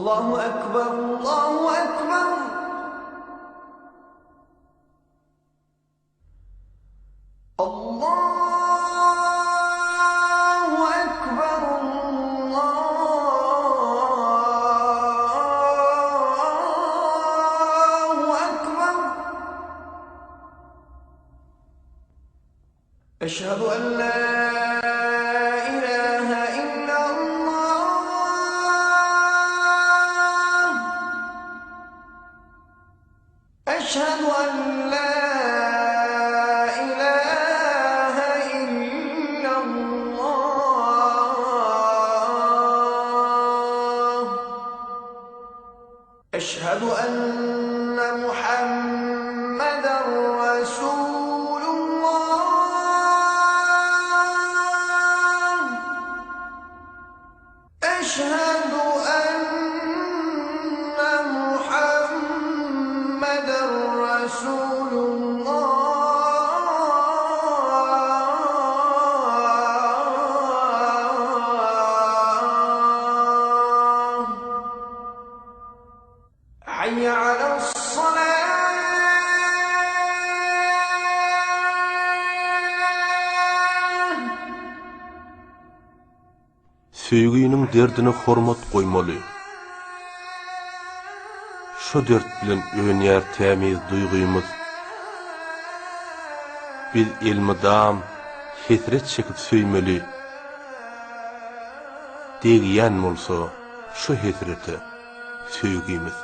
Allahu Ekber, Allahu Ekber. Allahu Ekber, Allahu Ekber. Eşhedü en la ilahe illallah. Eşhedü en la ilahe illallah. Eşhedü enne Muhammeden Resulullah. Eşhedü enne Muhammeden Resulullah. Hayya alas-salah. Söýginiň derdine hormat goýmaly. Şo dert bilen önýär tämiz duýgymyz. Biz elmydam hesret çekip söýmeli. Degýän bolsa şo hesrete söýgimiz.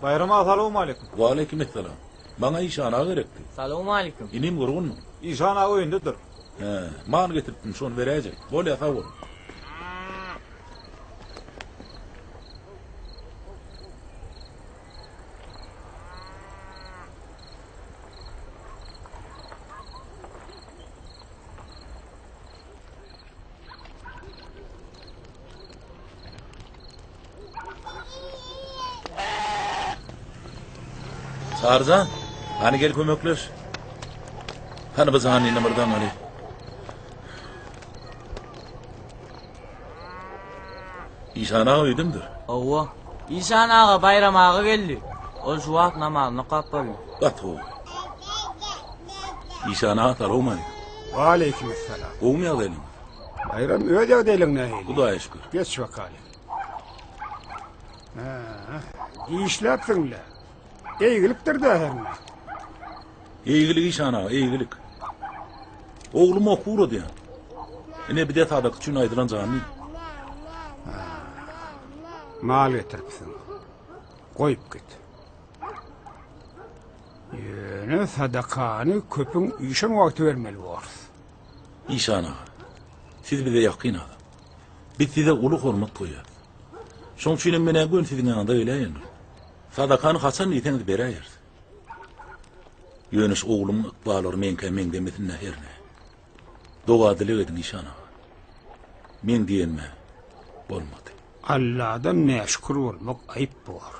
Baýram aga salowmaleýkim. Waleýkim essalam. Maňa Işan aga gerekdi. Salowmaleýkim. Inim gurgunmy? Işan aga öýündedir. Hä, mal getiripdim, şony beräýjek. Bolýa, sag bol. Çaryjan, hany gel kömekleş. Hany bu janyny bir daňaly. Işan aga öýdemdir? Hawa. Işan aga Baýram aga geldi. Ol şu wagt namazyny okap boldy. Gaty gowy. Işan aga salowmaleýkim. Waleýkim essalam. Gowumy ýagdaýlaryňyz? Baýram öz ýagdaýlaryň nähili? Hudaýa şükür. Geç bakaly. Hä, dişläpsiň-le. Eýgilikdir-dä hernä. Eýgilik işan aga, eýgilik. Oglum okuw uradýan. Ine bir de sadaka üçin aýdylan janly. Mal getiripsiň. Goýup git. Ýöne sadakany köpüň üýşen wagty bermeli borus. Işan aga, siz bize ýakyn adam. Biz size uly hormat goýýarys. Şoň üçinem men-ä göni siziň ýanyňyza geläýendim. Sadakany haçan diýseňiz beräýeris. Ýöne şu oglumyň ykballary meňkä meňzemesin-dä hernä. Doga-dileg ediň işan aga. Meň diýenime bolmady. Alladan näşükür bolmak aýyp bor.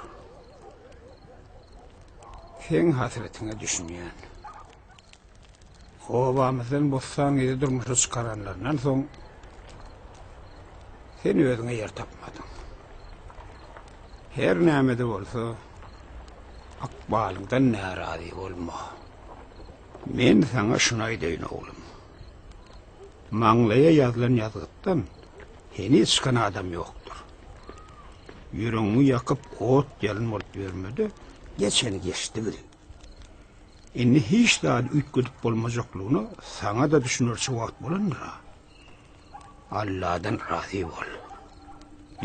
Seň hasretiňe düşünýän. Obamyzdan Bossan gyzy durmuşa çykaranlaryndan soň sen özüňe ýer tapmadyň. Her näme-de bolsa, ykbalyňdan närazy bolma. Men saňa şuny aýdaýyn, oglum. Maňlaýa ýazylan ýazgytdan heniz çykan adam ýokdur. Ýüregiňi ýakyp, ot-ýalyn bolup ýörme-de, geçeni geçdi bil. Indi hiç zady üýtgedip bolmajaklygyna saňa-da düşünerçe wagt bolandyr-a. Alladan razy bol.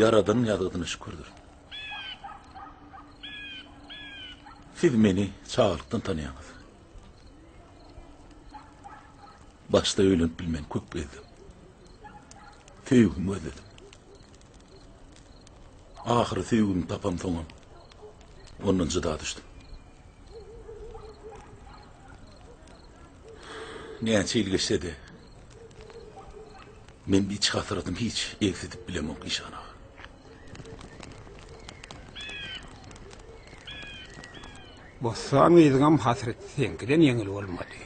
Ýaradanyň ýazgydyna şükürdir. Siz meni çagalykdan tanýaňyz. Başda öýlenip bilmän köp gezdim. Söýgimi gözledim. Ahyry söýgimi tapamsoňam ondan jyda düşdüm. Näçe ýyl geçse-de. Men iç hasratymy hiç egsidip bilemok işan aga. Bossan gyzyňam hasreti seňkiden ýeňil bolmady.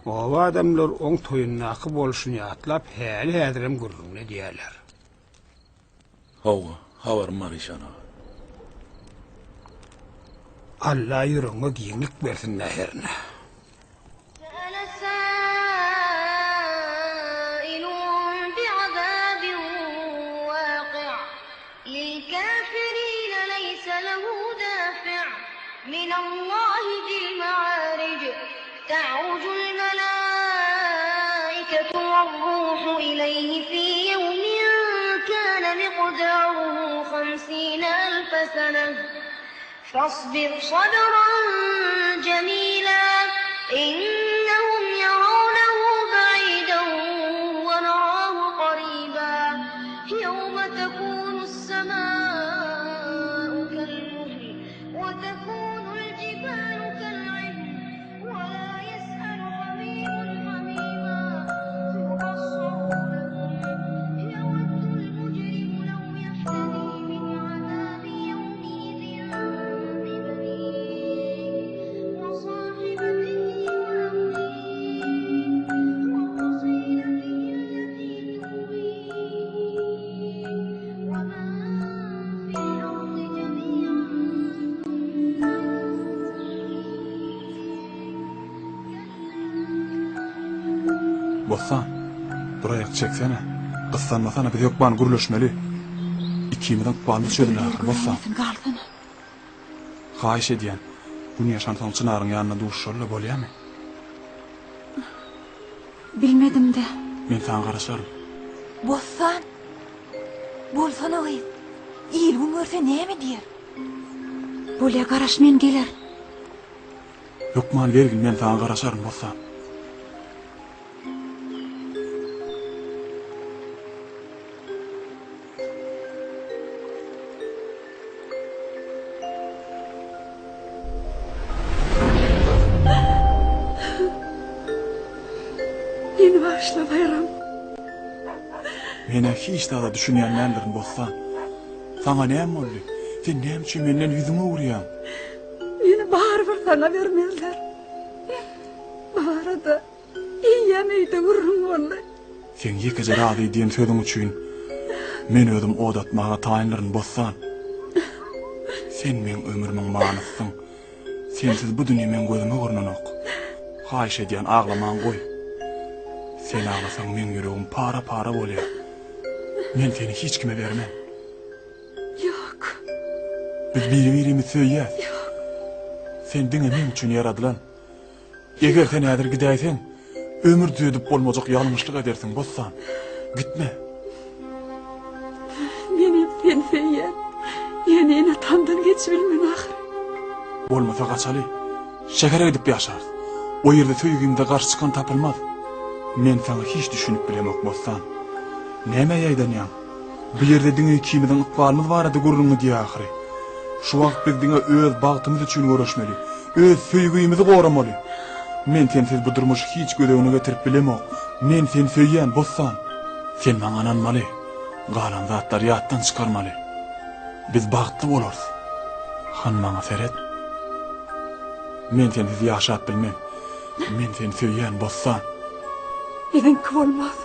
Oba adamlar oň toýundaky bolşuny ýatlap häli-häzirem gürrüňini edýärler. Hawa, habarym bar işan aga. Alla ýüregiňe giňlik bersin-dä hernä. فاصبر صبرا جميلا إنهم يرونه بعيدا ونراه قريبا يوم تكون السماء كالمهل وتكون الجبال كالعهن ولا يسأل حميم حميما يبصرونهم يود المجرم لو يفتدي من عذاب يومئذ ببنيه وصاحبته وأخيه وفصيلته التي تؤويه ومن في الأرض جميعا ثم Bossan, dur aýak çeksene. Gyssanmasana biz hökman gürleşmeli. Ikimiziň ykbalymyz çözüler ahyry Bossan. Galsana. Haýyş edýän, gün ýaşansoň Çynaryň ýanynda duşuşaly-da bolýamy? Bilmedim-dä. Men saňa garaşaryn. Bossan! Bolsana gyz. Il-gün görse näme diýer? Bolýa garaş men gelerin. Hökman gelgin men saňa garaşaryn Bossan. Meni bagyşla Baýram. Men-ä hiç zada düşünýän däldirin Bossan. Saňa näme boldy? Sen näme üçin menden ýüzüňi öwürýäň? Meni barybir saňa bermezler. Bu barada eýýäm öýde gürrüň boldy. Seň ýekeje razy diýen sözüň üçin men özüm ot atmaga taýyndyryn, Bossan. Sen meň ömrümiň manysysyň. Sensiz bu dünýe meň gözüme görnenok. Haýyş edýän, aglamaňy goý. Sen aglasaň meň ýüregim para-para bolýar. Men seni hiç kime bermen. Ýok. Biz biri-birimizi söýýäs. Ýok. Sen diňe meň üçin ýaradylan. Eger sen häzir gidäýseň, ömür düzedip bolmajak ýalňyşlyk edersiň, Bossan. Gitme. Menem seni söýýän. Ýöne ene-atamdan geçibilmen ahyry. Bolmasa gaçaly. Şähere gidip ýaşarys. O ýerde söýgimize garşy çykan tapylmaz. Men saňa hiç düşünip bilemok, Bossan. Nämä ýaýdanýaň? Bu ýerde diňe ikimiziň ykbalymyz barada gürrüň gidýär ahyry. Şu wagt biz diňe öz bagtymyz üçin göreşmeli. Öz söýgimizi goramaly. Men sensiz bu durmuşy hiç göz öňüne getirip bilemok. Men seni söýýän, Bossan. Sen maňa ynanmaly. Galan zatlary ýatdan çykarmaly. Biz bagtly bolarys. Hany maňa seret. Men sensiz ýaşap bilmen. Men seni söýýän, Bossan. Biziňki bolmaz.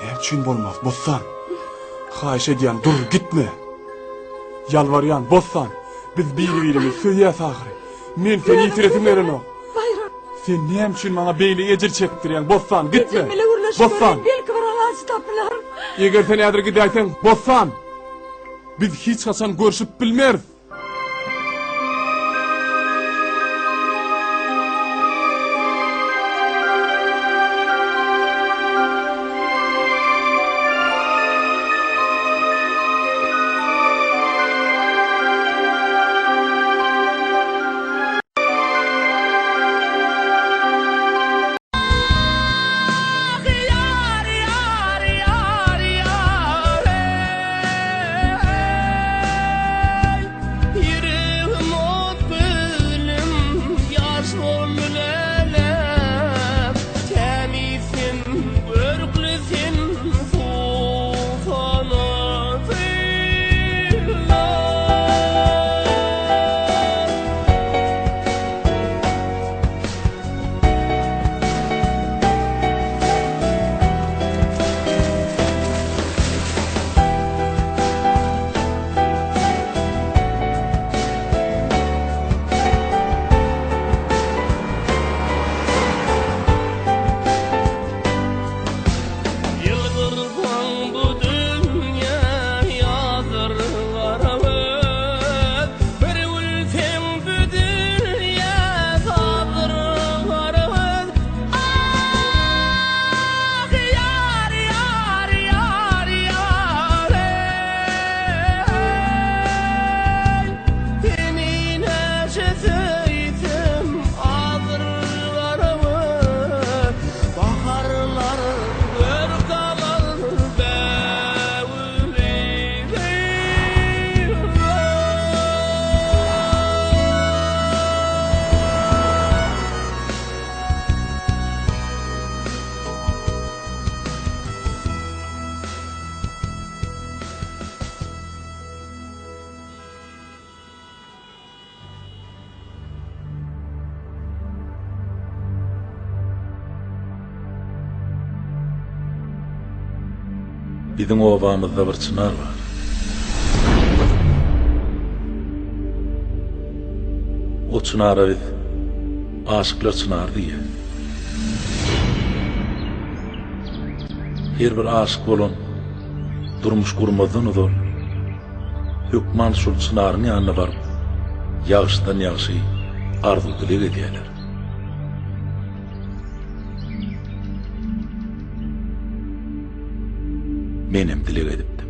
Näme üçin bolmaz, Bossan? Haýyş edýän, dur, gitme. Ýalbarýan, Bossan. Biz biri-birimizi söýýäs ahyry. Men seni ýitiresim gelenok. Baýram. Sen näme üçin maňa beýle ejir çekdirýäň, Bossan, gitme. Ejem bile gürleşip Bossan. göreýin, belki bir alaç tapylar. Eger sen häzir gidäýseň, Bossan. Biz hiç haçan görşüp bilmeris. Biziň obamyzda bir çynar bar. O çynara biz Aşyklar çynary diýýäs. Her bir aşyk bolan durmuş gurmazdan ozal hökman şol çynaryň ýanyna baryp, ýagşydan ýagşy arzuw-dileg edýärler. Menem dileg edipdim.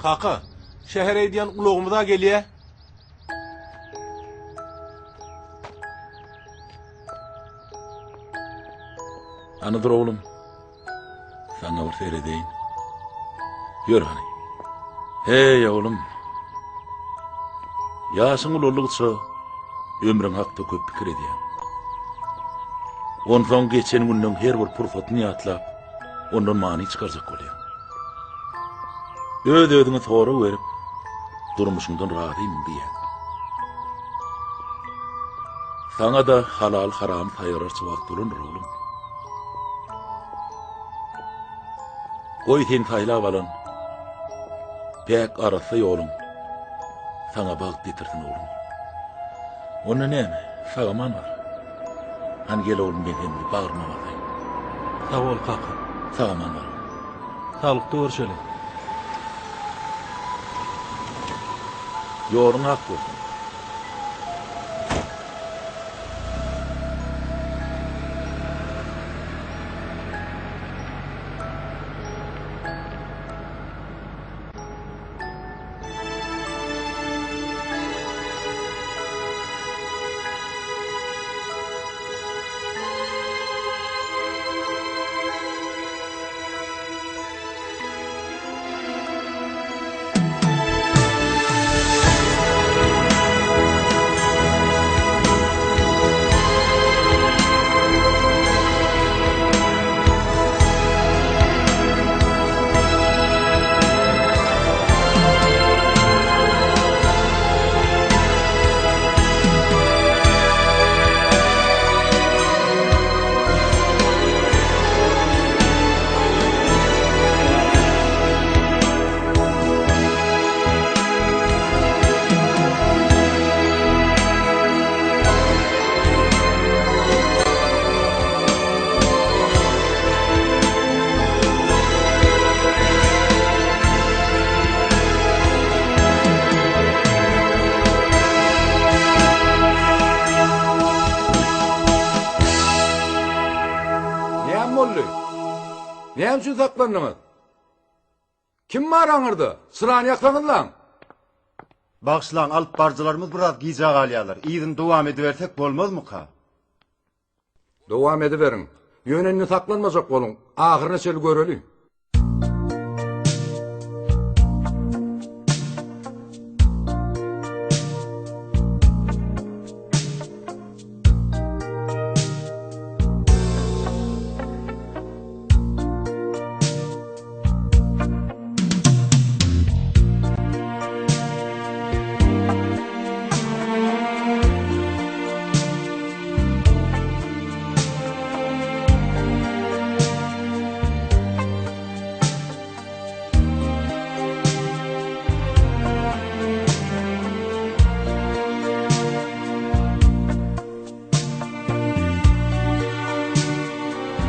Kaka, şähere gidýän ulagymyz-a gelýä. Hany dur oglum. Saňa bir seredeýin. Ýör hany. Heý, oglum. Ýaşyň ulaldygyça ömrüň hakda köp pikir edýäň. Onsoň geçen günleň her bir pursatyny ýatlap, ondan many çykarjak bolýaň. Öz-özüňe sorag berip, durmuşyňdan razymyň diýýäň. Saňa-da halal-haramy saýgararça wagt bolandyr, oglum. Goý sen saýlap alan päk arassa ýoluň saňa bagt getirsin oglum. Onda näme, sag-aman bar. Hany gel oglum men seni bir bagryma basaýyn. Sag bol kaka. Sag-aman bar oglum. Saglykda görşeli. Ýoluň ak bolsun. Näme boldy? Näme üçin saklandyňyz? Kim bar aňyrda? Çyrany ýaksaňyzlaň. Bagyşlaň, alyp baryjylarymyz biraz gijä galýarlar. Yzyny dowam edibersek bolmazmyka? Dowam ediberiň. Ýöne indi saklanmajak boluň. Ahyryna çenli göreli.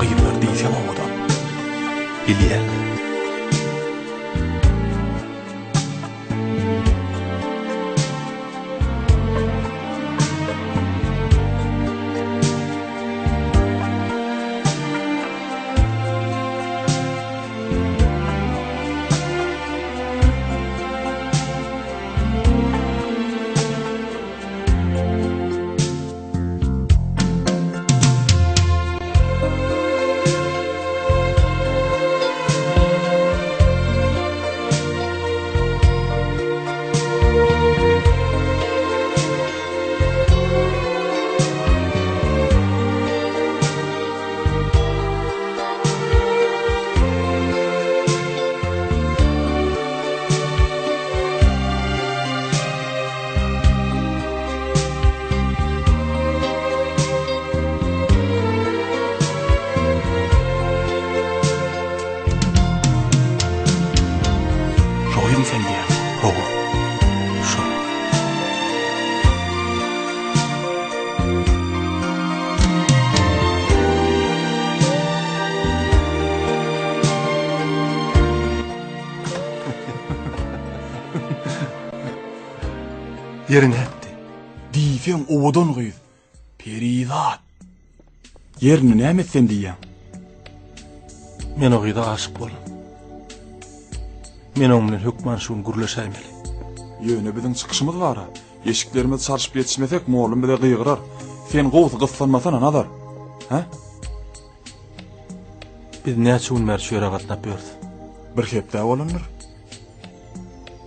Gyzlar diýseň owadan. Bilýän. Ýeri nätdi? Diýseň owadan gyz. Perizat. Ýerini näme etsem diýýäň? Men o gyza aşyk boldum. Men oň bilen hökman şu gün gürleşäýmeli. Ýöne biziň çykyşymyz bar-a. Eşiklerimizi çalşyp ýetişmesek, mollum bize gygyrar. Sen gowusy gyssanmasana, Nazar. Hä? Biz näçe gün bäri şu ýere gatnap ýörüs? Bir hepde bolandyr.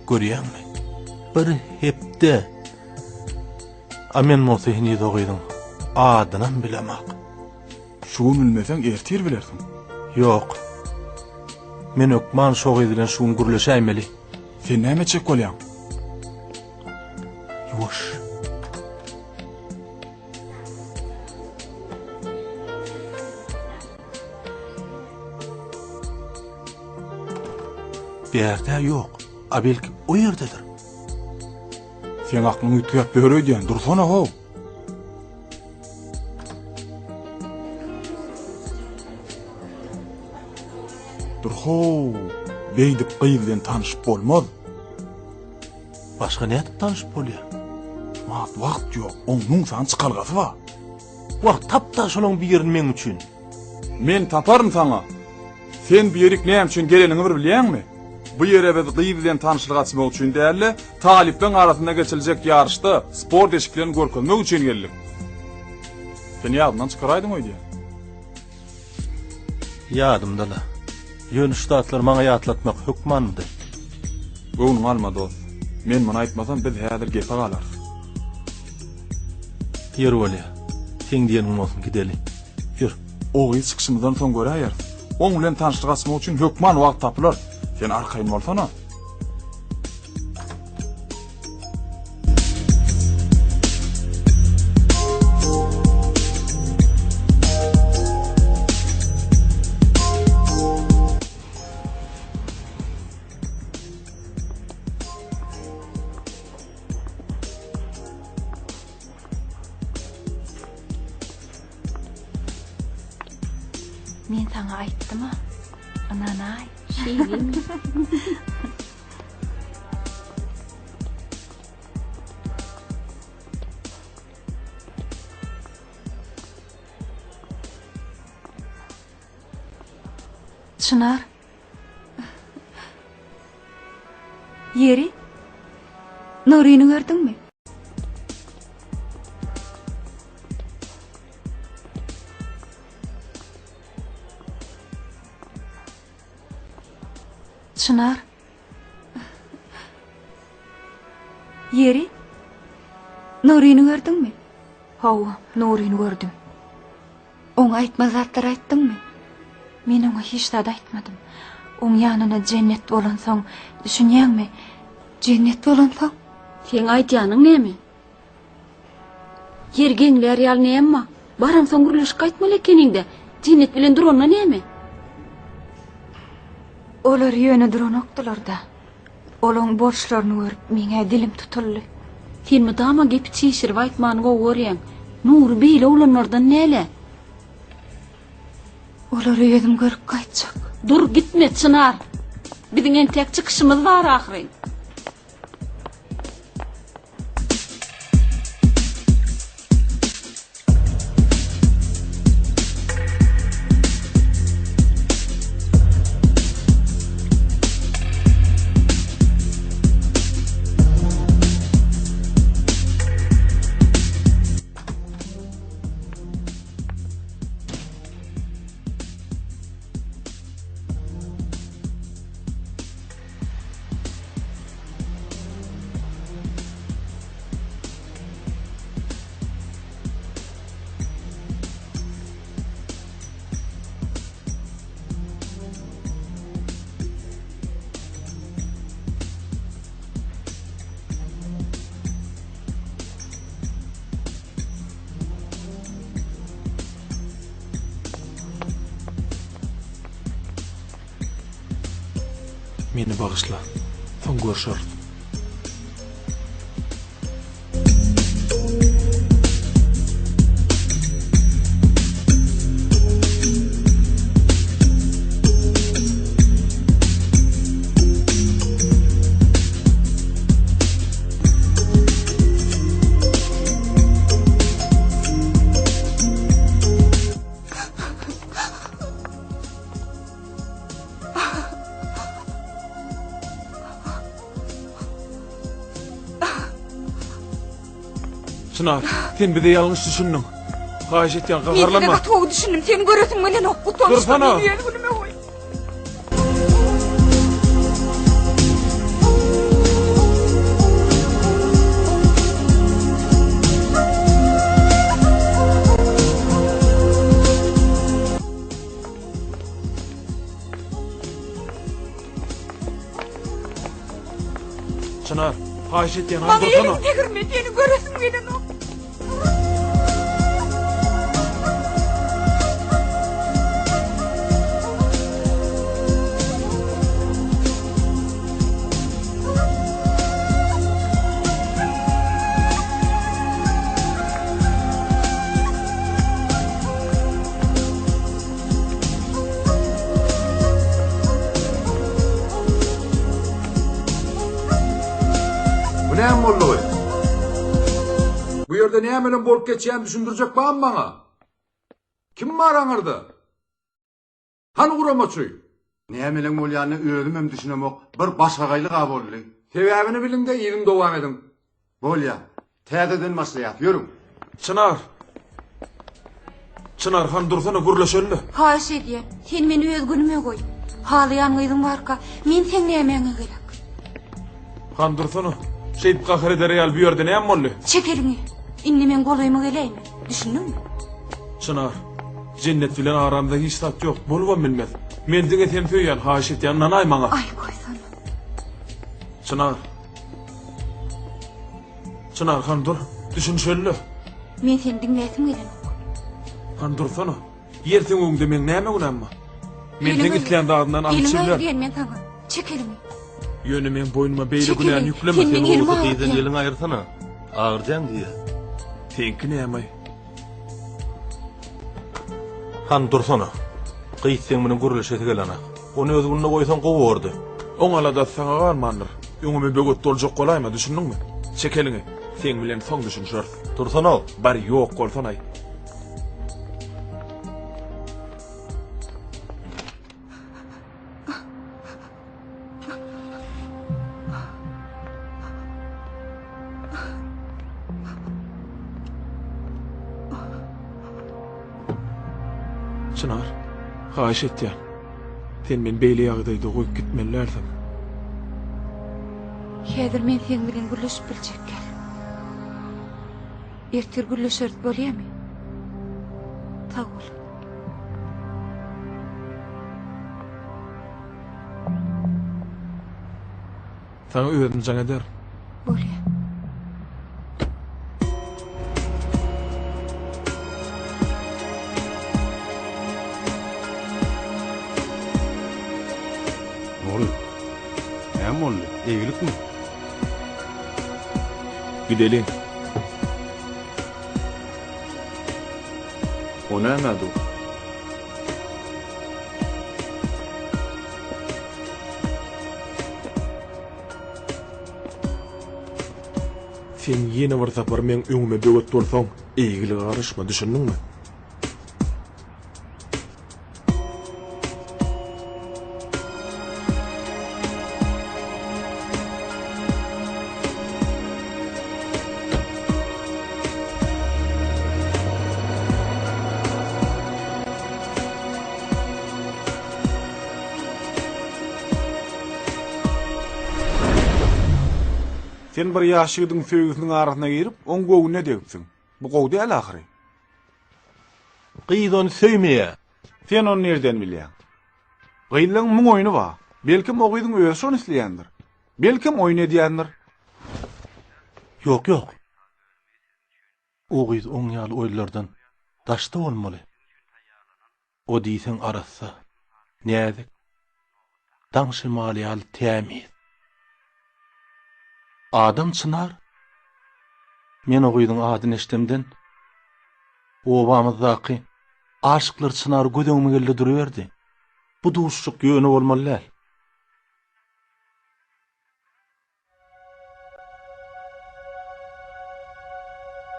Görýäňmi? Bir hepde. A men bolsa heniz o gyzyň adynam bilemok. Şu gün bilmeseň, ertir bilersiň. Ýok. Men hökman şo gyz bilen şu gün gürleşäýmeli. Sen näme etjek bolýaň? Ýuwaş. Bärde ýok. A belki o ýerdedir. Seň aklyň üýtgäp ýör öýdýän. Dursana how. Dur how. Beýdip gyz bilen tanyşyp bolmaz. Başga nädip tanyşyp bolýar? Şumat wagt ýok. Oň müň sany çykalgasy bar. Wah, tap-da şolaň birini meň üçin. Men taparyn saňa. Sen bu ýerik näme üçin geleniňi bir bilýäňmi? Bu ýere biz gyz bilen tanyşlyk açmak üçin däl-de, talyplaryň arasynda geçiriljek ýaryşda sport eşiklerini görkezmek üçin geldik. Sen ýadymdan çykaraýdyň öýdýän. Ýadymda-la. Ýöne şu zatlary maňa ýatlatmak hökmanmydy? Göwnüňe alma, dost. Men muny aýtmasam, biz häzir gepe galarys. Ýeri bolýa. Seň diýeniň bolsun, gideli. Ýör. O gyz çykyşymyzdan soň göräýeris. Oň bilen tanyşlyk açmak üçin hökman wagt tapylar. Sen arkaýyn bolsana. Men saňa aýtdym-a. Ynanaý. Şeýlemi? Çynar. Ýeri? Nuryny gördüňmi? Çynar. Ýeri? Nuryny gördüňmi? Hawa, Nuryny gördüm. Oňa aýtmaly zatlary aýtdyňmy? Men oňa hiç zat aýtmadym. Oň ýanyna Jennet bolansoň, düşünýäňmi? Jennet bolansoň? Seň aýdýanyň näme? Ýer geňlär ýaly näme bar? Baransoň gürleşip gaýtmaly ekeniň-dä. Jennet bilen duranda näme? Olar ýöne duranokdylar-da. Olaň bolşlaryny görüp, meň-ä dilim tutuldy. Sen mydama gepi çişirip aýtmany gowy görýäň. Nury beýle oglanlardan däl-ä. Olary özüm görüp gaýtjak. Dur, gitme, Çynar. Biziň entek çykyşymyz bar ahyryn. Meni bagyşla. Soň görşeris. Çynar, sen bize ýalňyş düşündiň. Haýyş etýän, Men gaharlanma. size gaty gowy düşündim. Seni göresim gelenok. Utançdan Dursana. meni öz günüme goý. Çynar, haýyş etýän, Maňa dursana. eliňi degirme, seni göresim gelenok. Bu näme boldugy? Bu ýerde nämelem bolup geçýänini düşündirjek barmy maňa? Kim bar aňyrda? Hany guramaçy? Nämeleň bolýanyna özümem düşünemok, bir başagaýlyk-a boldy. Sebäbini biliň-de yzyny dowam ediň. Bolýa. Täzeden başlaýas, ýörüň. Çynar! Çynar han dursana gürleşeli. Haýyş edýän, sen meni öz günüme goý. Halaýan gyzyň barka, men seň nämäňe gerek? Han dursana. Şeýdip gahar eder ýaly bu ýerde näme boldy? Çek eliňi. Indi meň golaýyma geläýme. Düşündiňmi? Çynar, Jennet bilen aramyzda hiç zat ýok, bolubam bilmez. Men diňe seni söýýän, haýyş edýän, ynanaý maňa. Aý, goýsana. Çynar. Çynar han dur, düşünişeli-le. Men seni diňläsim gelenok. Han dursana. Ýer seň öňüňde meň näme günäm bar? Men seň islän zadyňdan alyp Eliňi aýyr çevirer. diýen men saňa. Çek eliňi. Ýöne meň boýnuma beýle Çek günäni eliňi. ýükleme Sen sen meň elimi gowusy agyrdýaň. Gyzdan eliňi aýyrsana. Agyrjaň diýýä. Seňki näme-aý? Han dursana. Gyz seň bilen gürleşesi gelenak. Ony öz gününe goýsaň gowy bordy. Oň aladasy saňa galmandyr. Öňüme böwet boljak bolaýma, düşündiňmi? Çek eliňi. Seň bilen soň düşünişeris. Dursana. Bar ýok bolsanaý. Çynar, haýyş etýän. Sen meni beýle ýagdaýda goýup gitmeli dälsiň. Häzir men seň bilen gürleşip biljek däl. Ertir gürleşeris bolýamy? Sag bol. Saňa özüm jaň ederin. Bolýa. Nury, näme boldy? Eýgilikmi? Gideliň. O nämä dur? Sen ýene bir sapar meň öňüme böwet bolsaň, eýgilige garyşma, düşündiňmi? Sen bir ýaş ýigidiň söýgüsiniň arasyna girip, oň göwnüne degipsiň. Bu gowy däl ahyry. Gyz ony söýmeýär. Sen ony nirden bilýäň? Gyzlaň muň oýny bar. Belkem o gyzyň özi şony isleýändir. Belkem oýun edýändir. Ýok, ýok. O gyz oň ýaly oýunlardan daşda bolmaly. O diýseň arassa, näzik, daň şemaly ýaly tämiz. Adam Çynar. Men o gyzyň adyny eşdemden, obamyzdaky aşyklar Çynary göz öňüme geldi duruberdi. Bu duşuşyk ýöne bolmaly däl.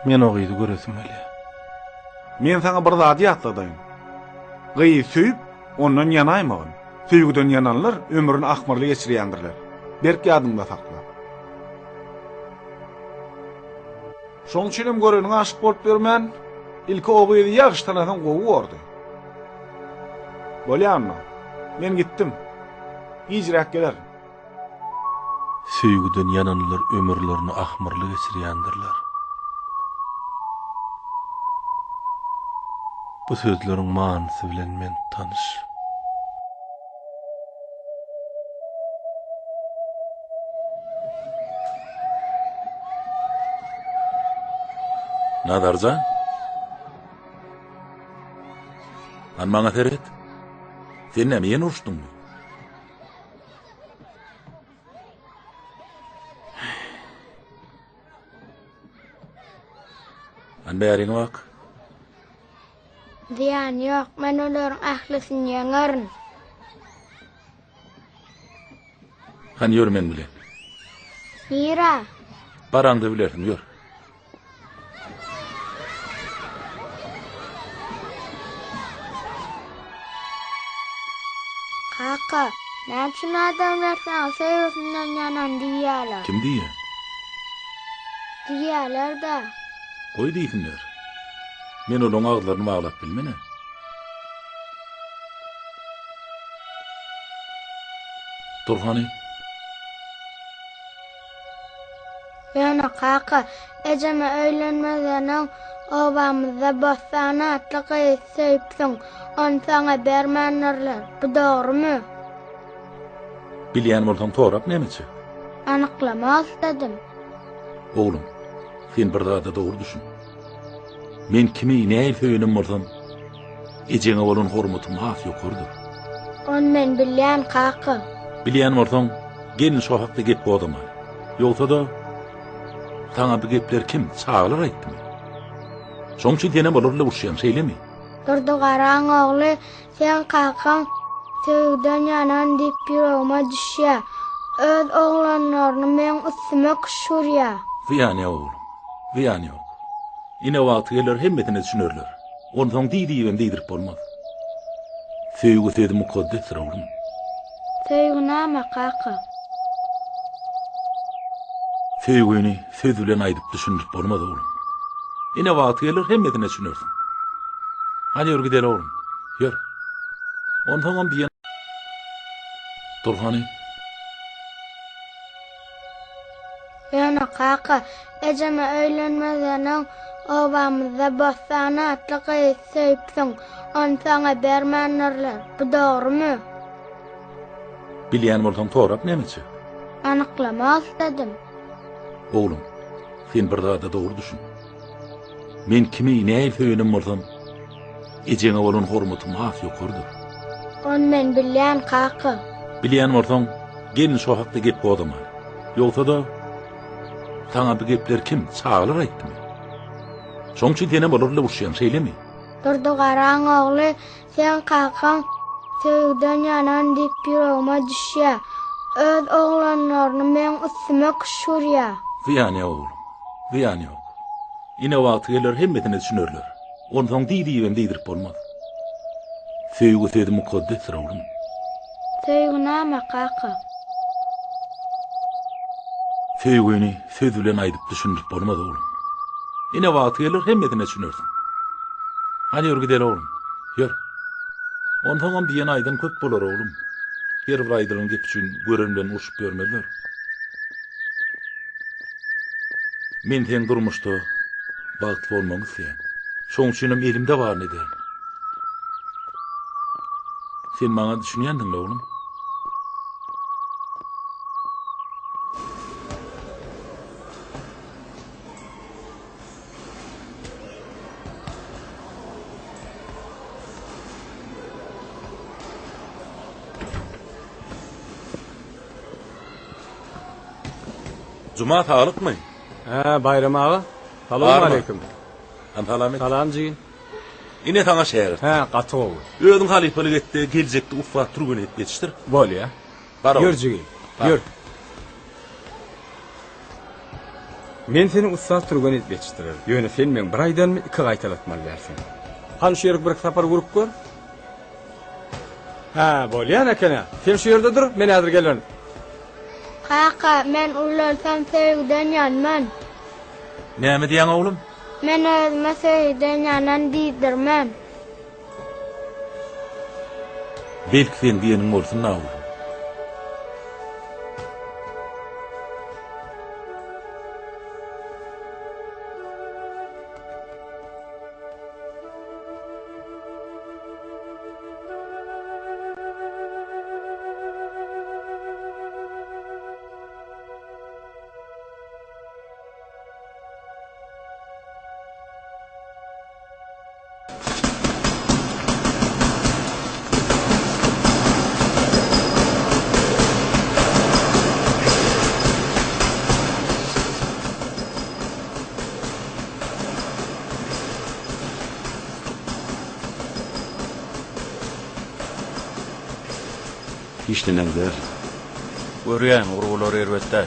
Men o gyzy göresim gelýär. Men saňa bir zady ýatladaýyn. Gyzy söýüp, ondan ýanaýmagyn. Söýgüden ýananlar ömrüni ahmyrly geçirýändirler. Berk ýadyňda sakla. Şoň üçinem göreniňe aşyk bolup ýörmän, ilki o gyzy ýagşy tanasaň gowy bordy. Bolýa onda. Men gitdim. Gijräk gelerin. Söýgüden ýananlar ömürlerini ahmyrly geçirýändirler. Bu sözleriň manysy bilen men tanyş. Nazar jan. Han maňa seret. Sen näme ýene uruşdyňmy? Han bäriňe bak. Zyýany ýok, men olaryň ählisini ýeňerin. Hany ýör meň bilen. Nirä? Baraňda bilersiň, ýör. Kaka, näme üçin adamlar saňa söýgüsinden ýanan diýýärler? Kim diýýär? Diýýärler-dä. Goý diýsinler. Men olaň agyzlaryny baglap bilmen-ä. Dur hany. Ýöne kaka, ejeme öýlenmezden öň obamyzda Bossan atly gyzy söýüpsiň. Ony saňa bermändirler. Bu dogrumy? Bilýän bolsaň sorap nämeçe? Anyklamak isledim. Oglum, sen bir zada dogry düşün. Men kimi nähili söýenem bolsam, ejeňe bolan hormatym has ýokarydyr. Ony men bilýän, kaka. Bilýän bolsaň, gelin şo hakda gep gozgamaly. Ýogsa-da, saňa bu gepleri kim, çagalar aýtdymy? Şoň üçin senem olar bilen uruşýaň, şeýlemi? Durdy Garaň ogly Seň kakaň söýgüden ýanan diýip ýüregime düşýä. Öz oglanlaryny meň üstüme küşgürýä. Zyýany ýok oglum, zyýany ýok. Ine wagty geler hemmesine düşünerler. Onsoň diý diýibem diýdirip bolmaz. Söýgi sözi mukaddesdir oglum. Söýgi name kaka? Söýgini söz bilen aýdyp düşündirip bolmaz oglum. Ine wagty geler hemmesine düşünersiň. Hany ýör gideli oglum. Ýör. Onsoňam diýen Dur hany. Ýöne kaka, ejeme öýlenmezden öň obamyzda Bossan atly gyzy söýüpsiň. Ony saňa bermändirler. Bu dogrumy? Bilýän bolsaň sorap nämeçe? Anyklamak isledim. Oglum, sen bir zada dogry düşün. Men kimi nähili söýenem bolsam, ejeňe bolan hormatym has ýokarydyr. Ony men bilýän, kaka. Bilýän bolsaň, gelin şo hakda gep gozgamaly. Ýogsa-da, saňa bu gepleri kim, çagalar aýtdymy? Şoň üçin senem olar bilen uruşýaň, şeýlemi? Durdy Garaň ogly Seň kakaň söýgüden ýanan diýip ýüregime düşýä. Öz oglanlaryny meň üstüme küşgürýä. Zyýany ýok oglum, zyýany ýok. Ine wagty geler hemmesine düşünerler. Onsoň diý diýibem diýdirip bolmaz. Söýgi sözi mukaddesdir oglum. Söýgi name kaka? Söýgini söz bilen aýdyp düşündirip bolmaz oglum. Ine wagty geler hemmesine düşünersiň. Hany ýör gideli oglum. Ýör. Onsoňam diýen aýdan köp bolar oglum. Her bir aýdylan gep üçin gören bilen urşup ýörmezler. Men seň durmuşda bagtly bolmagyňy isleýän. Şoň üçinem elimde baryny ederin. Sen maňa düşünýändiň-le oglum? Juma saglykmy? Hä, Baýram aga. Salowmaleýkim. Han salam et. Salam jigim. Ine saňa şägirt. Hä, gaty gowy. Özüň halypalyk et-de, geljekde ussat türgen edip ýetişdir. Bolýa. Bar oglum. Ýör jigim. Bar. Ýör. Men seni ussat türgen edip ýetişdirerin. Ýöne sen meň bir aýdanymy iki gaýtalatmaly dälsiň. Hany şu ýerik birki sapar urup gör. Hä, bolýan eken-ä. Sen şu ýerde dur, men häzir gelerin. Kaka, men ulalsam söýgüden ýanman. Näme diýýäň oglum? Men özüme söýgüden ýanan diýdirmen. Belki seň diýeniň bolsun-da oglum. Hiç neneň däl. Görýän, urgulary erbet däl.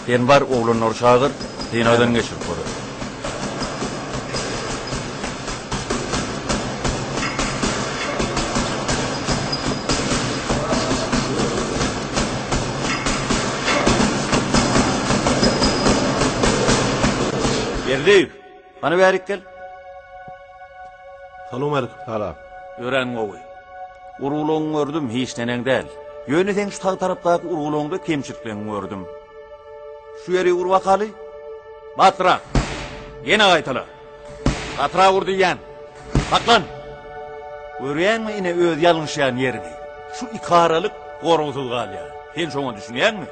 Sen bar, oglanlary çagyr, synagdan geçirip göreli. Berdiýew, hany bärik gel. Salowmalikim. Salam. Örän gowy. Urgulagyňy gördüm, hiç neneň däl. Ýöne seň şu sag tarapdaky urgulagyňda kemçilikleňi gördüm. Şu ýeri ur bakaly. Batrak! Ýene gaýtala. Batrak ur diýýän. Saklan! Görýäňmi ine öz ýalňyşýan ýeriňi. Şu ikaralyk goragsyz galýar. Sen şoňa düşünýäňmi?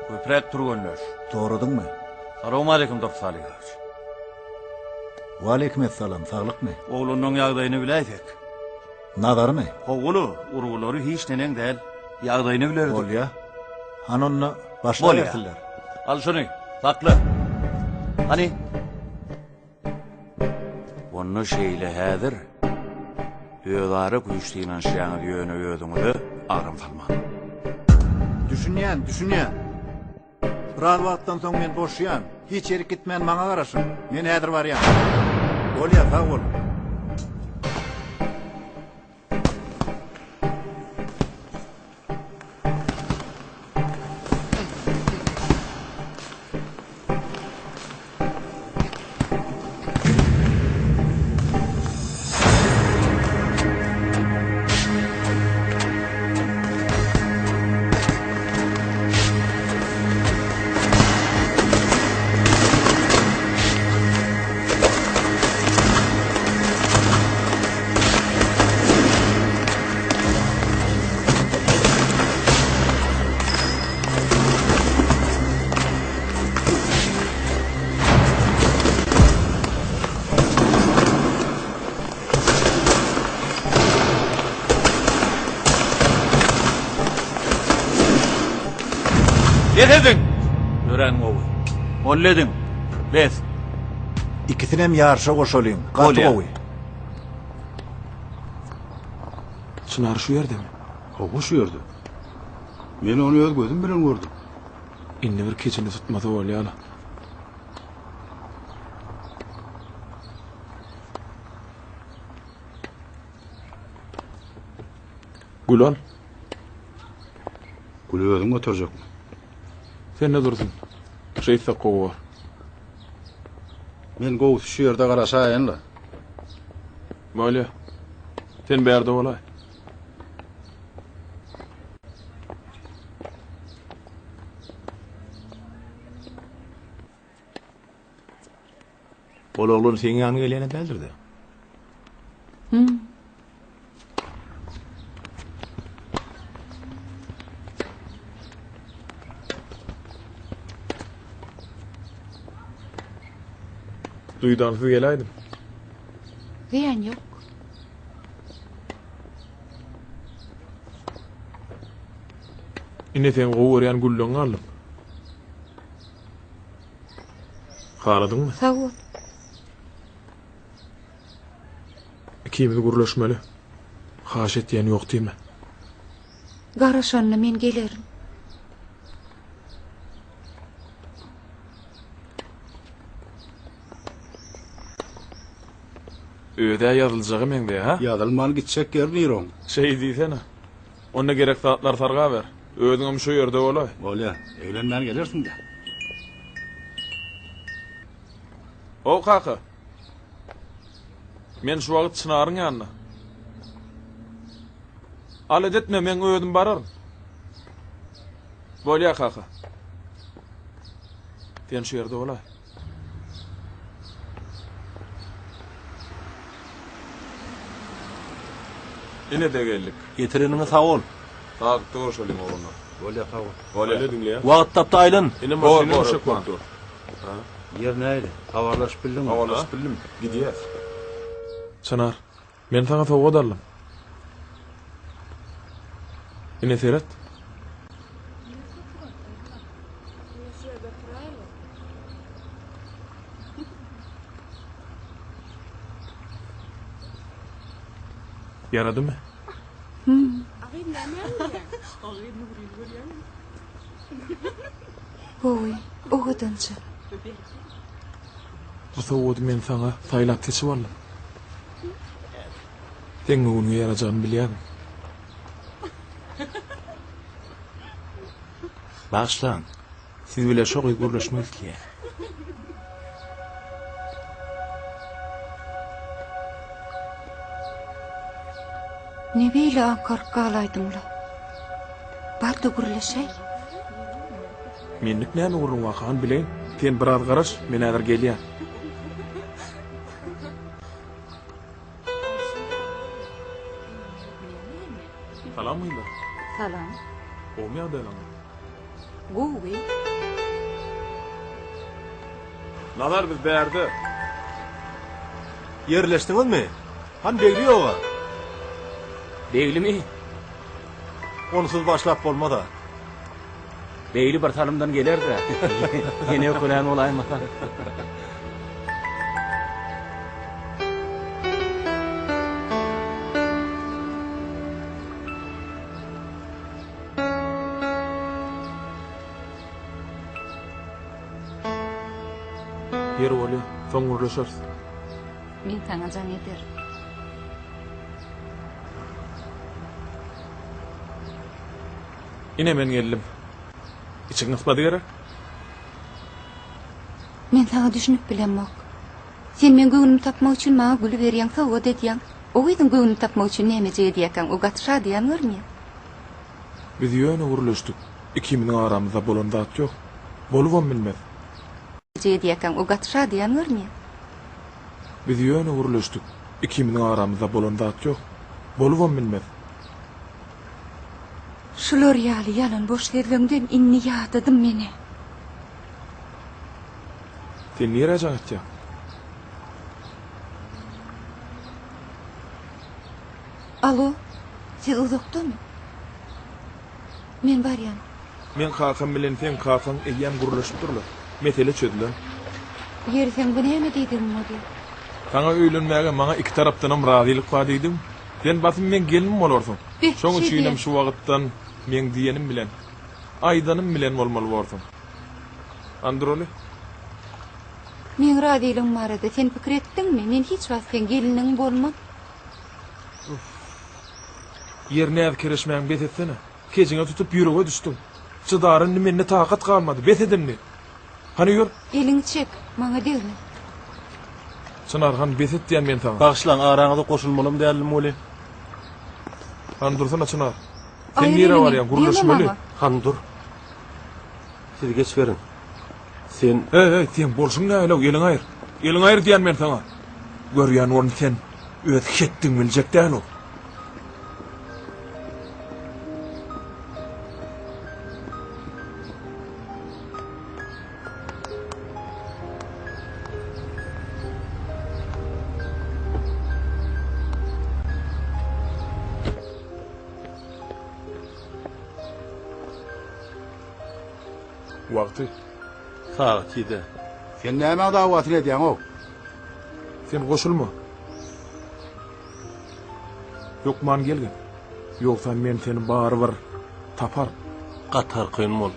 Köpräk türgenleş. Soradyňmy? Salowmaleýkim Durdy Salyhowiç. Waleýkimessalam, saglykmy? Oglunyň ýagdaýyny biläýsek. Nazarymy? Howuly, urgulary hiç neneň däl. Ýagdaýyny bilerdik. Bolýa. Hany onda başlabersinler. Al şuny, sakla. Hany. Onda şeýle häzir özara güýç synanyşýaňyz ýöne özüňize agram salmaň. Düşünýän, düşünýän. Biraz wagtdan soň men boşaýan. Hiç ýerik gitmän maňa garaşyň. Men häzir barýan. Bolýa, sag bol. Bes ediň! Örän gowy. Molla ediň. Bes. Ikisinem ýaryşa goşalyň. Gaty gowy. Çynar şu ýerdemi? Hawa şu ýerde. Men ony öz gözüm bilen gördüm. Indi bir keçini tutmasa bolýala. Gül al. Güli özüň göterjekmi? Sende dursun. Şeýtsek gowy bor. Men gowusy şu ýerde garaşaýyn-la. Bolýa. Sen bärde bolaý. Ol oglan seň ýanyňa gelýän-ä däldir-dä? Hüm. Duýdansyz geläýdim. Zyýan ýok. Ine seň gowy görýän gülleňi aldym. Haladyňmy? Sag bol. Ikimiz gürleşmeli. Haýyş etýän ýok diýme. Garaşanda men gelerin. Öz-ä ýazyljaga meňzeýär, hä? Ýazylman gitjek ýeri nire oň? Şeý diýsene. Onda gerek zatlary sargaber. Özüňem şu ýerde bolaý. Bolýa. Eglenmän gelersiň-dä. O kaka. Men şu wagt Çynaryň ýanynda. Alada etme, men özüm bararyn. Bolýar kaka. Sen şu ýerde bolaý. Ine-de geldik. Getireniňe sag bol. Sagatda görşeliň oglanlar. Bolýar sag bol. Bolýar. Ine diňleýän. Wagt tapda aýlan. Ine maşynyň uşak bolup dur. Ýer nähili? Habarlaşyp bildiňmi? Habarlaşyp bildim. Gidýäs. Çynar, men saňa sowgat aldym. Ine seret. Ýaradymy? Gowy, owadança. Bu sowgady men saňa saýlap seçip aldym. Seň göwnüňe ýarajagyny bilýärdim. Bagyşlaň, siz bile şo gyz gürleşmek isleýär. Ne beýle aňkaryp galaýdyň-la? Bar-da gürleşäý. Menlik näme gürrüň bar, hany bileýin. Sen biraz garaş, men häzir gelýän. Salam gyzlar. Salam. Gowumy ýagdaýlaryňyz? Gowy. Nazar biz bärde. Ýerleşdiňizmi? Hany Begli ýoga? Beglimi? Onsuz başlap bolmaz-a. Begli bir salymdan geler-dä. Ýene ökülän bolaýmasa. Ýeri bolýa, soň gürleşeris. Men saňa jaň ederin. Ine men geldim. Içiň gysmady gerek? Men saňa düşünip bilemok. Sen meň göwnümi tapmak üçin maňa gül berýäň, sowgat edýäň. O gyzyň göwnüni tapmak üçin nämejik edýäkäň, o gaty şadyýan görünýär. Biz ýöne gürleşdik. Ikimiziň aramyzda bolan zat ýok. Bolubam bilmez. Edýäkäň, o gaty şadyýan görünýär. Biz ýöne gürleşdik. Ikimiziň aramyzda bolan zat ýok. Bolubam bilmez. Şular ýaly ýalan boş sözleňden indi ýadadym men-ä. Sen nirä jaň etýäň? Alo, siz uzakdamy? Men barýan. Meň kakam bilen seň kakaň eýýäm gürleşip durlar. Mesele çözülen. Ýeri seň bu näme diýdigiň bolýar? Saňa öýlenmäge maňa iki tarapdanam razylyk bar diýdim. Sen basym meň gelnim bolarsyň. Beh, Şoň şeý üçinem diýen. şu wagtdan meň diýenim bilen, aýdanym bilen bolmaly borsuň. Androly. Meň razylygym barada sen pikir etdiňmi? Men hiç wagt seň gelniň bolman. Uff. Ýer näz-kereşmäňi bes etsene. Kejiňe tutup ýürege düşdüň. Çydara indi mende takat galmady. Bes et indi. Hany ýör. Eliňi çek, maňa degme. Çynar, hany bes et diýýän men saňa. Bagyşlaň, araňyza goşulmalam däldim weli. Hany dursana Çynar. Sen Aýyr nirä eliňi, barýaň, degme gürleşmeli. maňa. Hany dur. Siz geçiberiň. Sen. Heý, heý, seň bolşuň nähili-ow, eliňi aýyr. Eliňi aýyr diýýän men saňa. Görýän bolun sen öz hetdiňi biljek däl-ow. Wagty. Sagat ýedä. Sen nämäň dawasyny edýäň-ow? Sen goşulma. Hökman gelgin. Ýogsa men seni barybir taparyn. Gaty arkaýyn bol.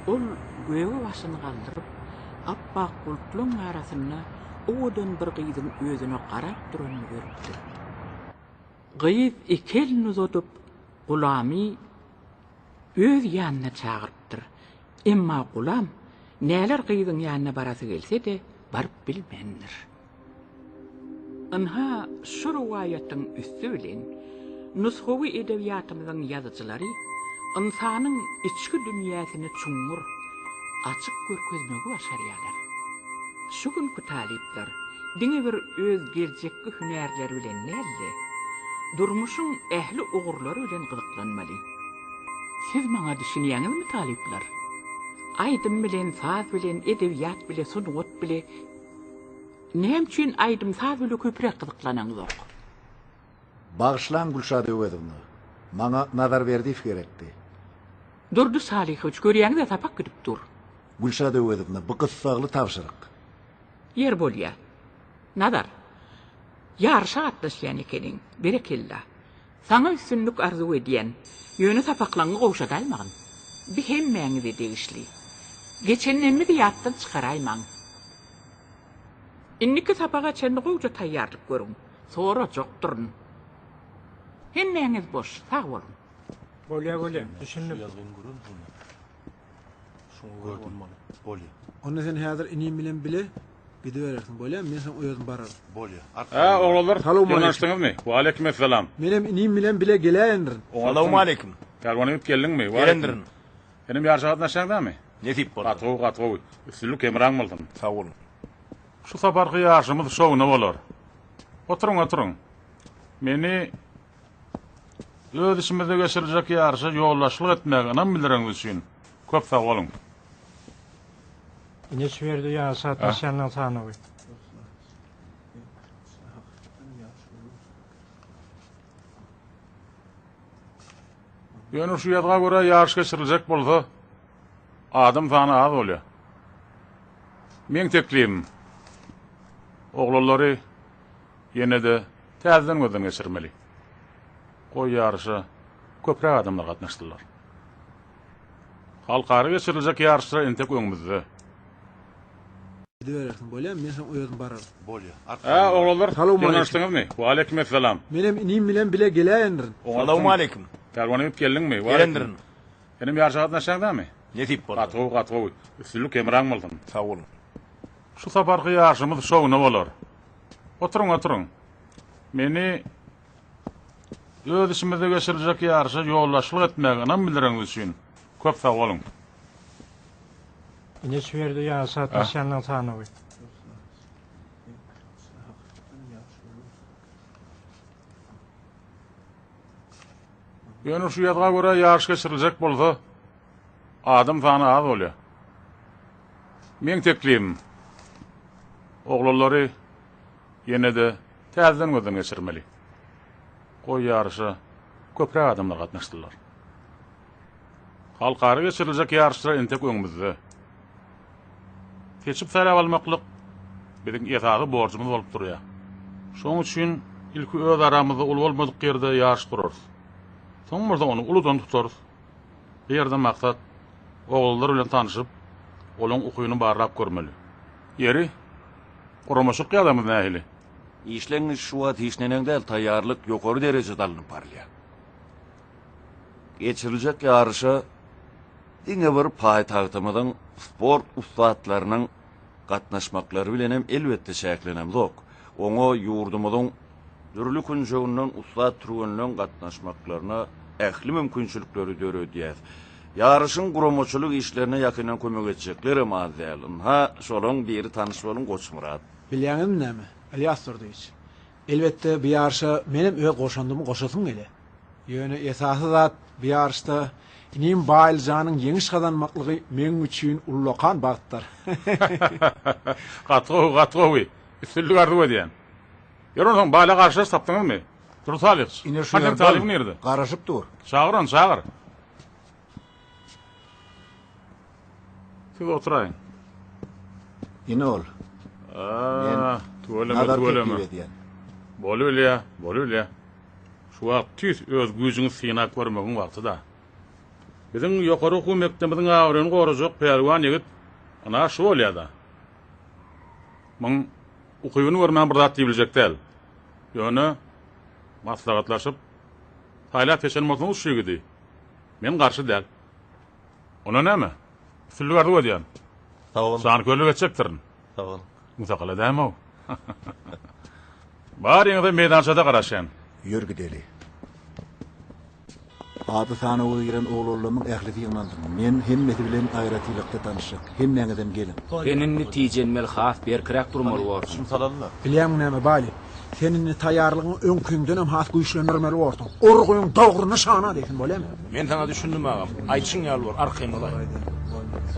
Ol göge başyny galdyryp, ap-ak bulutlaryň arasynda owadan bir gyzyň özüne garap duranyny görüpdir. Gyz iki elini uzadyp, Gulamy öz ýanyna çagyrypdyr. Emma Gulam näler gyzyň ýanyna barasy gelse-de, baryp bilmändir. Ynha, şu rowaýatyň üsti bilen nusgawy edebiýatymyzyň ýazyjylary ynsanyň içki dünýäsini çuňňur, açyk görkezmegi başarýarlar. Şu günki talyplar diňe bir öz geljekki hünärleri bilen däl-de, durmuşyň ähli ugurlary bilen gyzyklanmaly. Siz maňa düşünýäňizmi, talyplar? Aýdym bilen, saz bilen, edebiýat bile, sungat bile Näme üçin aýdym-saz bile köpräk gyzyklanaňyzok? Bagyşlaň Gülşat Öwezowna, maňa Nazar Berdiýew gerekdi. Durdy Salyhowiç, görýäňiz-ä sapak gidip dur. Gülşat Öwezowna, bu gyssagly tabşyryk. Ýer bolýa. Nazar, ýaryşa gatnaşýan ekeniň. Berekella. Saňa üstünlik arzuw edýän. Ýöne sapaklaňy gowşadaýmagyn. Bi hemmäňize degişli. Geçenlerimizi ýatdan çykaraýmaň. Indiki sapaga çenli gowja taýýarlyk görüň. Sorajakdyryn. Hemmäňiz boş, sag boluň. Bolýa bolýa, düşündim. Şu ýazgyny görensiňmi? Şuňa gördüm muny. Bolýa. Onda sen häzir inim bilen bile gidiberersiň, bolýamy? Men soň özüm bararyn. Bolýa. Hä, oglanlar, Salowmaleýkim. ýygnanyşdyňyzmy? Waleýkim essalam. Menem inim bilen bile geläýendirin. Salowmaleýkim. Pälwan ýigit geldiňmi? Gelendirin. Senem ýaryşa gatnaşýaň dämi? Nesip bolsa. Gaty gowy, gaty gowy. Üstünlik hemraň bolsun. Sag boluň. Şu saparky ýaryşymyz şowuna bolar. Oturyň, oturyň. Meni öz işimizde geçiriljek ýaryşa ýoldaşlyk etmäge ynam bildireniňiz üçin köp sag boluň. Ine şu ýerde ýaryşa gatnaşýanlaryň sanawy. Ýöne şu ýazga görä ýaryş geçiriljek bolsa, adam sany az bolýar. Meň teklibim, oglanlary ýene-de täzeden gözden geçirmeli. Goý ýaryşa köpräk adamlar gatnaşsynlar. Halkara geçiriljek ýaryşlar entek öňümizde. Gidiberersiň, bolýamy? Men soň özüm bararyn. Bolýa. Hä, oglanlar, Salowmaleýkim. ýygnanyşdyňyzmy? Waleýkim essalam. Menem inim bilen bile geläýendirin. Salowmaleýkim. Pälwan ýigit geldiňmi? Gelendirin. Senem ýaryşa gatnaşýaň dämi? Nesip bolsa. Gaty gowy, gaty gowy. Üstünlik hemraň bolsun. Sag boluň. Şu saparky ýaryşymyz şowuna bolar. Oturyň, oturyň. Meni öz işimizde geçiriljek ýaryşa ýoldaşlyk etmäge ynam bildireniňiz üçin köp sag boluň. Ine şu ýerde ýaryşa gatnaşýanlaryň sanawy. Ýöne şu ýazga görä ýaryş geçiriljek bolsa, adam sany az bolýar. Meň teklibim, oglanlary ýene-de täzeden gözden geçirmeli. Goý ýaryşa köpräk adamlar gatnaşsynlar. Halkara geçiriljek ýaryşlar entek öňümizde. Seçip saýlap almaklyk biziň esasy borjumyz bolup durýar. Şonuň üçin ilki öz aramyzda uly bolmadyk ýerde ýaryş gurarys. Soň bolsa ony uludan tutarys. Bu ýerde maksat oglanlar bilen tanşyp, olaň ukyny barlap görmeli. Ýeri, guramaçylyk ýagdaýymyz nähili? Işleňiz şu wagt hiç neneň däl, taýýarlyk ýokary derejede alnyp barylýar. Geçiriljek ýaryşa diňe bir paýtagtymyzyň sport ussatlarynyň gatnaşmaklary bilen hem elbetde çäklenemzok. Oňa ýurdumyzyň dürli künjeginden ussat türgenleň gatnaşmaklaryna ähli mümkinçilikleri döredýäs. Ýaryşyň guramaçylyk işlerine ýakyndan kömek etjeklerem az däl. Ynha, şolaň biri tanyş boluň Goçmyrat. Bilýäňizmi näme, Ylýas Durdyýewiç, Elbetde, bu ýaryşa menem öz goşandymy goşasym gelýär. Ýöne esasy zat bu ýaryşda inim Baýlyjanyň ýeňiş gazanmaklygy meň üçin ullakan bagtdyr. Gaty gowy, gaty gowy. Üstünlik arzuw edýän. Ýör onsoň, Baýla garşydaş tapdyňyzmy? Durdy Salyhyç. Ine şu Hany seň ýerde talybyň nirede? Garaşyp dur. Çagyr ony, çagyr. Siz oturaýyň. Ine ol. Men tüweleme, Nazar tüweleme. teklip edýän. Bolubilýä, bolubilýä. Şu wagt tüýs öz güýjüňi synap görmegiň wagty-da. Biziň ýokary okuw mekdebimiziň abraýyny gorajak pälwan ýigit ynha şu bolýa-da. Muň ukybyny görmän bir zat diýibiljek däl. Ýöne maslahatlaşyp, saýlap seçen bolsaňyz şu ýigidi, men garşy däl. Onda näme? Üstünlik arzuw edýän. Sag boluň. Janköýerlik etjekdirin. Sag boluň. Musakala dämi-ow? Baryňyza meýdançada garaşýan. Ýör gideli. Ady sanawa giren oglanlarymyň ählisi ýygnalsyn. Men hemmesi bilen aýratylykda tanyşjak. Hemmäňizem geliň. Sen indi tijenmeli has berkiräk durmaly borsuň. Bilýäňmi näme, Baly? Sen indi taýýarlygyňy öňküňdenem has güýçlendirmeli borsuň. Urgyň dogry nyşana degsin, bolýamy? Men saňa düşündim agam. Aýdyşyň ýaly bor, arkaýyn bolaý.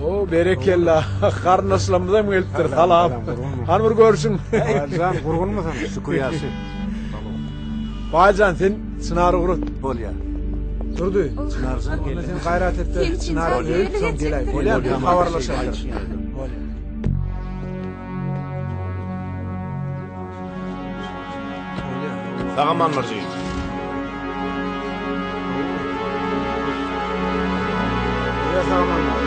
O, berekella. Garyndaşlarymyzam gelipdir. Salam. Hany bir görşüň. Baýjan, gurgunmysyň? Şükür ýagşy. Baýjan, sen Çynary ugrat. Bolýar. Durdy. Çynarjan Onda sen gaýrat et-de, Çynary öýüp, soň geläý. Bolýarmy? Biz habarlaşarys. Bolýar. Sag-aman bar jigim. Bolýar, sag-aman bar.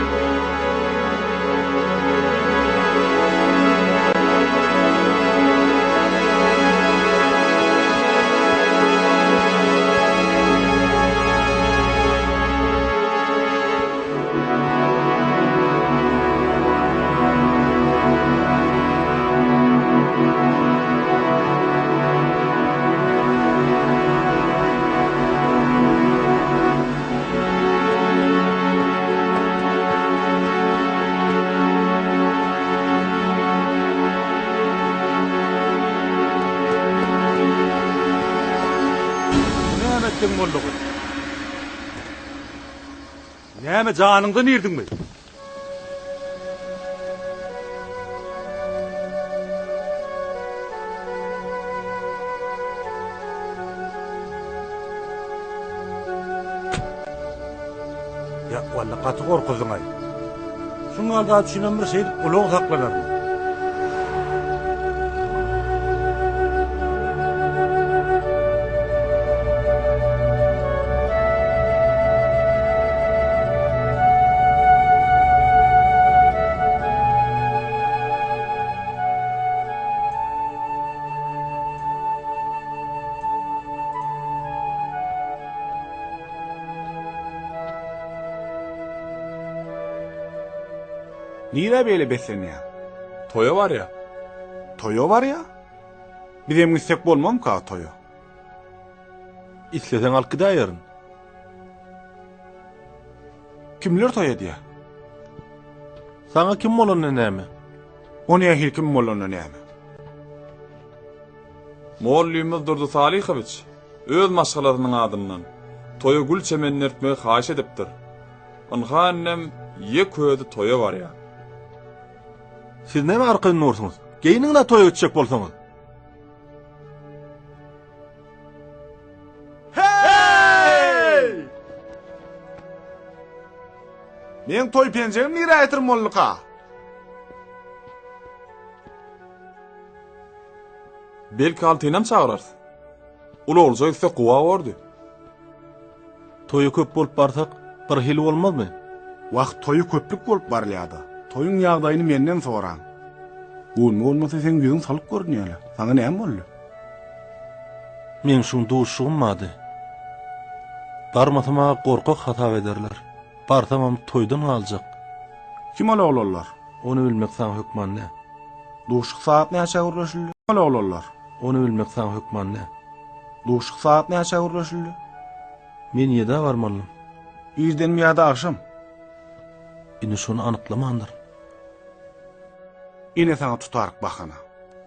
Bu näme etdigiň boldugy? Näme janyňdan irdiňmi? Ýa, walla gaty gorkuzdyň-aý. Şuň ýaly zat üçinem bir şeýdip ulag saklanarmy? Nirä beýle beslenýäň? Toýa barýa. Toýa barýa? Bizem gitsek bolmamyka toýa? Isleseň alyp gidäýerin. Kimler toý edýä? Saňa kim bolanda näme? O nähili kim bolanda näme? Mugallymymyz Durdy Salyhowiç öz maşgalasynyň adyndan toýa gül çemenini eltmegi haýyş edipdir. Ynha indem ýek özi toýa barýar. Siz näme arkaýyn dursuňyz? Geýniň-le toýa gitjek bolsaňyz. Heý! Meň toý penjegim nirä ýitirim bolduka? Belki Altynam çagyrarys. Ulaglyja gitsek gowa bordy. Toýa köp bolup barsak, birhili bolmazmy? Wah, toýa köplük bolup barylýada. Toýuň ýagdaýyny menden soraň. Göwnüme bolmasa seň ýüzüň salyk görünýäle. Saňa näme boldy? Meň şuň duşuşygym bardy. Barmasam-a gorkak hasap ederler. Barsamam toýdan galjak. Kim ol oglanlar? Ony bilmek saňa hökman däl. Duşuşyk sagat näçä gürleşildi? Ol oglanlar? Ony bilmek saňa hökman däl. Duşuşyk sagat näçä gürleşildi? Men ýedä barmalydym. Irdenmi ýa-da agşam? Indi şony anyklamandyryn. Ine saňa tutaryk bahana.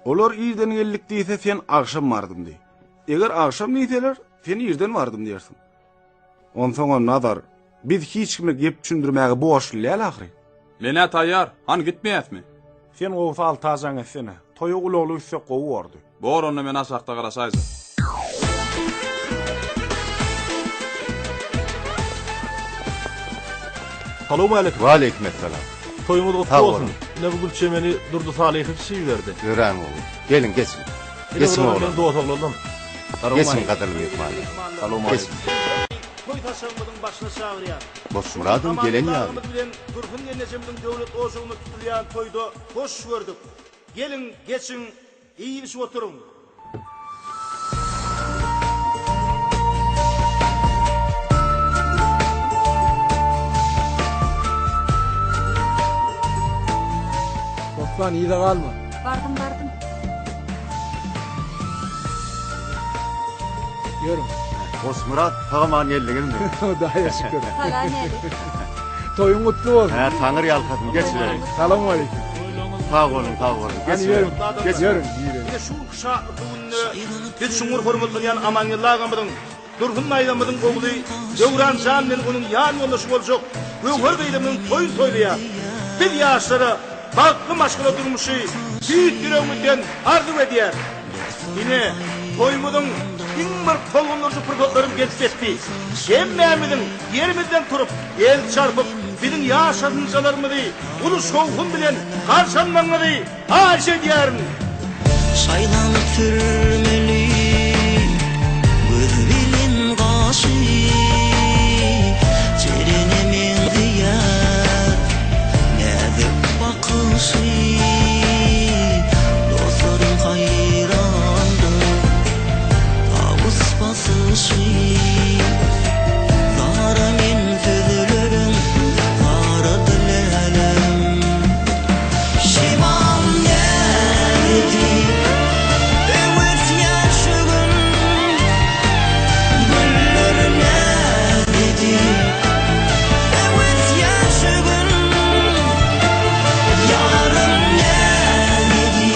Olar irden geldik diýse, sen agşam bardym diý. Eger agşam diýseler, sen irden bardym diýersiň. Onsoňam Nazar, biz hiç kime gep düşündirmäge borçly däl ahyry. Men-ä taýýar, hany gitmeýäsmi? Sen gowusy alta jaň etsene. Toýa ulagly gitsek gowy bordy. Bor onda men aşakda garaşaýjak. Salowmaleýkim. Waleýkim essalam. Toýuňyz gutly Sag bolsun. boluň. Ine bu gül çemeni Durdy Salyhowiç iberdi. Örän gowy. Geliň geçiň. Geçiň Ine bular oglan. meň dos oglanlarym. Geçiň gadyrly myhmanlar. Geçiň. Toý saçagymyzyň başyna çagyrýar. Goçmyradam gelen Amangeldi ýaly. agamyz bilen Dursun gelnejemiziň döwlet ojagynda tutulýan toýda hoş gördük. Geliň, geçiň, iýip-içip oturyň. Bossan yza galma. Bardym, bardym. Ýörüň. Goçmyrat sag-aman geldiňizmi? Hudaýa şükür. Salam älik. Toýuň gutly bolsun. Hä, Taňry ýalkasyn, geçiberiň. Salowmaleýkim. Sag boluň, sag boluň. Hany ýörüň. Geçiberiň. Ýörüň, girelim. Ine şu günki şatlykly günde biz çuňňur hormatlanýan Amangeldi agamyzyň, Dursun daýzamyzyň ogly Döwran jan bilen onuň ýan ýoldaşy boljak Göwher gyzymyzyň toýuny toýlaýarys. Biz ýaşlara bagtly maşgala durmuşy tüýs ýüregimizden arzuw edýäris. Ine, toýumyzyň iň bir tolgundyryjy pursatlarym gelip ýetdi. Hemmämiziň ýerimizden turup, el çarpyp, biziň ýaş ýatynjalarymyzy uly şowhun bilen garşy almagyňyzy haýyş edýärin. Şaýlanyp sürmeli göz bilen gaşy, Jerene meňzeýär näzik bakyşy. Dostlarym haýrandyr tawus basyşy. Zara men sözleriň zara dilälem. Şemal näzedi öwüsýär şu gün. Güller näzedi öwüsýär şu gün. Ýarym näzedi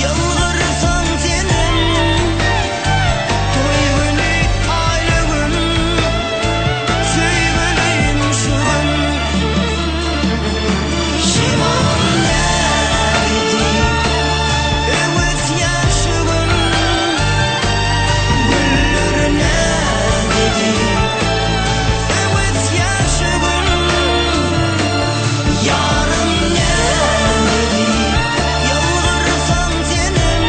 ýylgyrsaň senem. Toý güni aýly gün söýgülim şu gün. Şemal näzedi öwüsýär şu gün. Güller näzedi öwüsýär şu gün. Ýarym näzedi ýylgyrsaň senem.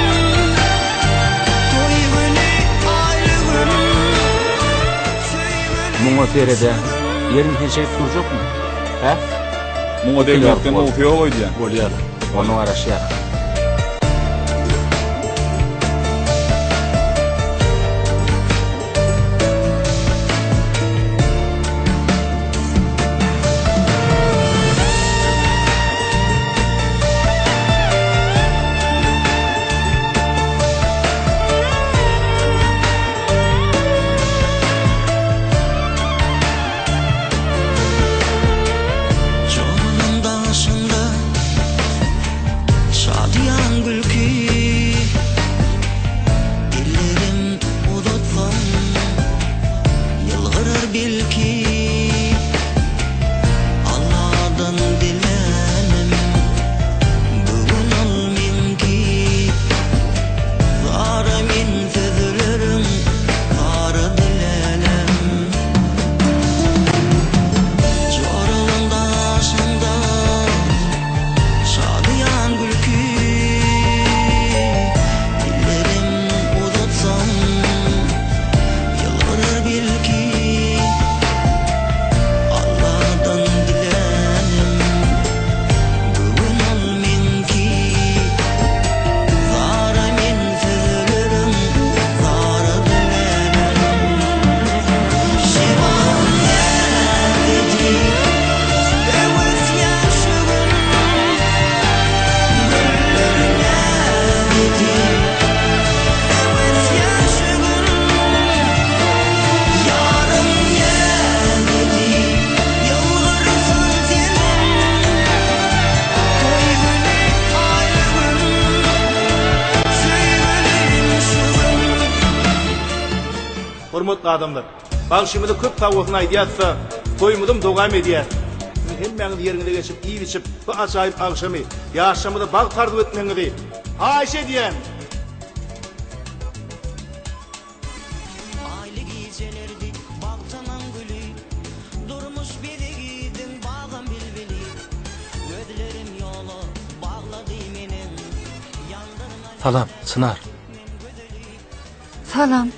Toý güni aýly gün söýgülim Muňa sered-ä. Ýerini sen şeýdip durjakmy? Hä? Muňa degmekden gowusy ýok öýdýän. Bolýar. Onda garaşýas. Janyň daşynda şadyýan gülki, Ellerim uzatsam ýylgyrar belki. Alladan dilänim bu gün ol meňki. Zara men sözlerim, zara dilälem. Joralyň daşynda şadyýan gülki, Ellerim uzatsam ýylgyrar belki. Alladan dilänim bu gün ol meňki. Zara men sözlerim, zara dilänim. Şemal näzedi öwüsýär şu gün. Güller näzedi öwüsýär şu gün. Ýarym näzedi ýylgyrsaň senem. Toý güni aýly gün söýgülim şu gün. Hormatly adamlar! Bagşymyza köp sag bolsun aýdýas-da, toýumyzam dowam edýär. Siziň hemmäňiz ýeriňize geçip iýip-içip, bu ajaýyp agşamy, ýaşlarymyza bagt arzuw etmegiňizi haýyş edýän! Aýly gijelerdi bagtynyň güli, Durmuş bezegidiň bagam bilbili. Gözlerim ýola baglady meniň, Ýandyrma Salam, Çynar. Salam.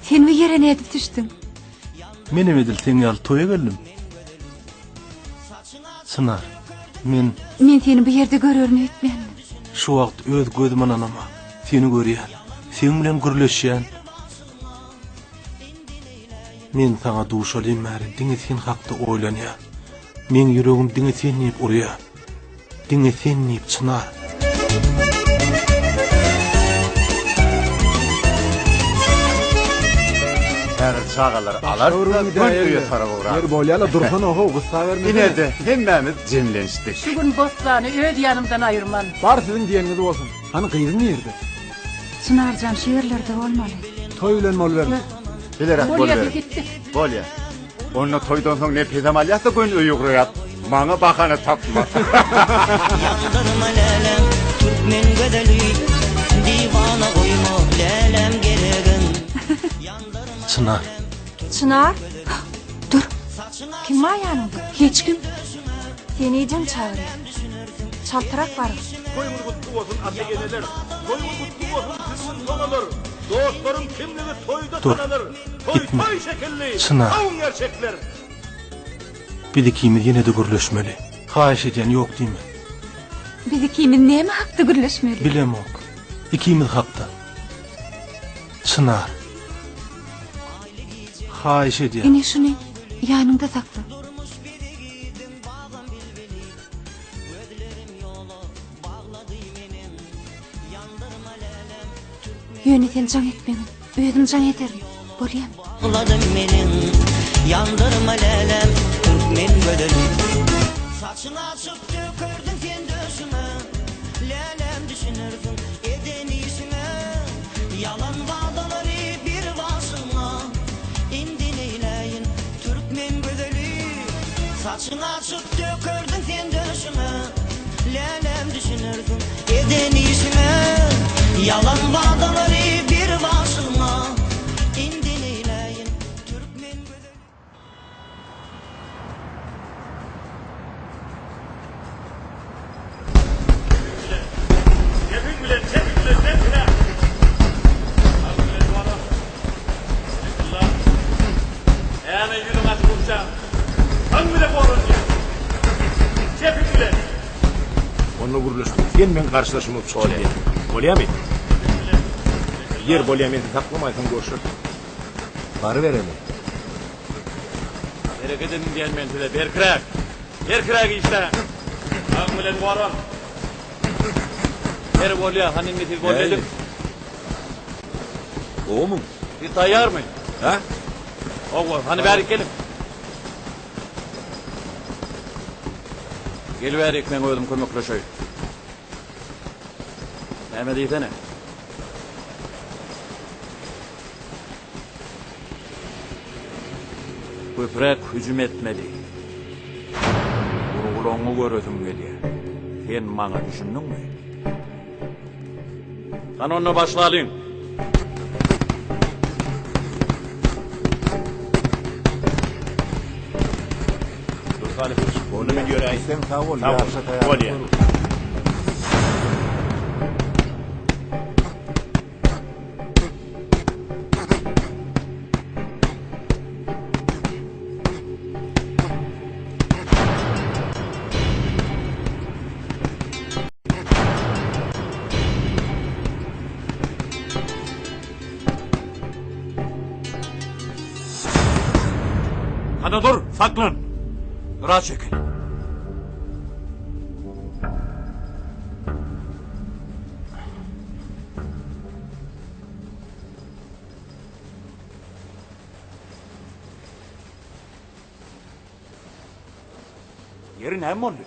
Sen bu ýere nädip düşdüň? Menem edil seň ýaly toýa geldim. Çynar, men. Men seni bu ýerde görerin öýtmändim. Şu wagt öz gözüm ynanamok. Seni görýän. Seň bilen gürleşýän. Men saňa duşalym bäri diňe sen hakda oýlanýan. Meň ýüregim diňe sen diýip urýar. Diňe sen diýip Çynar. Häzir çagalary alarys-da, göni öýe tarap ugrarys. Ýeri bolýa-la, dursana-how, gyssabermesene. Ine-de, hemmämiz jemlenişdik. Şu gün Bossany öz ýanymdan aýyrman. Bar siziň diýeniňiz bolsun. Hany gyzyň nirde? Çynarjan şu ýerlerde bolmaly. Toý bilen boluberiň. Bileräk Bolýa, boluberiň. biz gitdik. Bolýa. Onda toýdan soň Nepesem alýas-da göni öýe ugraýas. Maňa bahana tapma. Ýandyrma läläm, türkmen gözeli, Diwana goýma läläm geregin. Çynar. Çynar? Dur. Kim bar ýanyňda? Hiç kim. Seni ejeň çagyrýar. Çaltrak baryň. Toýuňyz gutly bolsun ata-eneler, Toýuňyz gutly bolsun sülgün sonalar, Dostlaryň kimligi toýda Dur. tanalar, Toý Gitme. toý şekilli, Çynar. sawuň gerçekler. Biz ikimiz ýene-de gürleşmeli. Haýyş edýän ýok diýme. Biz ikimiz näme hakda gürleşmeli? Bilemok. Ikimiz hakda. Çynar. Haýyş edýän. Ine şuny ýanyňda sakla. Ýöne sen jaň etmegin. Özüm jaň ederin. Bolýamy? Bagladym meniň, ýandyrma läläm, türkmen gözeli. Saçyň açyp dökerdiň sen döşüme, Läläm düşünersiň eden işiňe. Ýalan wadalary bir başyňa, Indi neýläýin, türkmen gözeli. Saçyň açyp dökerdiň sen döşüme, Läläm düşünersiň eden işiňe. Ýalan wadalary bir başyňa, Indi neýläýin, türkmen gözeli. Gepiň bilen, çepiň bilen berkiräk. Sagyň bilen goran. Berekella. Näme ýüzüň açyk urşaň? Sagyň bilen goran diýýän. Çepiň bilen. Onda gürleşdik. Sen meň garşydaşym bolup çykyş edýäň. Bolýamy? Ýer bolýa men seni saklamaýyn soň görşeris. Barybereli. Hereket ediň diýen men size, berkiräk! Berkiräk işläň! Sagyň bilen goran! Ýeri bolýa, hany indi siz boldy ediň. Gowumyň? Siz taýýarmy? Hä? Hawa, hany bärik geliň. Gel bärik, men özüm kömekleşeýin. Näme diýsene? Köpräk hüjüm etmeli. Urgulaňňy göresim gelýär. Sen maňa düşündiňmi? Hany onda başlalyň. Onda men ýöräýin. Sen sag bol, Sag bol. ýaryşa taýýarlyk Bolýar. gör. Hana dur, saklan. Gyra çekil. Ýeri näme boldy?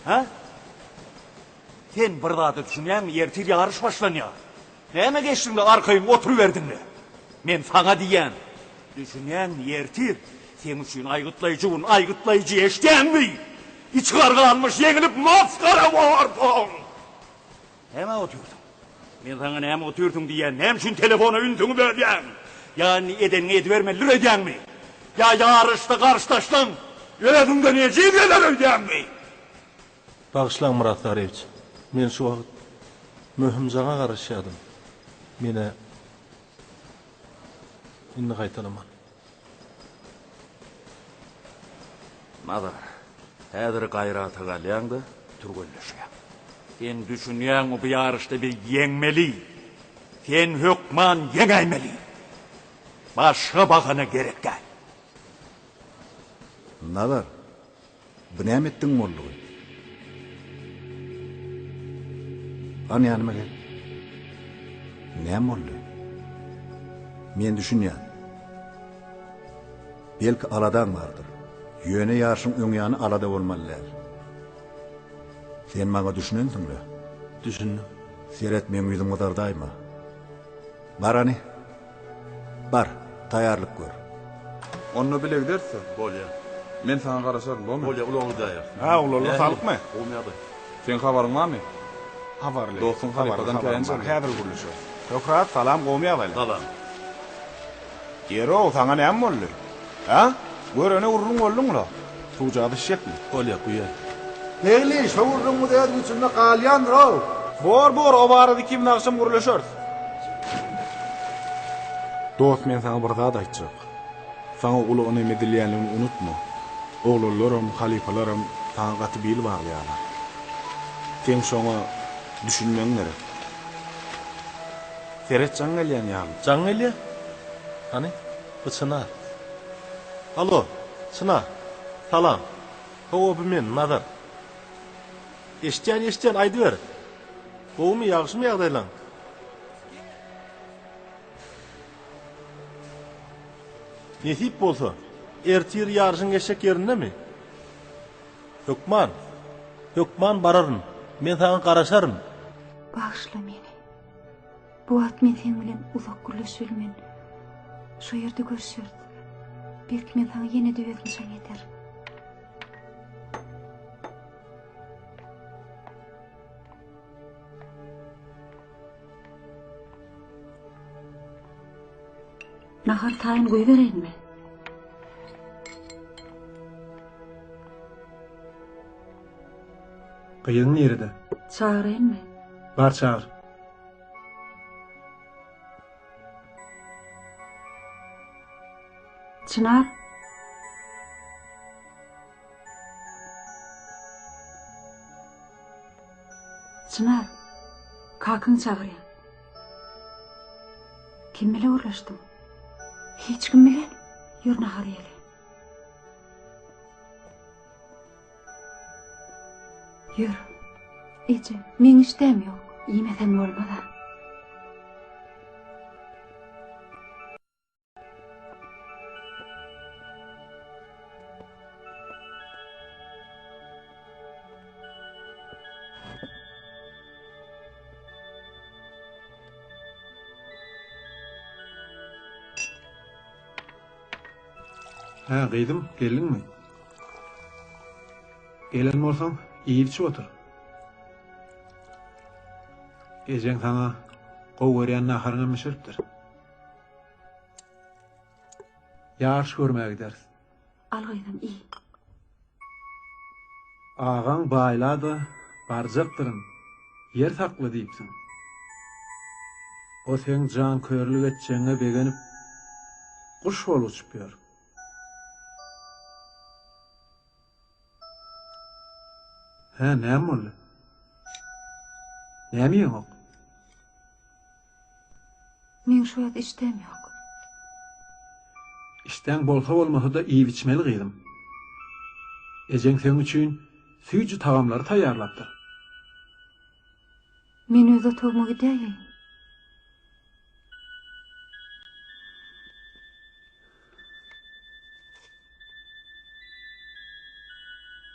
Hä? Sen bir zada düşünýäňmi? Ertir ýaryş başlanýar. Näme geçdiňle arkaýyn oturyberdiňle? Men saňa diýýän. Düşünýäňmi, ertir seň üçin aýgytlaýjy gün, aýgytlaýjy, eşidýäňmi? Içi garganmyş, ýeňilip masgara borsuň! Nämä otyrsyň? Men saňa näme otyrsyň diýýän, näme üçin telefona ünsüňi bölýäň? Ýa indi edeniňi edibermelidir öýdýäňmi? Ýa ýaryşda garşydaşlaň özüňden ejiz geler öýdýäňmi? Bagyşlaň Myrat Saryýewiç, men şu wagt möhüm jaňa garaşýadym. Menä indi gaýtalaman. Nazar. Häzir gaýrata galýaň-da, türgenleşýäň. Sen düşünýäňmi, bu ýaryşda biz ýeňmeli. Sen hökman ýeňäýmeli. Başga bahana gerek däl. Nazar, bu näme etdigiň boldugy? Hany ýanyma gel. Näme boldy? Men düşünýän. Belki aladaň bardyr. Ýöne ýaryşyň öň ýany alada bolmaly däl. Sen maňa düşünensiň-le? Düşündim. Seret, meň ýüzümi gyzardaýma. Bar hany. Bar, taýýarlyk gör. Onda bile gideris-dä. Bolýa. Men saňa garaşaryn, bormy? Bolýa, ulagly gidäýeris. Hä, oglanlar saglykmy? Gowmy ýagdaý? Seň habaryň barmy? Habarly. Dostuň halypadan käýinç aldy. Häzir gürleşeris. Şöhrat, salam, gowmy ýagdaýlar? Salam. Ýer-ow, saňa näme boldy? Hä? Görene gürrüň bolduň-la. Suwjagaz içjekmi? Bolýa, guýaý. Begli, şo gürrüňiňiz öz güýjünde galýandyr-ow. Bor, bor, o barada ikimiz agşam gürleşeris. Dost, men saňa bir zat aýtjak. Saňa uly ynam edilýänligini unutma. Oglanlaram, halypalaram saňa gaty bil baglaýarlar. Seň şoňa düşünmegiň gerek. Seret jaň gelýän ýaly. Jaň gelýä? Hany, bu Çynar. Alo, Çynar. Salam. Hawa, bu men, Nazar. Eşidýän, eşidýän, aýdyber. Gowumy, ýagşymy ýagdaýlaň? Nesip bolsa, ertir ýaryşyň geçjek ýerindemi? Hökman. Hökman bararyn. Men saňa garaşaryn. Bagyşla meni. Bu wagt men seň bilen uzak gürleşibilmen. Şo ýerde görüşeris. Belki men saňa ýene-de özüm jaň ederin. Nahar taýyn goýbereýinmi? Gyzyň nirede? Çagyraýynmy? Bar çagyr. Çynar. Çynar, kakaň çagyrýar. Kim bile gürleşdiň? Hiç kim bilen. Ýör nahar iýeli. Ýör. Eje, meň işdäm ýok. Iýmeseň bolmaz-a. Hä, gyzym, geldiňmi? Gelen bolsaň, iýip-içip otur. Ejeň saňa gowy görýän naharyňam bişiripdir. Ýaryş görmäge gideris. Al gyzym, iý. Agaň baýla-da, barjakdyryn, ýer sakla diýipsiň. O seň jankörlük etjegiňe begenip, guş bolup uçup ýör. Hä, näme boldy? Näme iýeňok? Meň şu wagt işdäm ýok. Işdäň bolsa-bolmasa-da iýip-içmeli gyzym. Ejeň seň üçin süýji tagamlary taýýarlapdyr. Men öz otagyma gidäýeýin.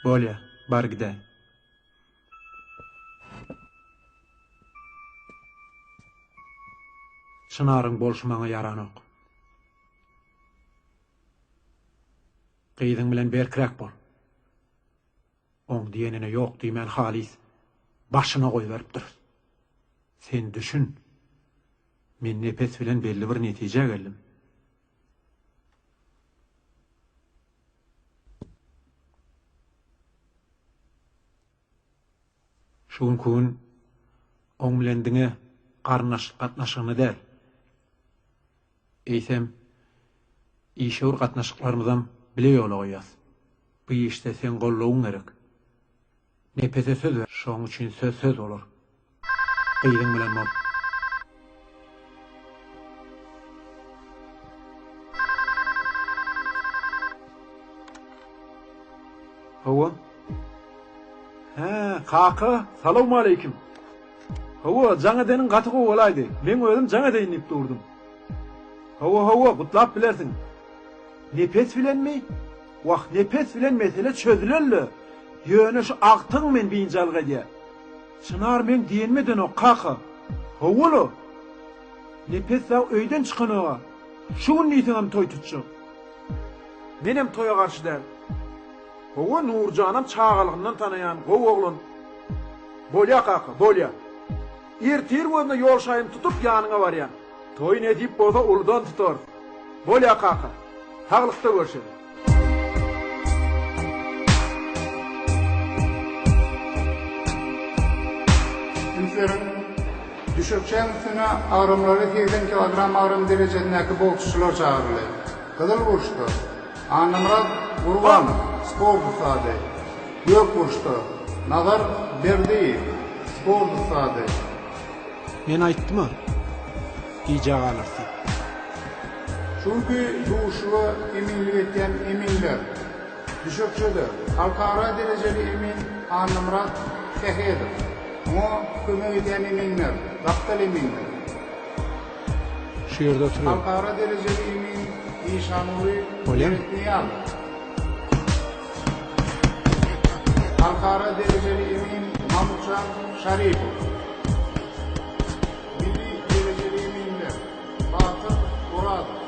Bolýa, bar gidäý. Çynaryň bolşy maňa ýaranok. Gyzyň bilen berkräk bol. Oň diýenine ýok diýmän halys başyna goýberipdir. Sen düşün. Men Nepes bilen belli bir netijä geldim. Şu günki gün oň bilen diňe garyndaşlyk gatnaşygyny däl, eýsem, işewür gatnaşyklarymyzam bile ýola goýýas. Bu işde seň goldawyň gerek. Nepese söz ber, şoň üçin söz söz bolar. Gyzyň bilen bol. Hawa. Hä, kaka, salowmaleýkim. Hawa, jaň edeniň gaty gowy bolaýdy. Meň özüm jaň edeýin diýip durdum. Hawa, hawa, gutlap bilersiň. Nepes bilenmi? Wah, Nepes bilen mesele çözülen-le. Ýöne şu agtygyň meni biynjalyk edýär. Çynar meň diýenimi edenok, kaka. Hawa-la. Nepes dagy öýden çykanog-a. Şu gün diýseňem toý tutjak. Menem toýa garşy däl. Hawa, Nurjanam çagalygyndan tanaýan, gowy oglan. Bolýa, kaka, bolýa. Ertir gözüne ýol şaýyny tutup ýanyňa barýan. Toý nesip bolsa uludan tutarys. Bolýa kaka. Saglykda görşeli. Üns beriň, Düşekçäň üstüne agramlary 80 kilogram agram derejesindäki boksçular çagyryldy. Gyzyl burçda, Annamyrat Gurbanow, sport ussady. Gök burçda, Nazar Berdiýew, sport ussady. Men aýtdym-a, gijä galarys diýip. Şu günki duşuşyga eminlik etýän eminler, düşekçede, halkara derejeli emin Annamyrat Sähedow, oňa kömek edýän eminler, gapdal eminler. Şu ýerde oturyň. Halkara derejeli emin Işanguly Bolýamy? Meretnyýazow. Halkara derejeli emin Mamutjan Şaripow. Milli derejeli eminler Batyr Orazow.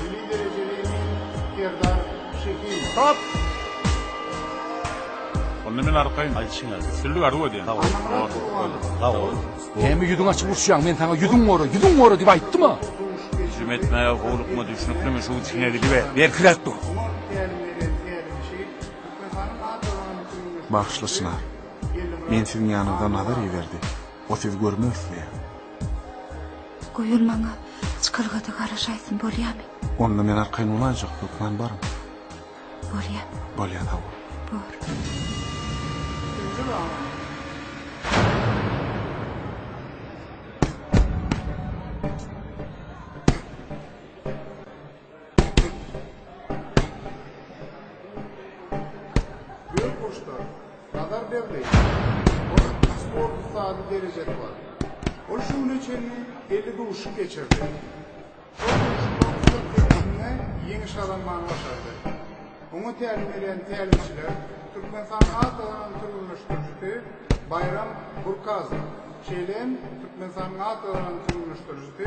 Milli derejeli emin Serdar Şehinow. Stop! Onda men arkaýyn. Aýtşyň ýaly. Üstünlik arzuw edýän. Sag bol. Sag bol. Näme ýüzüňi açyp uruşýaň? Men saňa ýüzüň gora, ýüzüň gora diýip aýtdym-a. Hüjüm etmäge howlukma, düşnüklimi? Şu içiňe gidiber. Berkiräk dur. Bagyşla Çynar. Men siziň ýanyňyza Nazar iberdi. O sizi görmek isleýär. Goý ol maňa çykalgada garaşaýsyn, bolýamy? Onda men arkaýyn bolaýjak, hökman baryň. Bolýa. Bolýa sag bol. Bor. Ikinji raund. Gök burçda Nazar Berdiýew. Onuň sport ussady derejesi bar. Ol şu güne çenli 50 duşuşyk geçirdi. Şol duşuşyklaryň 48-inde ýeňiş gazanmany başardy. Oňa tälim berýän tälimçiler Türkmenistanyň at gazanan türgenleşdirijisi Baýram Burkazow, şeýle hem Türkmenistanyň at gazanan türgenleşdirijisi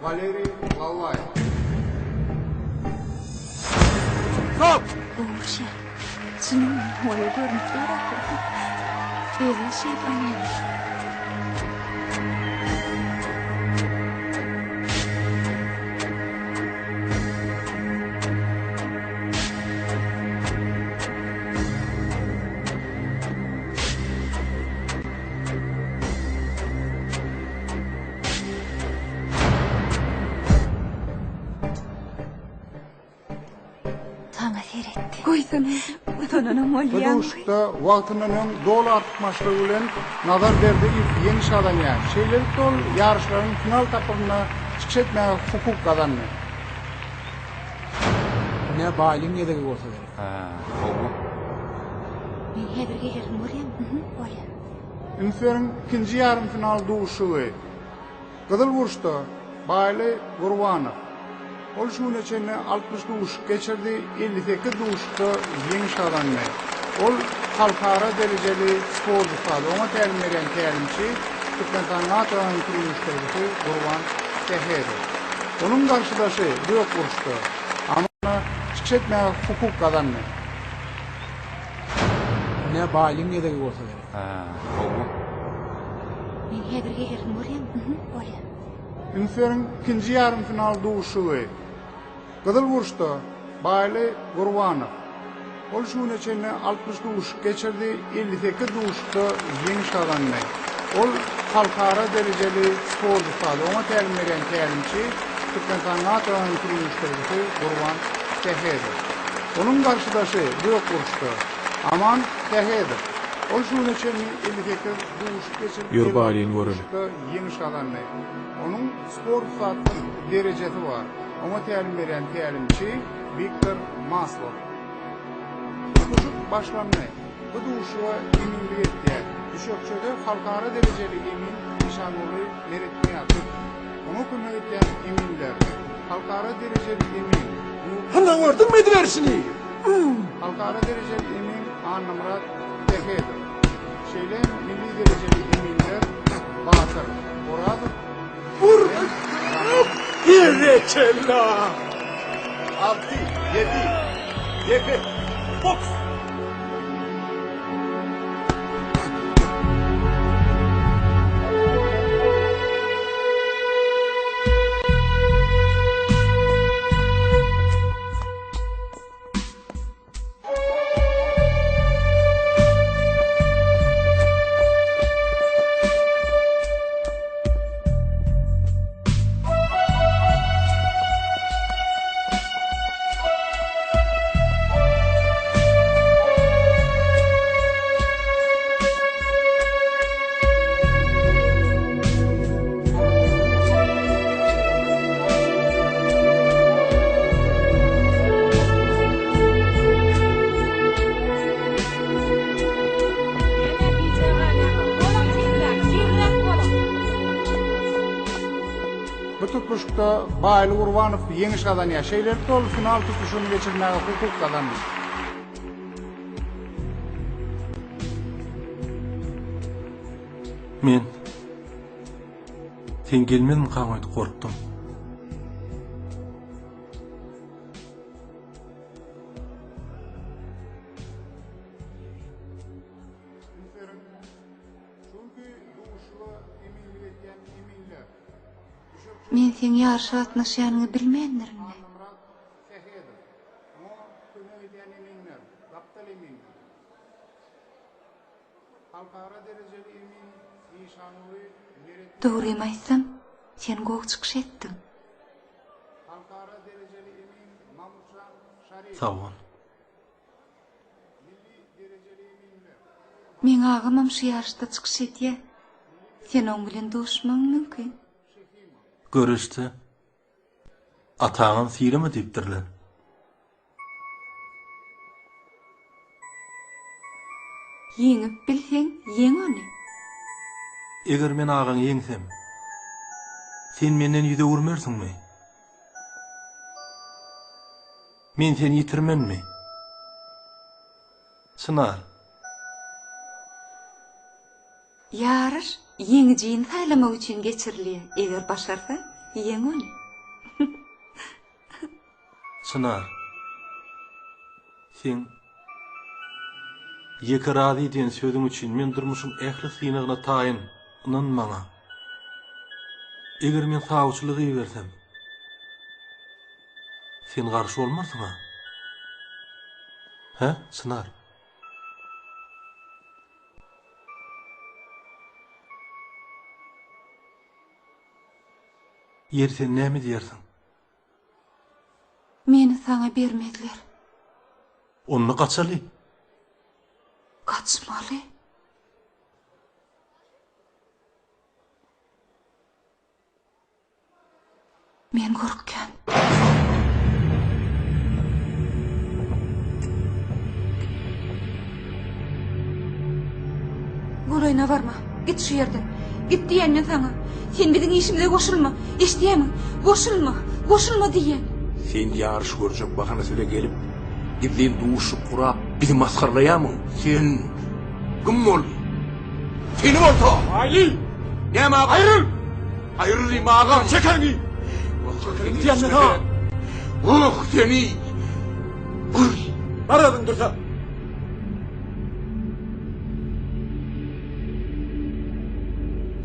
Waleriý Lallaýew. Stop! Gowy şeýle. Çynyň oýa görnüp dur ahyry. Özüň şeýdip aýaly. Saňa seretdi. Goýsana, utananam Bu bolýamy? duşuşykda wagtyndan öň doly artykmaçlygy bilen Nazar Berdiýew ýeňiş gazanýar. Şeýlelikde ol ýaryşlaryň final tapgyrynda çykyş etmäge hukuk gazandy. Ine Baýlyň gezegi bolsa gerek. Hä, hawa. Men häzir gelerin bolýamy? Mhm, bolýar. Üns beriň, ikinji ýarym final duşuşygy. Gyzyl burçda, Baýly Gurbanow. Ol şu güne çenli 60 duşuşyk geçirdi, 58 duşuşykda ýeňiş gazandy. Ol halkara derejeli sport ussady, oňa tälim berýän tälimçi Türkmenistanyň at gazanan türgenleşdirijisi Gurban Sähedow. Onuň garşydaşy gök burçda, Amana çykyş etmäge hukuk gazandy. Ine Baýlyň gezegi bolsa gerek. Hä, hawa. Men häzir gelerin bolýamy? Mhm, bolýar. Üns beriň, ikinji ýarym final duşuşygy. Gyzyl burçda, Baýly Gurbanow. Ol şu güne çenli 60 duşuşyk geçirdi, 58 duşuşykda ýeňiş gazandy. Ol halkara derejeli sport ussady, oňa tälim berýän tälimçi Türkmenistanyň at gazanan türgenleşdirijisi Gurban Sähedow. Onuň garşydaşy gök burçda, Aman Sähedow. Ol şu güne çenli 58 duşuşyk geçirip, Ýör 52 Baýlyny göreli. duşuşykda ýeňiş gazandy. Onuň sport ussatlyk derejesi bar. Oňa tälim berýän tälimçi Wiktor Maslow. Duşuşyk başlandy. Bu duşuşyga eminlik etýär. Düşekçede halkara derejeli emin Işanguly Meretnyýazow. Oňa kömek edýän eminler, halkara derejeli emin Hana gördüňmi ediberişini? Halkara derejeli emin Annamyrat Sähedow. Şeýle hem milli derejeli eminler Batyr Orazow Vur! Berekella! Alty, ýedi, sekiz, boks! Bu tutluşykda Baýly Gurbanow ýeňiş gazanýar. Şeýlelikde ol final tutluşygyny geçirmäge hukuk gazandy. Men Sen gelmezmikaň öýdüp gorkdum. Men seň ýaryşa gatnaşýanyňy bilmändirin-le. Dogrymy aýtsam, sen gowy çykyş etdiň. Sag bol. Meň agamam şu ýaryşda çykyş edýär. Sen oň bilen duşmagyň mümkin. Göreşde ataňam sylama diýipdirler. Ýeňip bilseň, ýeň ony. Eger men agaňy ýeňsem, sen menden ýüz öwürmersiňmi? Men seni ýitirmenmi? Çynar. Ýaryş ýeňijini saýlamak üçin geçirilýär, eger başarsaň, ýeň ony. Çynar. Seň Ýeke razy diýen sözüň üçin men durmuşyň ähli synagyna taýyn, ynan maňa. Eger men sawçylyk ibersem, sen garşy bolmarsyň-a? Hä, Çynar? Ýeri sen näme diýersiň? Meni saňa bermezler. Onda gaçaly. Gaçmaly. Men gorkýan. Golaýyna barma. Git şu ýerden. Git diýýän men saňa. Sen biziň işimize goşulma. Eşidýämiň? Goşulma. Goşulma diýýän. Sen ýaryş görjek bahanasy bilen gelip, gizlin duşuşyk gurap, bizi masgaralaýarmyň? Sen kim boldy? Seni bolsa! Aýly! Näme aga? Aýryl! Aýryl diýme agam! Çek eliňi! Çek eliňi diýýän men saňa! Oh, seni! Bar özüň dursa!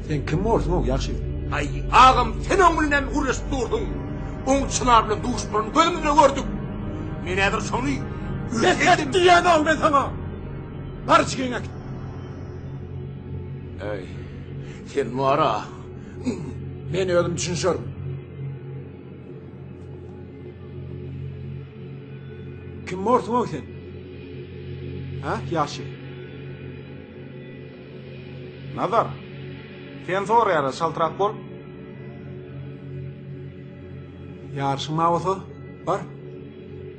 Sen kim borsuň-ow, ýagşy? Aý, agam, sen oň bilen näme gürleşip dursuň? Oň Çynar bilen duşmanyny gözümiz bilen gördük. Men häzir şony Bes et diýýän-ow men saňa! Bar jigiňi äkit. Äý, sen bar-a. Men özüm düşünişerin. Kim borsuň-ow sen? Hä, ýaşy? Nazar, sen soraýarlar, çaltrak bol. Ýaryşyň bar bolsa, bar.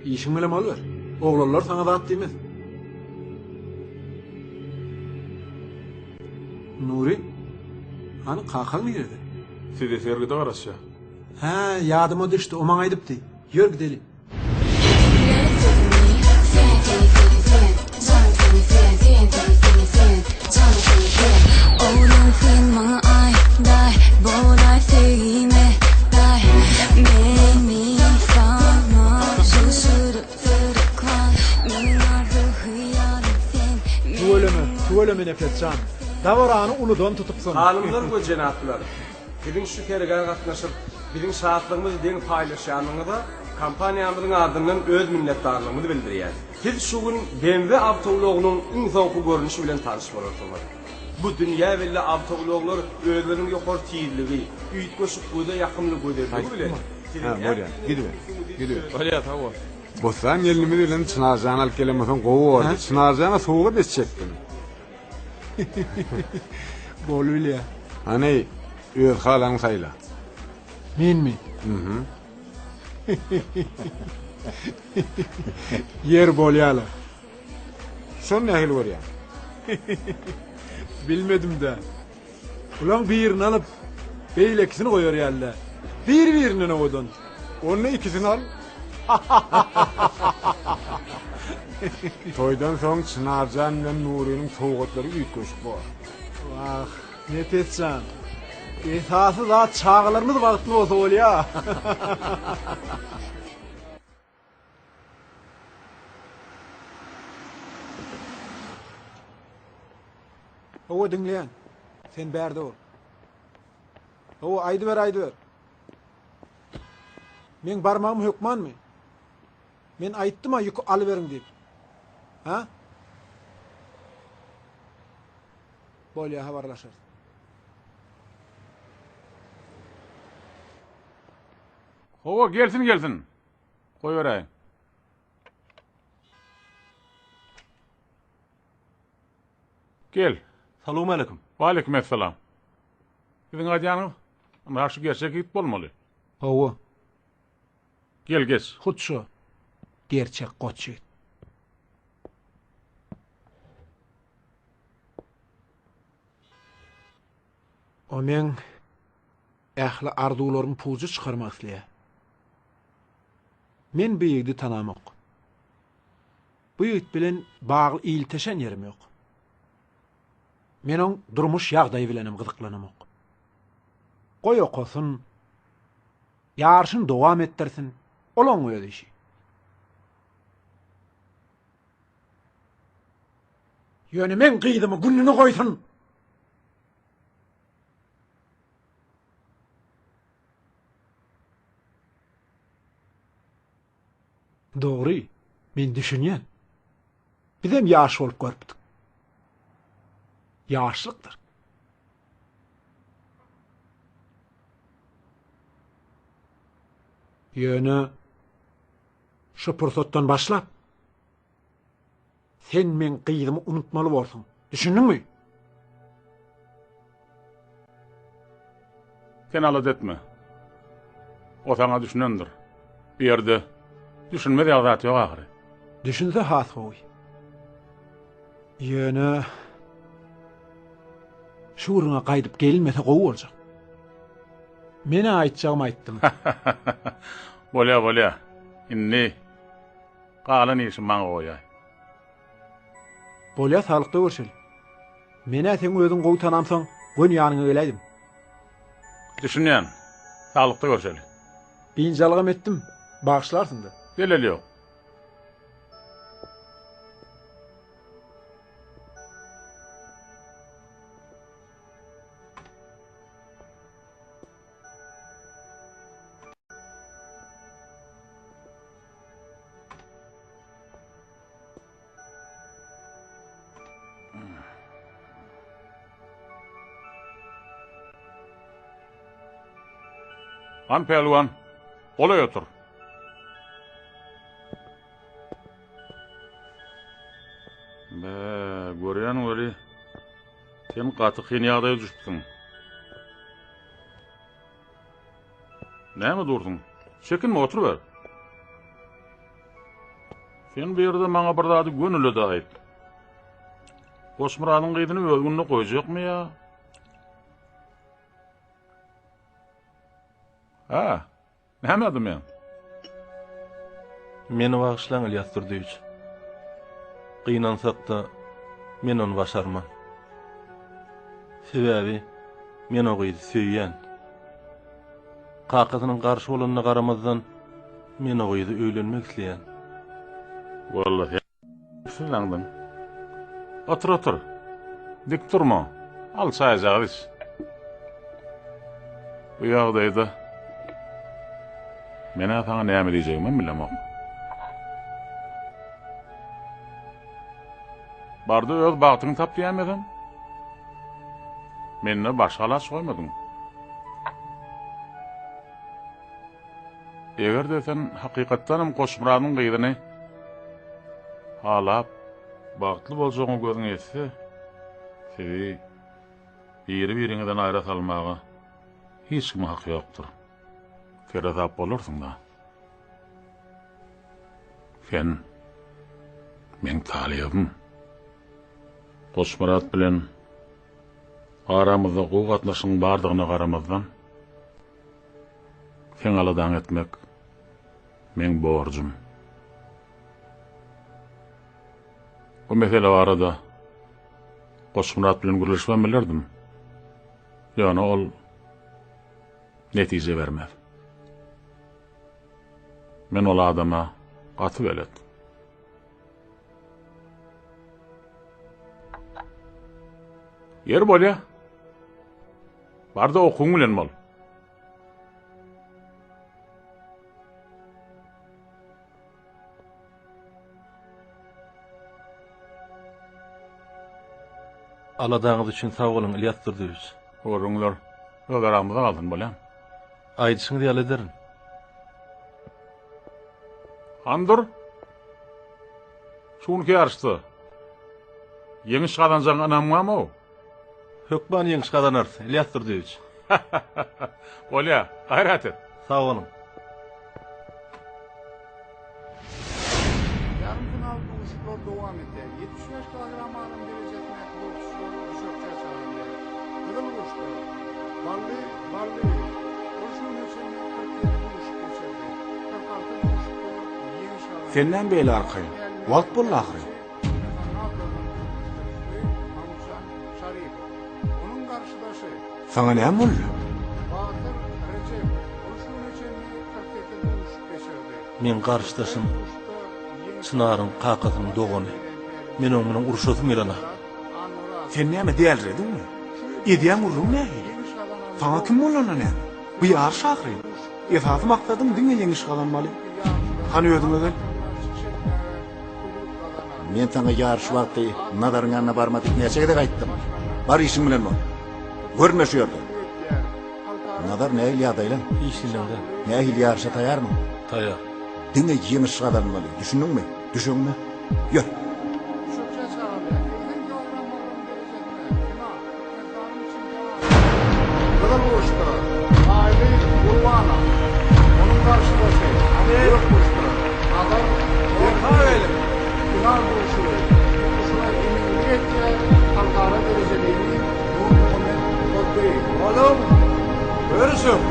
Işiň bilen boluber. Oglanlar saňa zat diýmez. Nury, hany kakaň nirede? Size sergide garaşýar. Hä, ýadyma düşdi, o maňa aýdypdy. Ýör gideli. Tüweleme, tüweleme Nepes jan. Dabarany uludan tutupsyň. Hanymlar we jenaplar! Siziň şu sergä gatnaşyp, biziň şatlygymyzy deň paýlaşýanyňyza kompaniýamyzyň adyndan öz minnetdarlygymyzy bildirýäris. Siz şu gün BMW awtoulagynyň iň soňky görnüşi bilen tanyş bolarsyňyz. Bu dünýä belli awtoulaglar özleriniň ýokary tizligi, üýtgeşik göze ýakymly gözelligi bilen siziň Hä, bolýar. Gidiber. Gidiber. Bolýar, sag bol. Bossan gelnimiz bilen Çynarjany alyp gelen bolsaň gowy bordy. Çynarjana sowgat etjekdim. Bolubilýär. Hany, öz halaňy saýla. Menmi? Mhm. Ýer bolýa-la. Şony nähili görýäň? Bilmedim-dä. Bulaň birini alyp, beýlekisini goýar ýaly-dä. Bir-birinden owadan. Onda ikisini al. Toýdan soň Çynarjan bilen Nurynyň sowgatlary üýtgeşik bor. Wah, Nepes jan. Esasy zat çagalarymyz bagtly bolsa bolýa. Hawa diňleýän. Sen bärde bol. Hawa aýdyber aýdyber. Meň barmagym hökmanmy? Men aýtdym-a ýüki alyberiň diýip. Ha? Bolýa habarlaşarys. Hawa gelsin gelsin. Goýberäýiň. Gel. Salowmaleýkim. Waleýkim essalam. Siziň aýdýanyňyz, ynha şu gerçek ýigit bolmaly. Hawa. Gel geç. Hut şu. Gerçek goç ýigit. O meň ähli arzuwlarymy puja çykarmak isleýär. Men bu ýigidi tanamok. Bu ýigit bilen bagly ilteşen ýerim ýok. Men oň durmuş ýagdaýy bilenem gyzyklanamok. Goý okasyn, ýaryşyny dowam etdirsin, ol oň öz işi. Ýöne meň gyzymy gününe goýsun! Dogry, men düşünýän. Bizem ýaş bolup görüpdik. Ýaşlykdyr. Ýöne şu pursatdan başlap sen meň gyzymy unutmaly borsuň. Düşündiňmi? Sen alada etme. O saňa düşünendir. Bu ýerde düşünmez ýaly zat ýok ahyry. Düşünse has gowy. Ýöne şu gürrüňe gaýdyp gelinmese gowy boljak. Men-ä aýtjagymy aýtdym. Bolýa, bolýa. Indi galan işi maňa goýaý. Bolýa, saglykda görşeli. Men-ä seň özüňi gowy tanamsoň, göni ýanyňa geläýdim. Düşünýän. Saglykda görşeli. Biynjalygam etdim. Bagyşlarsyň-da. Zeleli ýok. Han pälwan, golaý otur. Gaty kyn ýagdaýa düşüpsiň. Näme dursuň? Çekinme, oturyber. Sen bu ýerde maňa bir zady gönüle-de aýt. Goçmyradyň gyzyny öz gününe goýjakmy ýa? Hä? Näme dymýaň? Meni bagyşlaň Ylýas Durdyýewiç. Gynansak-da, men ony başarman. Sebäbi men o gyzy söýýän. Kakasynyň garşy bolanyna garamazdan, men o gyza öýlenmek isleýän. Walla sen Siz aňdyň. Otur, otur. Dik durma. Al çaýjagaz iç. Bu ýagdaýda men-ä saňa näme diýjegimem bilemok. Barda öz bagtyňy tap diýäýmesem. Mende başga alaç goýmadyň. Eger-de sen hakykatdanam Goçmyradyň gyzyny halap, bagtly boljagyňa gözüň ýetse, sizi biri-biriňizden aýra salmaga hiç kimiň haky ýokdur. Seresap bolarsyň-da. Sen meň talybym. Goçmyrat bilen aramyzda gowy gatnaşygyň bardygyna garamazdan, Seň aladaňy etmek meň borjum. Bu mesele barada Goçmyrat bilen gürleşibem bilerdim. Ýöne ol netije bermez. Men ol adama gaty belet. Ýeri bolýa. Bar-da okuwyň bilen bol. Aladaňyz üçin sag boluň, Ylýas Durdyýewiç. Gürrüňler öz aramyzda galsyn, bolýamy? Aýdyşyňyz ýaly ederin. Hany dur. Şu günki ýaryşda ýeňiş gazanjagyňa ynamňam-ow. Hökman ýeňiş gazanarys, Ylýas Durdyýewiç. Bolýa, gaýrat et. Sag boluň. Ýarym final duşuşyklar dowam edýär. 75 kilogram agram derejesindäki boksçular düşekçä çagyrylýar. Gyzyl burçda, Bally Ballyýew. Ol şu güne çenli 47 duşuşyk geçirdi. 46 duşuşykda ýeňiş gazandy. Sen näme beýle arkaýyn? Wagt boldy ahyryn. Saňa näme boldy? Meň garşydaşym Çynaryň kakasynyň dogany. Men oň bilen urşasym gelenok. Sen näme dälirediňmi? Edýän gürrüň nähili? Saňa kim bolanda näme? Bu ýaryş ahyryn. Esasy maksadyň diňe ýeňiş gazanmaly. Hany özüňe gel. Men saňa ýaryş wagty Nazaryň ýanyna barma diýip näçe gezek aýtdym. Bar işiň bilen bol. Görünme şu ýerde. Nazar nähili ýagdaýla? Hiç hili-de. Nähili ýaryşa taýarmyň? Taýar. Diňe ýeňiş gazanmaly, düşündiňmi? Düşeňde. Ýör. Gyzyl burçda Baýly Gurbanow, onuň garşydaşy gök burçda Nazar Berdimuhamedow. Final duşuşygy. Duşuşyga eminlik etýär halkara derejeli emin Nurmuhammet Hoddyýew. Oglum, görüşiň!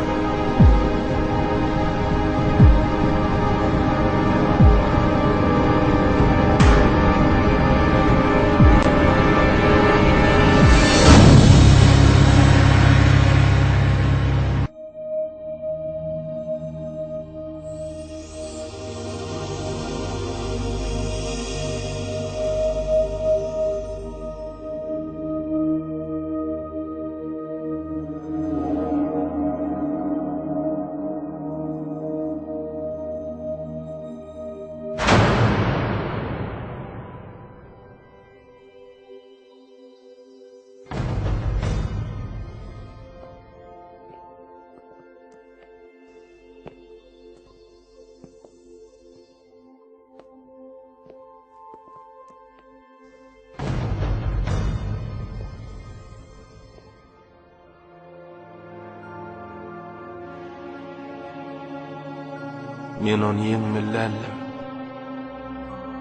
Men ony ýeňmeli däldim.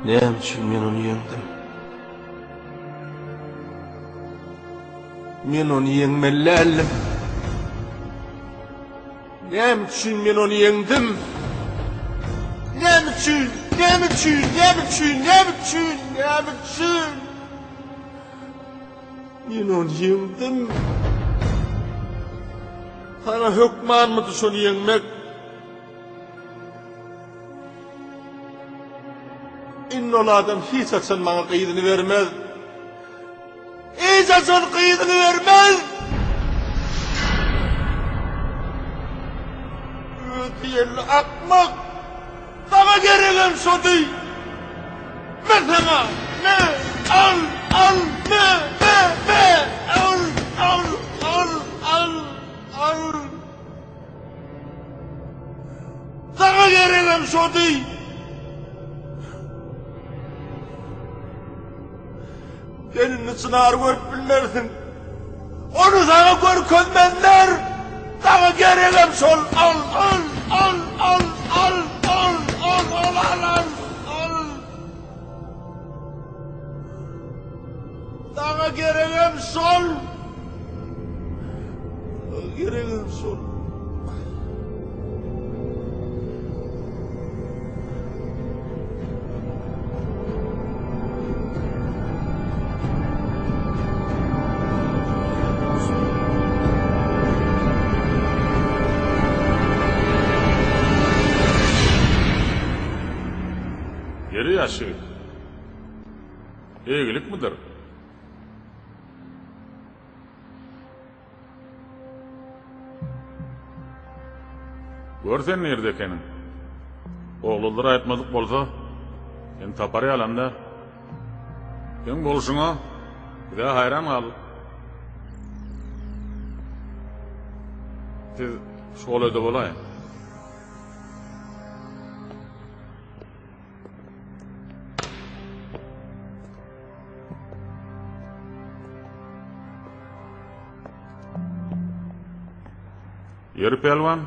Näme üçin men ony ýeňdim? Men ony ýeňmeli däldim. Näme üçin men ony ýeňdim? Näme üçin? Näme üçin? Näme üçin? Näme üçin? Näme üçin? Men ony ýeňdim. Saňa hökmanmydy şony ýeňmek? Indi ol adam hiç haçan maňa gyzyny bermez. Hiç haçan gyzyny bermez. Ötüýelli akmak. Saňa geregem şody. Me saňa, me, al, al, me, me, me, al, al, al, al, al. Saňa geregem şody. Sen indi Çynary görüp bilmersiň. Ony saňa görkezmezler. Saňa geregem şol. Al, al, al, al, al, al, al, al, al, al, al. Saňa geregem şol. Saňa geregem şol. Ýeri ýaş ýigit. Eýgilikmidir? Gör sen nirde ekeniň. Oglanlar aýtmadyk bolsa, seni tapar ýalam däl. Seň bolşuňa biz-ä haýran galdyk. Siz şu golaýda bolaýyň. Ýeri pälwan,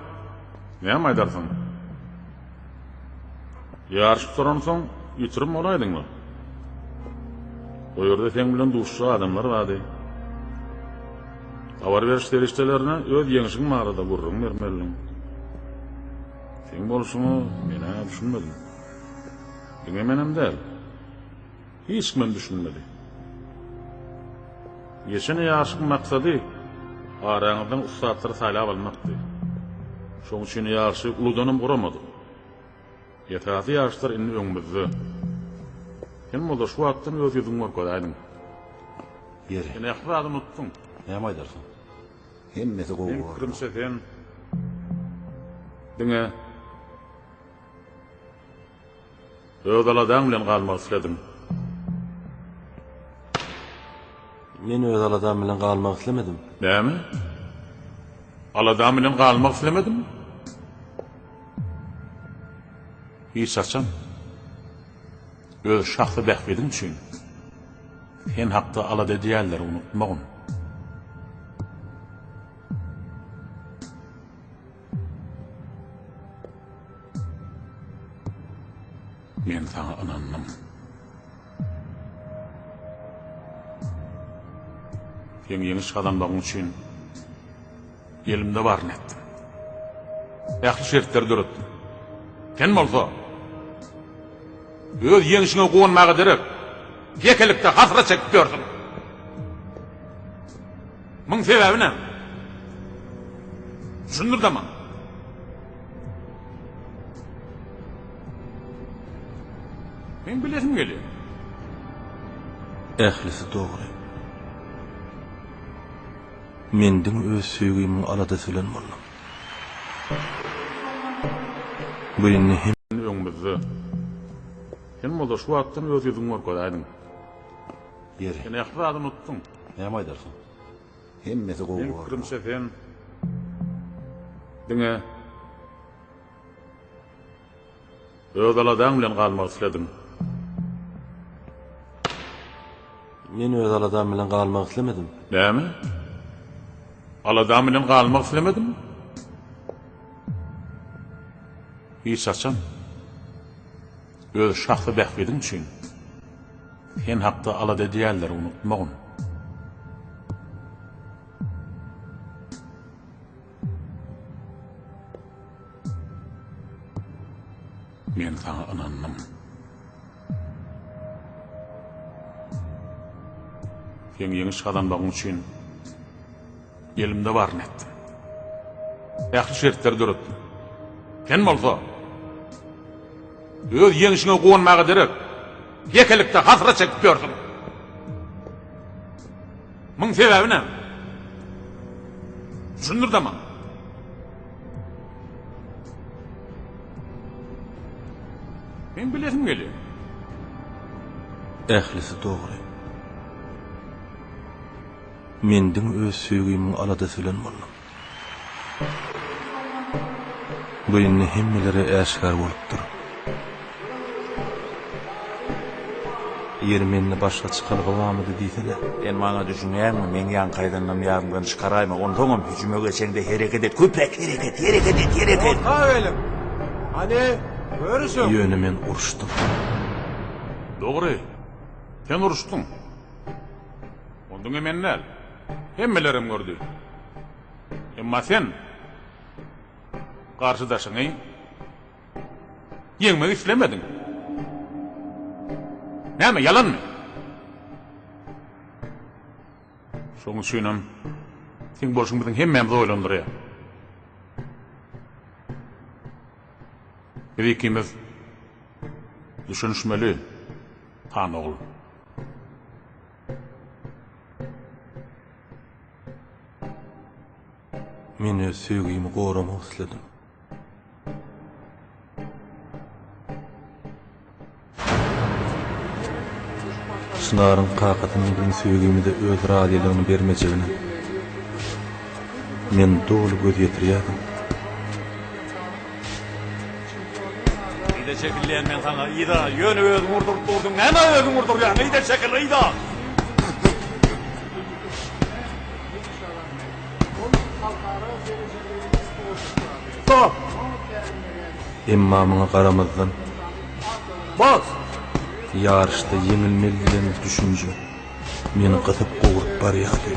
näme aýdarsyň? Ýaryş gutaransoň ýitirim bolaýdyňmy? O ýerde seň bilen duşuşjak adamlar bardy. Habar beriş serişdelerine öz ýeňşiň barada gürrüň bermelidiň. Seň bolşuňa men-ä düşünmedim. Diňe menem däl. Hiç kimem düşünmedi. Geçen ýaryşyň maksady araňyzdan ussatlary saýlap almakdy. Şoň üçin ýaryşy uludanam guramadyk. Esasy ýaryşlar indi öňümizde. Sen bolsa şu wagtdan öz ýüzüňi görkezäýdiň. Ýeri. Sen ähli zady unutdyň. Näme aýdarsyň? Hemmesi gowy Meň bordy. pikirimçe sen diňe Öz aladaň bilen galmak islediň. Men öz aladam bilen galmak islemedim. Näme? Aladam bilen galmak islemediňmi? Hiç haçan öz şahsy bähbidiň üçin sen hakda alada edýänleri unutmagyn. Men saňa ynandym. Seň ýeňiş gazanmagyň üçin elimde baryny etdim. Ähli şertleri döretdim. Sen bolsa öz ýeňşiňe guwanmaga derek, ýekelikde hasrat çekip ýörsüň. Muň sebäbi näme? Düşündir-de maňa. Meň bilesim gelýär. Ählisi dogry. Men diňe öz söýgimiň aladasy bilen boldum. Bu indi hem. Öňümizde. Sen bolsa şu wagtdan öz ýüzüňi görkezäýdiň. Ýeri. Sen ähli zady unutdyň. Näme aýdarsyň? Hemmesi gowy Meň bordy. pikirimçe sen diňe öz aladaň bilen galmak islediň. Men öz aladam bilen galmak islemedim. Näme? Aladam bilen galmak islemediňmi? Hiç haçan öz şahsy bähbidiň üçin sen hakda alada edýänleri unutmagyn. Men saňa ynandym. Seň ýeňiş gazanmagyň üçin elimde baryny etdim. Ähli şertleri döretdim. Sen bolsa öz ýeňşiňe guwanmaga derek, ýekelikde hasrat çekip ýörsüň. Muň sebäbi näme? Düşündir-de maňa. Meň bilesim gelýär. Ählisi dogry. Men diňe öz söýgimiň aladasy bilen boldum. Bu indi hemmelere äşgär bolupdyr. Ýeri mende başga çykalga barmydy diýsene. Sen maňa düşünýäňmi, meň ýaňky aýdanlarymy ýadyňdan çykaraýma, onsoňam hüjüme geçeňde hereket et, köpräk hereket, hereket et, hereket! Orta geliň! Hany, görüşiň! Ýöne men uruşdym. Dogry, sen uruşdyň. Ony diňe men däl, hemmelerem gördi. Emma sen garşydaşyňy ýeňmek islemediň. Näme, ýalanmy? Şonuň üçinem seň bolşuň biziň hemmämizi oýlandyrýar. Biz ikimiz düşünişmeli, han ogul. Men öz söýgimi goramak isledim. Çynaryň kakasynyň biziň söýgimize öz razylygyny bermejegine men doly göz ýetirýärdim. Yza çekil diýen men saňa, yza! Ýöne özüň urduryp durduň, nämä özüň urdurýaň? Yza çekil, yza! Stop! Emma muňa garamazdan, Boks! ýaryşda ýeňilmeli diýen düşünje meni gysyp-gowrup barýardy.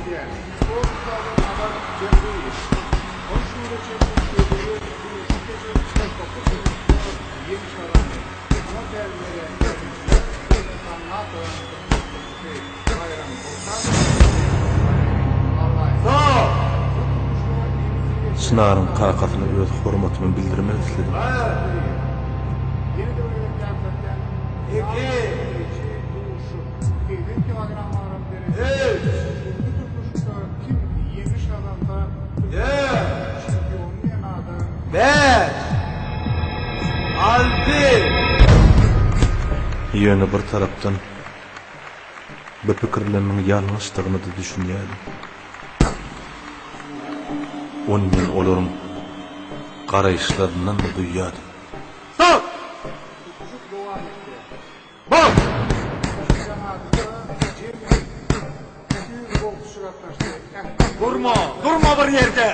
Çynaryň kakasyna öz hormatymy bildirmek isledim. Ýöne bir tarapdan bu pikirlerimiň ýalňyşdygyna-da düşünýärdim. Ony men olaryň garaýyşlaryndan-da duýýardym. Durma, durma bir ýerde!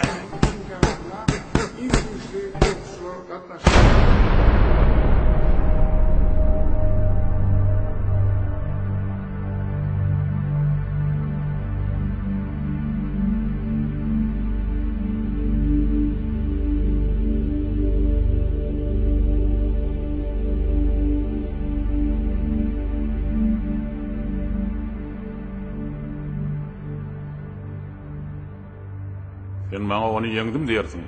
Sen maňa ony ýeňdim diýersiň.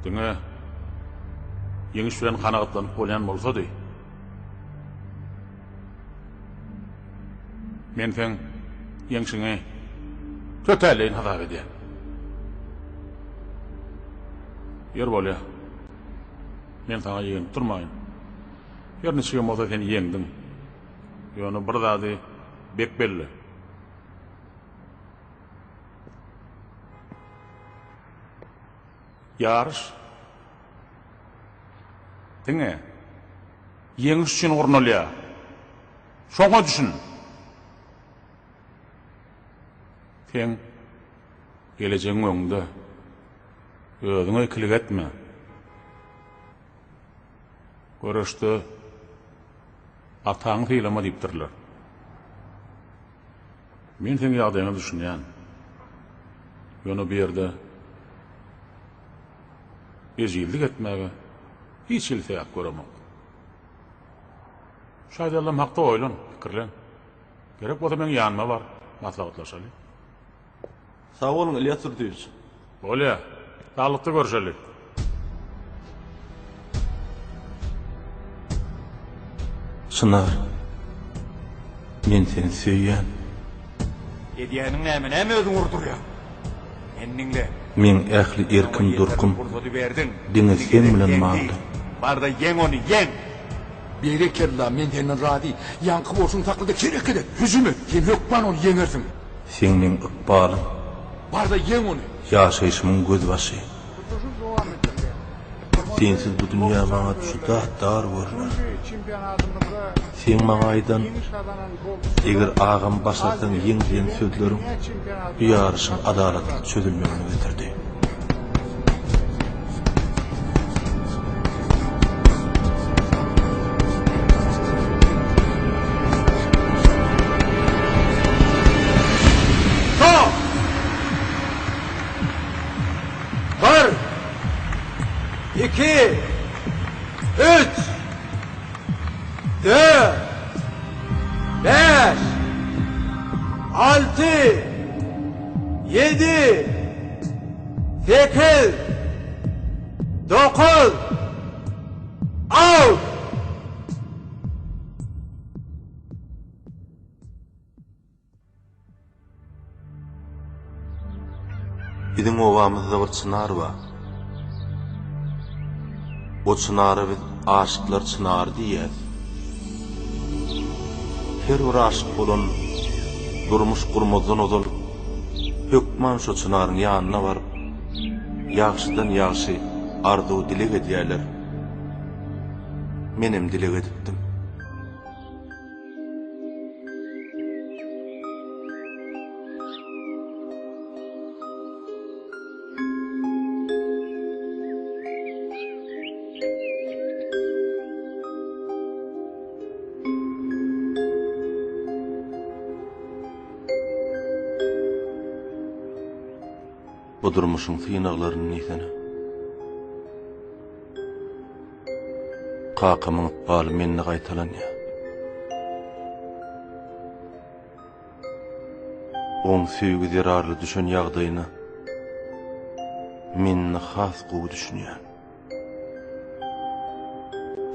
Diňe ýeňiş bilen kanagatlanyp bolýan bolsady. Men seň ýeňşiňi tötänleýin hasap edýän. Ýer bolýa. Men saňa ýegenip durmaýyn. Her niçigem bolsa sen ýeňdiň. Ýöne bir zady bek belle. Ýaryş diňe ýeňiş üçin gurnalýar. Şoňa düşün. Seň gelejegiň öňünde. Özüňe ikilik etme. Göreşde ataňy sylama diýipdirler. Men seň ýagdaýyňa düşünýän. Ýöne bu ýerde ejizlik etmäge hiç hili sebäp göremok. Şu aýdanlarym hakda oýlan, pikirlen. Gerek bolsa meň ýanyma bar, maslahatlaşaly. Sag boluň, Ilýas Durdyýewiç. Bolýa. Saglykda görşeli. Çynar, men seni söýýän. Edýäniň näme, näme özüňi urdurýaň? Meni diňle. Meň ähli erkim durkum diňe seň bilen bagly. Bar-da ýeň ony, ýeň! Berekella, men senden razy. Ýaňky bolşuňy sakla-da hereket et, hüjüm et. Sen hökman ony ýeňersiň. Seň meň ykbalym. Bar-da ýeň ony. Ýaşaýşymyň gözbaşy. Sensiz bu dünýä maňa juda dar görner. Seň maňa aýdan, Eger agamy başarsaň ýeň diýen sözleriň bu ýaryşyň adalatly çözülmegine getirdi. Stop! Bir, iki, üç, dört, bäş, alty, ýedi, sekiz, dokuz, out! Biziň obamyzda bir çynar bar. O çynara biz aşyklar çynary diýýäs. Her bir aşyk bolan durmuş gurmazdan ozal hökman şo çynaryň ýanyna baryp, ýagşydan ýagşy arzuw-dileg edýärler. Menem dileg edipdim. Bu durmuşyň synaglaryny diýsene. Kakamyň ykbaly mende gaýtalanýar. Oň söýgi zerarly düşen ýagdaýyna men indi has gowy düşünýän.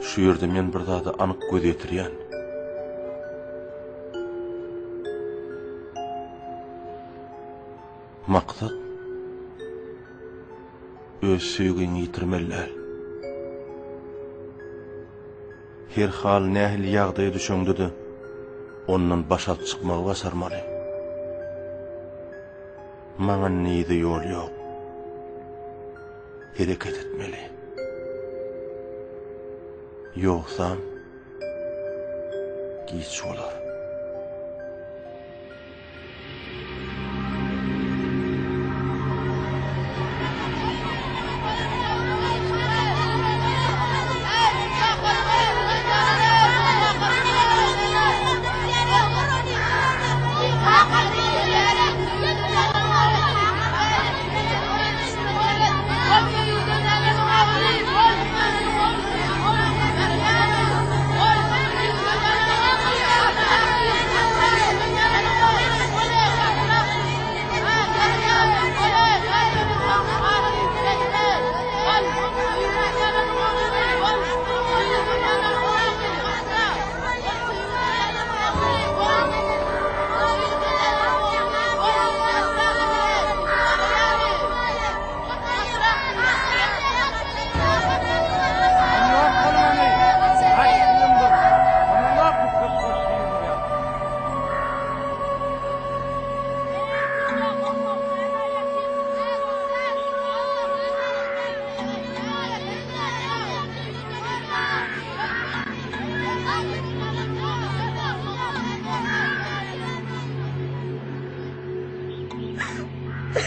Şu ýerde men bir zada anyk göz ýetirýän. Maksat öz söýgiňi ýitirmeli däl. Her hal nähili ýagdaýa düşeňde-de ondan baş alyp çykmagy başarmaly. Maňa indi yza ýol ýok. Hereket etmeli. Ýogsam giç bolar.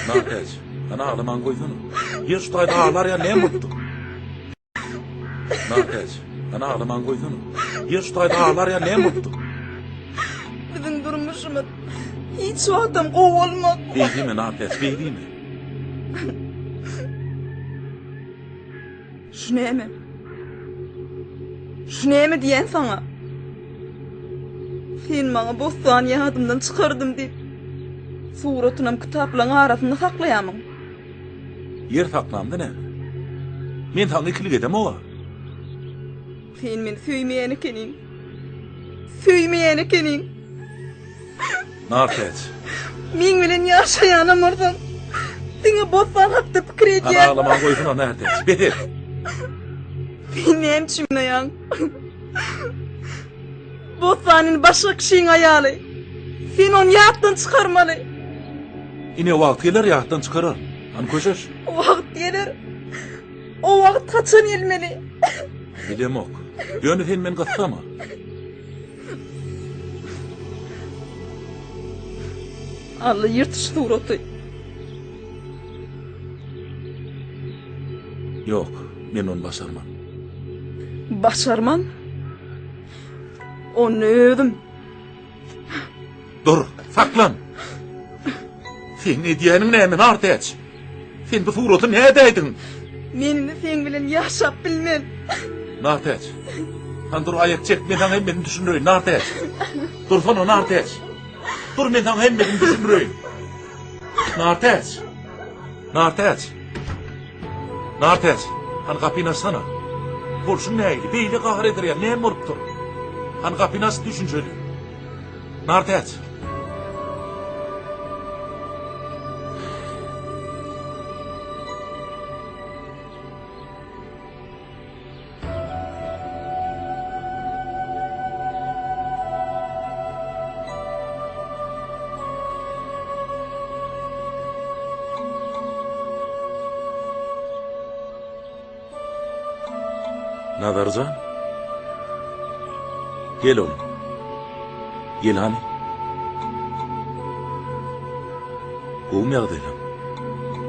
Nartäç, hany aglamany goýsana. Ýer şu taýda aglar ýaly näme bolupdyr? Nartäç. Hany aglamany goýsana. Ýer şu taýda aglar ýaly näme bolupdyr? Biziň durmuşymyz hiç wagtam gowy bolmaz. Beý diýme, Nartäç, beý diýme. Şu näme? Şu näme diýen saňa? Sen maňa Bossany ýadymdan çykardym diýip, suratynam kitaplaryň arasynda saklaýamyň? Ýer saklamda näme? Men saňa ikilik edemog-a. Sen meni söýmeýän ekeniň. Söýmeýän ekeniň. Nartäç. Meň bilen ýaşaýanam bolsaň, diňe Bossan hakda pikir Hany edýän. aglamany goýsana, Nartäç. Bes et. Sen näme üçin gynanýaň? Bossan indi başga kişiň aýaly. Sen ony ýatdan çykarmaly. Ine wagt geler ýatdan çykarar. Hany köşeş. Wagt geler. O wagt haçan gelmeli? Bilemok. Ýöne sen meni gyssama. Alla ýyrt şu suraty. Ýok, men ony başarman. Başarman? Onda özüm. Dur, saklan! Seň edýäniň näme, Nartäç? Sen bu suraty nädäýdiň? Men indi seň bilen ýaşap bilmen. Nartäç. Han dur aýak çek, men saňa hemmesini düşündireýin, Nartäç. Dursana, Nartäç. Dur, men saňa hemmesini düşündireýin. Nartäç. Nartäç. Nartäç, hany gapyny açsana. Bolşuň nähili? Beýle gahar eder ýaly näme bolupdyr? Hany gapyny aç düşünjeli. Nartäç. Nazarjan. Gel oglum. Gel hany. Gowumy ýagdaýlaň?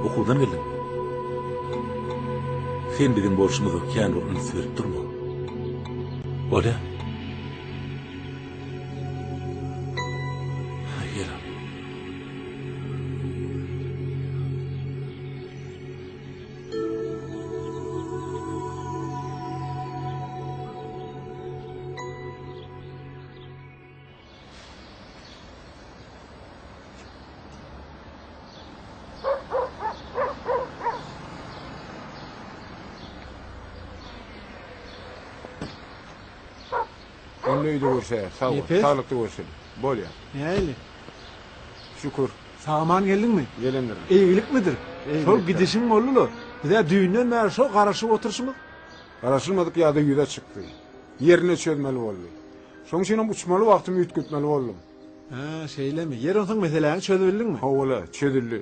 Okuwdan geldiňmi? Sen biziň bolşumyza kän bir üns berip durma. Bolýa. Gel hany. Onda öýde görşäýer. Sag bol. Nepes. Saglykda görşeli. Bolýar. Nähili? Şükür. Sag-aman geldiňmi? Gelendirin. Eýgilikmidir? Eýgilik. Şol gidişiň boldy-la. Biz-ä düýnden bäri şo garaşyp oturyşymyz. Garaşylmadyk ýagdaý ýüze çykdy. Ýerinde çözmeli boldy. Şonuň üçinem uçmaly wagtymy üýtgetmeli boldum. Hä, şeýlemi? Ýeri onsoň meseläňi çözübildiňmi? Hawa-la, çözüldi.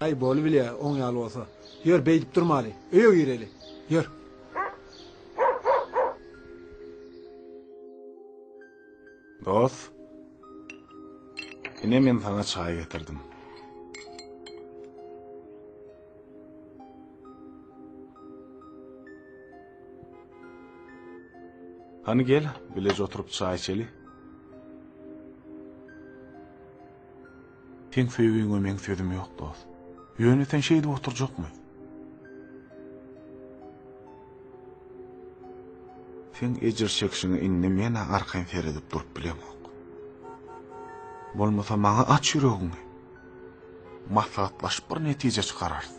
Aý, bolubilýä, oň ýaly bolsa. Ýör, beýdip durmaly. Öýe gireli. Ýör. Dost, ine men saňa çaý getirdim. Hany gel, bileje oturyp çaý içeli. Seň söýgiňe meň sözüm ýok, dost. Ýöne sen şeýdip oturjakmy? Seň ejir çekişiňe indi men-ä arkaýyn seredip durup bilemok. Bolmasa maňa aç ýüregiňi. Maslahatlaşyp bir netije çykararys.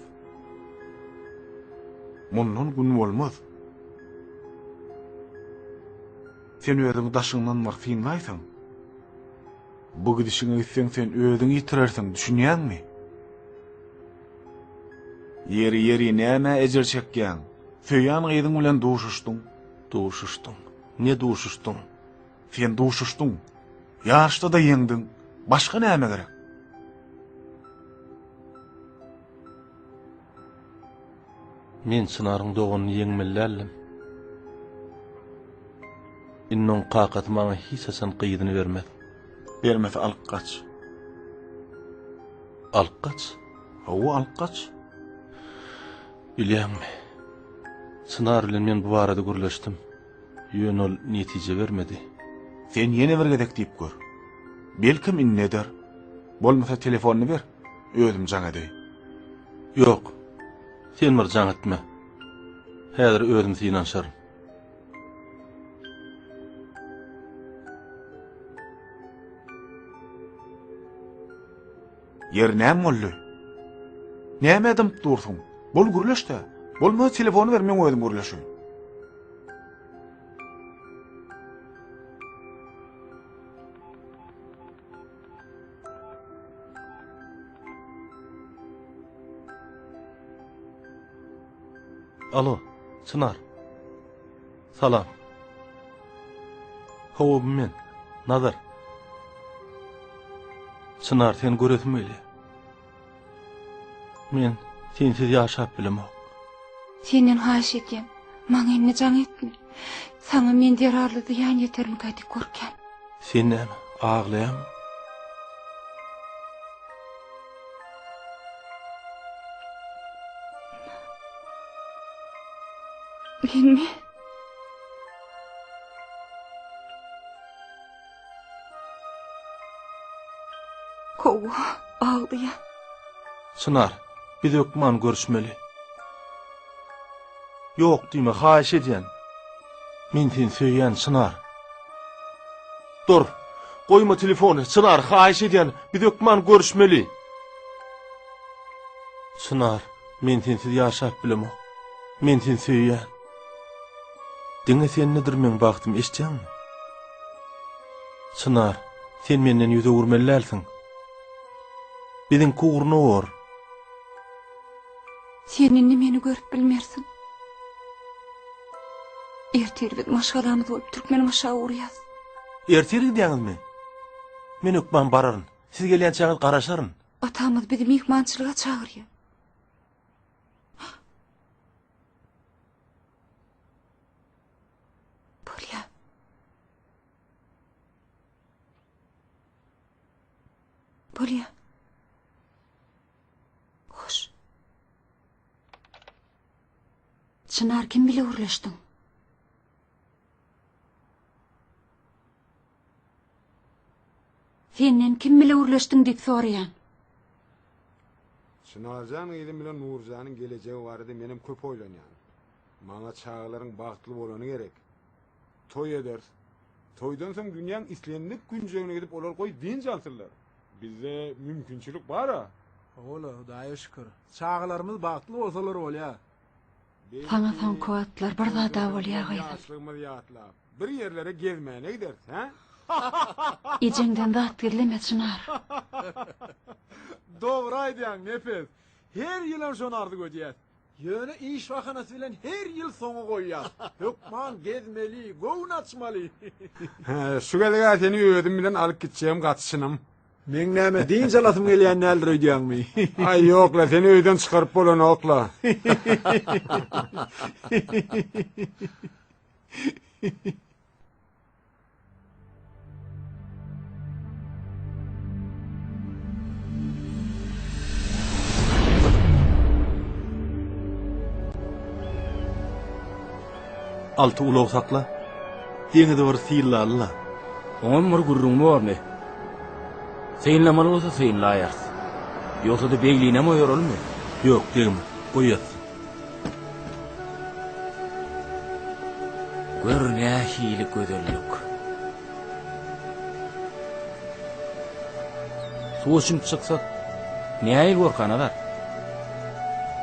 Mundan gün bolmaz. Sen özüňi daşyňdan bir synlaýsaň. Bu gidişiňe gitseň sen özüňi ýitirersiň, düşünýäňmi? Ýeri, ýeri, nämä ejir çekýäň? Söýýän gyzyň bilen duşuşdyň. Duşuşdyň. Ne duşuşdyň? Sen duşuşdyň. Ýaryşda-da ýeňdiň. Başga näme gerek? Men Çynaryň doganyny ýeňmeli däldim. Indi oň kakasy maňa hiç haçan gyzyny bermez. Bermese alyp gaç. Alyp gaç? Hawa, alyp gaç. Bilýäňmi, Çynar bilen men bu barada gürleşdim. Ýöne ol netije bermedi. Sen ýene bir gezek diýip gör. Belkem indi eder. Bolmasa telefonyny ber, özüm jaň edeýin. Ýok. Sen bir jaň etme. Häzir özüm synanyşaryn. Ýeri näme boldy? Nämä dymyp dursuň? Bol gürleş-dä. Bolmasa telefony ber, men özüm gürleşeýin. Alo, Çynar. Salam. Hawa, bu men, Nazar. Çynar, seni göresim gelýär. Men sensiz ýaşap bilemok. Senden haýyş edýän, maňa indi jaň etme. Saňa men zerarly zyýan ýetermikä diýip gorkýan. Sen näme, aglaýaňmy? Menmi? Hawa, aglaýan. Çynar, biz hökman görüşmeli. Ýok diýme, haýyş edýän. Men seni söýýän, Çynar. Dur! Goýma telefony, Çynar, haýyş edýän, biz hökman görüşmeli. Çynar, men sensiz ýaşap bilemok. Men seni söýýän. Diňe sendedir meň bagtym, eşitýäňmi? Çynar, sen menden ýüz öwürmeli dälsiň. Biziňki ugruna bor. Sen indi meni görüp bilmersiň. Ertir biz maşgalamyz bolup Türkmenbaşa ugraýas. Ertir gidýäňizmi? Men hökman bararyn. Siz gelýänçäňiz garaşaryn. Atamyz bizi myhmançylyga çagyrýar. Bolýa. Bolýa. Hoş. Çynar kim bile gürleşdiň? Senden kim bile gürleşdiň diýip soraýan. Çynarjan gyzym bilen Nurjanyň gelejegi barada menem köp oýlanýan. Maňa çagalaryň bagtly bolany gerek. Toý ederis. Toýdan soň dünýäň islendik künjegine gidip olar goý dynç alsynlar. Bizde mümkinçilik bar-a. Hawa-la, Hudaýa şükür. Çagalarymyz bagtly bolsalar bolýar. Saňa soňky wagtlar bir zad-a bolýa gyzym. Ýaşlygymyzy ýatlap, bir ýerlere gezmäne gideris, hä? Ejeňden zat gizleme, Çynar. Dogry aýdýaň, Nepes. Her ýylam şony arzuw edýäs. Ýöne iş bahanasy bilen her ýyl soňa goýýas. Hökman gezmeli, göwün açmaly. Hä, şu gezeg-ä seni özüm bilen alyp gitjegim gaty çynym. Meň näme, dynç alasym gelýän däldir öýdýäňmi? Aý, ýok-la, seni öýden çykaryp bolanok-la. Alty ulag sakla. Deňizi bir synlaly-la. Oňam bir gürrüň bormy? Synlamaly bolsa synlaýarys. Ýogsa-da beglinem oýaralymy? Ýok, degme. Goý ýatsyn. Gör nähili gözellik. Suwa çümüp çyksak, nähili borka, Nazar?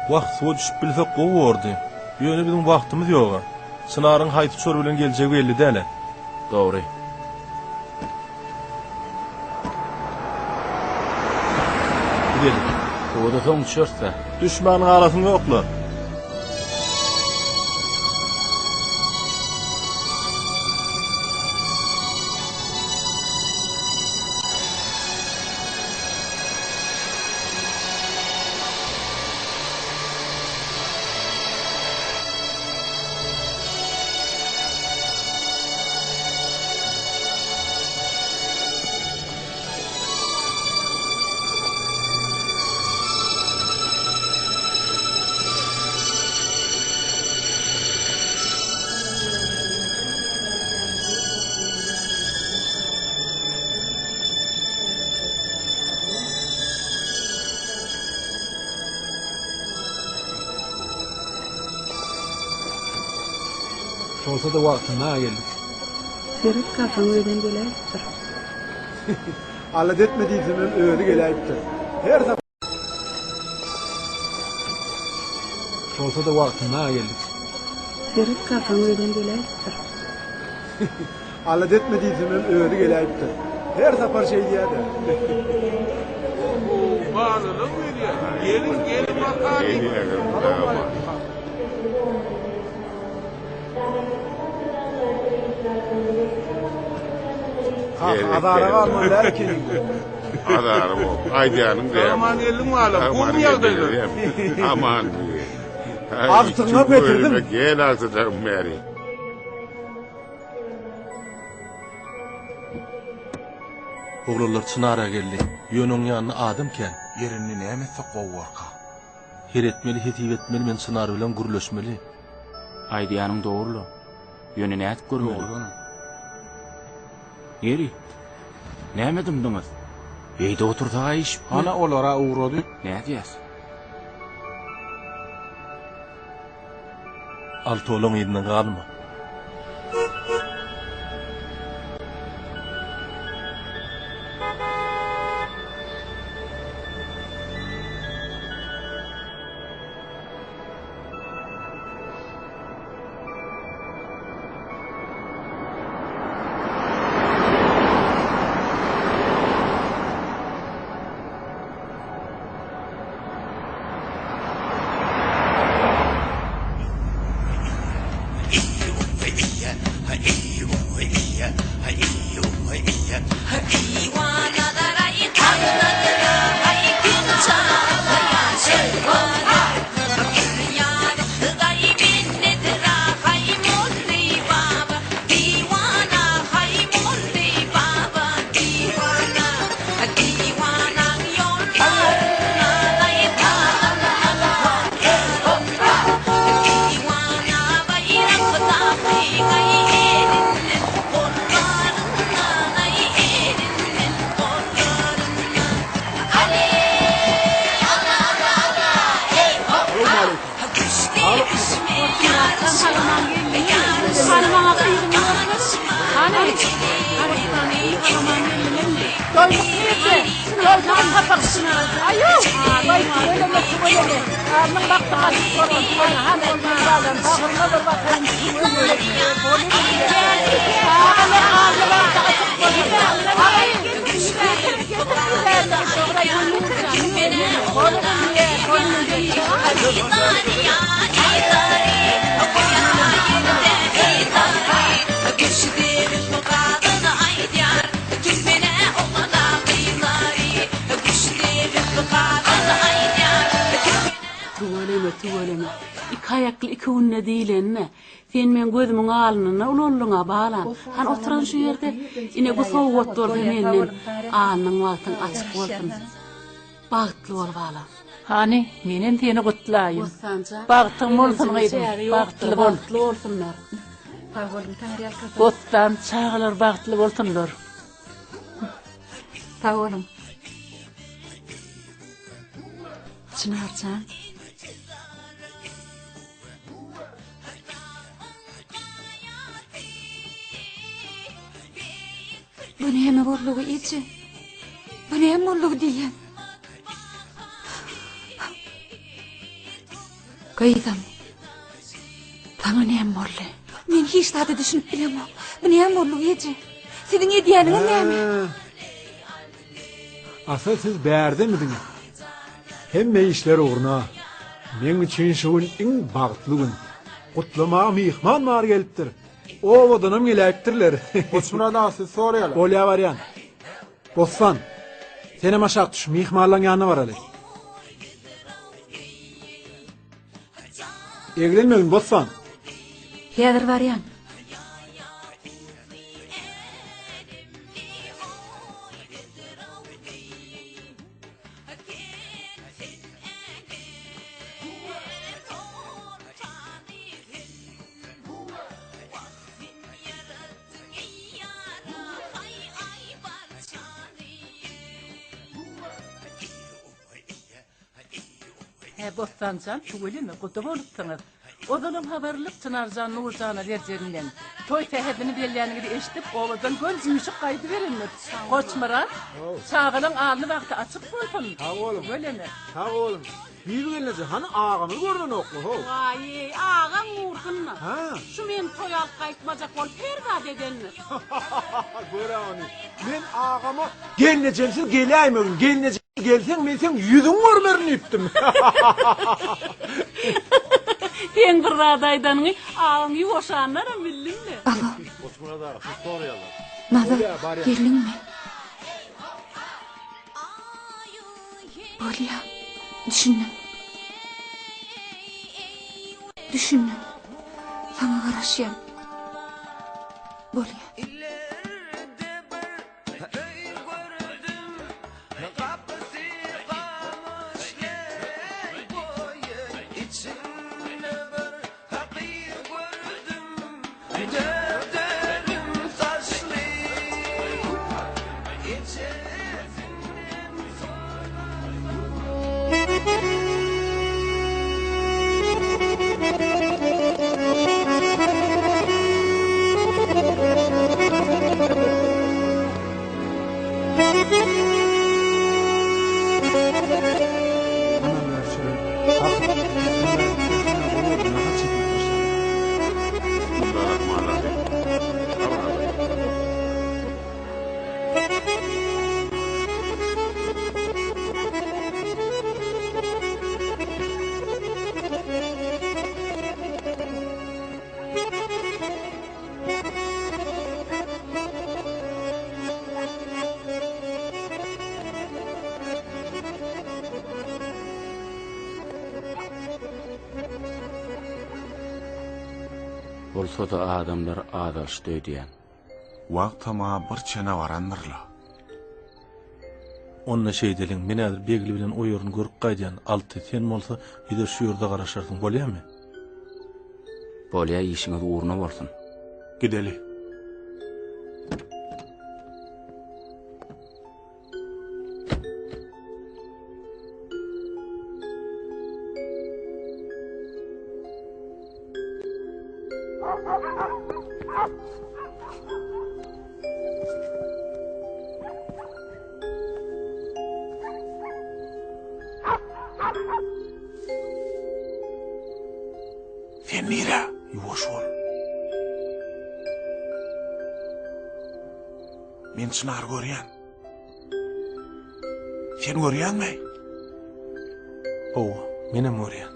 Wah, suwa düşüp bilsek gowy bordy. Ýöne biziň wagtymyz ýog-a. Çynaryň haýsy uçar bilen geljegi belli däl-ä. Dogry. Gideli. Suwa-da soň düşeris-dä. Düşmän galasyň ýok-la. Şolsa-da wagtynda geldik. Seret kakaň özem geläýipdir. Alada etme diýsemem özi geläýipdir. Her sapar. Şolsa-da wagtynda geldik. Seret kakaň özem geläýipdir. Alada etme diýsemem özi geläýipdir. Her sapar şeýdýä-de. Oho, balalar gelýär. Geliň, geliň bakalyň. Kaka, azara galmaly däl ekeniň. Azara bok. Aýdýanyň däl. Aman geldiň balam. Gowumy ýagdaýlar? Aman. Agtygyňam getirdim. Gel agtyjagym bäri. Oglanlar Çynara geldi. Ýöne oň ýanynda adam kän. Ýeri indi näme etsek gowy borka? Her etmeli, hesip etmeli, men Çynar bilen gürleşmeli. Aýdýanyň dogry-la. Ýöne nädip görmeli? Ýeri, näme dymdyňyz? Beýdip otursak-a iş bitmez. Hana olar-a ugrady. Nädýäs? Alty olaň yzyndan galma. Tüweleme, tüweleme. Iki aýakly iki günde diýlenine. Sen meň gözümiň alnynda ulaldyň-a, balam. Hany oturan şu ýerde. Ine, bu sowgat bolsa menden. Alnyň wagtyň açyk bolsun. Bagtly bol, balam. Hany, menem seni gutlaýyn. Bossanjan, Bagtyň bolsun begenjiň gyzym, çägi ýokdur, bagtly bol. Bagtly bolsunlar. Sag boluň, Taňryýalkasyn. Bossan, çagalar bagtly bolsunlar. Sag boluň. Çynar jan. Bu näme boldugy eje? Bu näme boldugy diýýän? Gyzym. Saňa näme boldy? Men hiç zada düşünip bilemok. Bu näme boldugy eje? Siziň edýäniňiz näme? Asyl siz bärdemidiňiz? Hemme işler ugruna. Meň üçin şu gün iň bagtly gün. Gutlamaga myhman bar gelipdir. Obadanam geläýipdirler. Goçmyrat aga sizi soraýarlar. Bolýa barýan. Bossan, senem aşak düş, myhmanlaň ýanyna baraly. Eglenmegin, Bossan. Häzir barýan. Hä, Bossanjan, tüweleme, guda bolupsyňyz. Ozalam habarlyk Çynarjan Nurjana berjeginden. Toý sähedini belläniňizi eşidip, obadan göl üýşüp gaýdyberendir. Goçmyrat, çagalaň alny bagty açyk bolsun. Sag boluň. Tüweleme. Sag boluň. Bibi gelneje, hany agamyz görnenokmy, how? Waý-eý, agaň gursun-da. Hä? Şu meni toýa alyp gaýtmajak bolup her zat edendir. Gör-ä ony. Men agama gelnejemsiz geläýmegin, gelneje gelseň men seň ýüzüňi görmerin diýipdim. Seň bir zat aýdanyňy agaň ýuwaşandanam bildim-le. Alo. Nazar, geldiňmi? Bolýa, düşündim. Düşündim. Saňa garaşýan. Bolýa. Bolsa-da adamlar azalyşdy öýdýän. Wagtam-a bir çene barandyr-la. Onda şeýdeliň, men häzir Begli bilen o ýerini görüp gaýdýan, Alty, sen bolsa bize şu ýerde garaşarsyň, bolýamy? Bolýa, işiňiz ugruna bolsun. Gideli. Sen nirä? Ýuwaş bol. Men Çynary görýän. Sen görýäňmi? Hawa, menem görýän.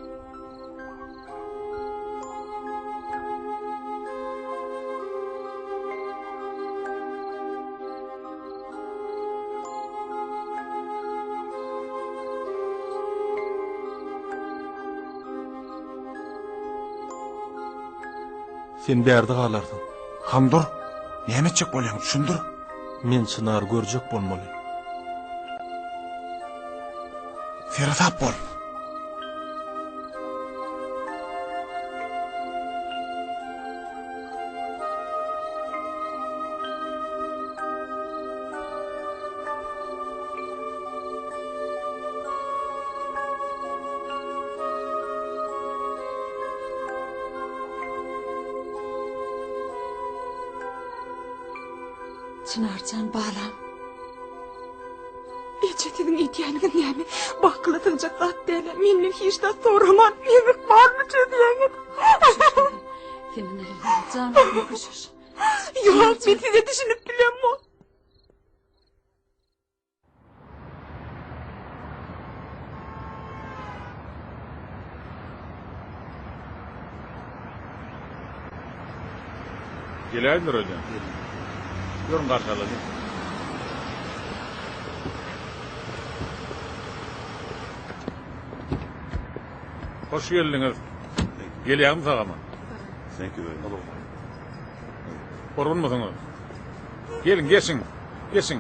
Sen bärde galarsyň. Han dur. Näme etjek bolýaň, düşündir. Men Çynary görjek bolmaly. Seresap bol. Çynarjan balam. Eje siziň edýäniňiz näme? Bu akyla sygjak zat däl. Menden hiç zat soraman, meň ykbalymy çözýäňiz. Senden jan köşeş. Ýok, men size düşünip bilemok. Geläýdiler öýdýän. Ýörüň garşy alalyň. Hoş geldiňiz. Gelýäňmi sag-aman? Thank you very much. Gorgunmysyňyz? Geliň, geçiň. Geçiň.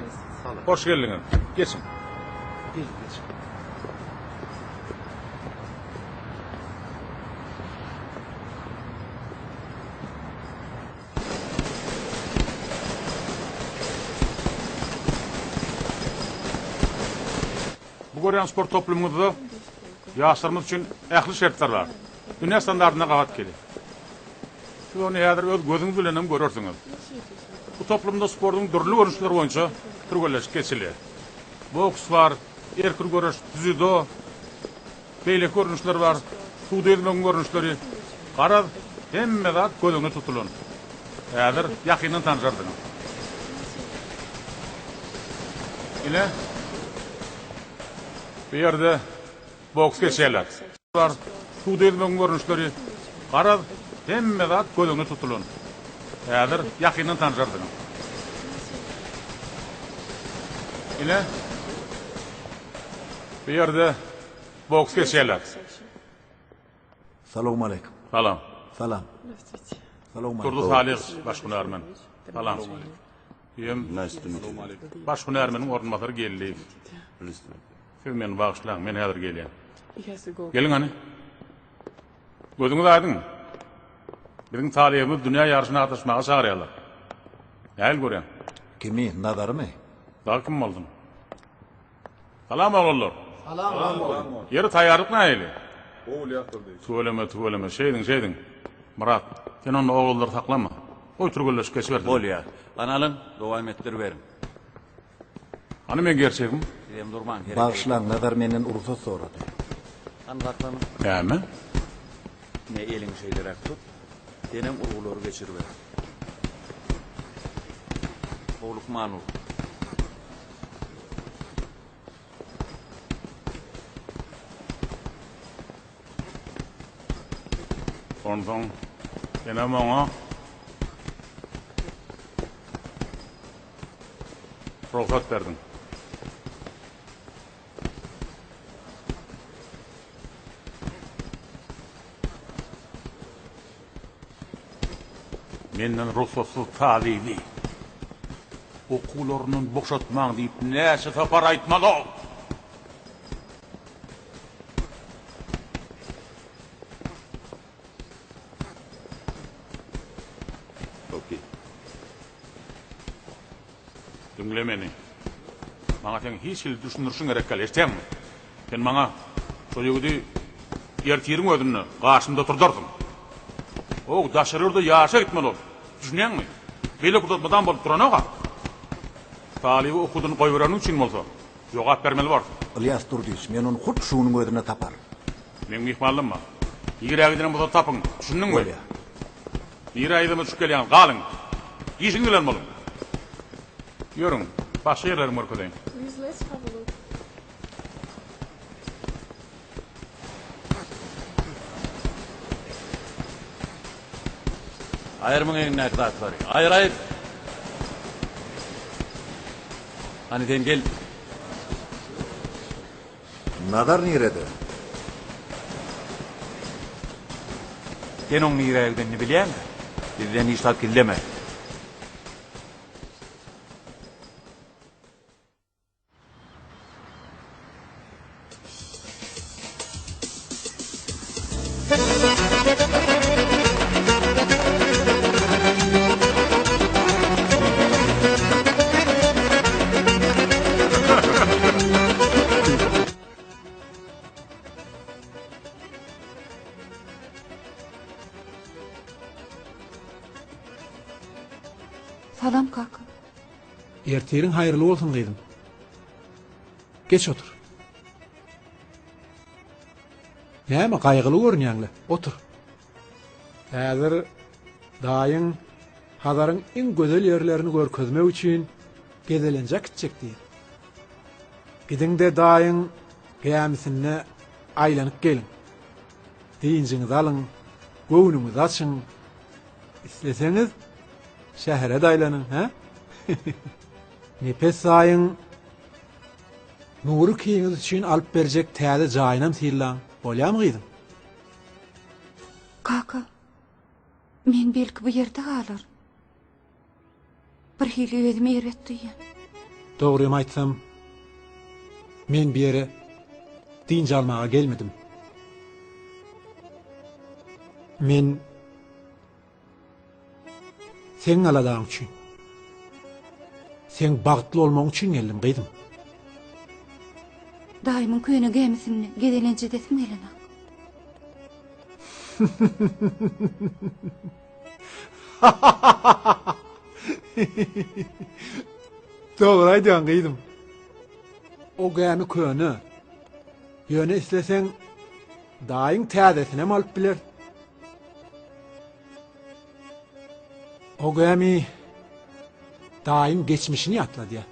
Hoş geldiňiz. Geçiň. Geliň, geçiň. Bu görýän sport toplumyňyzda. Ýaşlarymyz üçin ähli şertler bar. Dünýä standartyna gabat gelýär. Siz ony häzir öz gözüňiz bilen hem görersiňiz. Bu toplumda sportuň dürli görnüşleri boýunça türgenleşik geçilýär. Boks bar, erkin göreş, dzýudo, beýleki görnüşler bar, suwda ýüzmegiň görnüşleri. Garaz, hemme zat göz öňünde tutulan. Häzir ýakyndan tanşarsyňyz. Ine, bu ýerde boks geçýärler. Bar, suwda ýüzmegiň görnüşleri. Garaz, hemme zat göz öňünde tutulan. Häzir ýakyndan tanşarsyňyz. Ine, bu ýerde boks geçýärler. Salowmaleýkim. Salam. Salam. Salowmaleýkim. Durdy Salyhow, baş hünärmen. Salam. Ýem. Baş hünärmeniň orunbasary Geldiýew. Siz meni bagyşlaň, men häzir gelýän. Geliň hany. Gözüňiz aýdyň. Biziň talybymyz dünýä ýaryşyna gatnaşmaga çagyrýarlar. Nähili görýäň? Kimi, Nazarymy? Dagy kim bolsun? Salam oglanlar. Salam. Ýeri taýýarlyk nähili? Gowy ýatyrdy. Tüweleme, tüweleme. Şeýdiň, şeýdiň. Myrat, sen onda oglanlary saklama. Goý türgenleşik geçibersinler. Bolýar. Hany alyň, dowam etdiriberiň. Hany meň gerçegim? Sizem durmaň, hereket ediň. Bagyşlaň, Nazar menden rugsat sorady. Hany saklanyň. Näme? Ine, eliňi şeýleräk tut. Senem urgulary geçiriber. Howlukman ur. Onsoň senem oňa rugsat berdiň. Menden rugsatsyz talyby okuwlaryndan boşatmaň diýip näçe sapar aýtmaly-ow? Diňle meni. Maňa seň hiç hili düşündirişiň gerek däl, eşidýäňmi? Sen maňa şol ýigidi ertiriň özünde garşymda oturdarsyň. How, daşary ýurda ýaşa gitmeli ol. Düşünýäňmi? Beýle pursat mydam bolup duranok-a. Talyby okuwdan goýbereniň üçin bolsa, jogap bermeli borsuň. Ylýas Durdyýewiç, men ony hut şu günüň özünde taparyn. Meň myhmanlygym bar. Nirä gidenem bolsa tapyň. Düşündiňmi? Bolýar. Nirä yzyma düşüp gelýäňiz? Galyň. Işiňiz bilen boluň. Ýörüň, başga ýerlerimi görkezeýin. Please let's have a look. Aýyr muň egnindäki zatlary. Aýyr, aýyr! Hany sen gel. Nazar nirede? Sen oň nirä gidenini bilýäňmi? Bizden hiç zat gizleme. Salam kaka. Ertiriň haýyrly bolsun gyzym. Geç otur. Näme gaýgyly görünýäňle? Otur. Häzir daýyň Hazaryň iň gözel ýerlerini görkezmek üçin gezelenje äkitjek diýip. Gidiň-de daýyň gämisinde aýlanyp geliň. Dynjyňyzy alyň, göwnüňizi açyň. Isleseňiz, şähere-de aýlanyň, hä? Nepes daýyň Nury ikiňiz üçin alyp berjek täze jaýynam synlaň, bolýamy gyzym? Kaka, men belki bu ýerde galaryn. Birhili özümi erbet duýýan. Dogrymy aýtsam, men bu ýere dynç almaga gelmedim. Men seň aladaň üçin, seň bagtly bolmagyň üçin geldim, gyzym. Daýymyň köne gämisinde gezelenç edesim gelenok. Dogry aýdýaň gyzym. O gämi köne. Ýöne isleseň daýyň täzesinem alyp biler. O gämi daýyň geçmişini ýatladýar.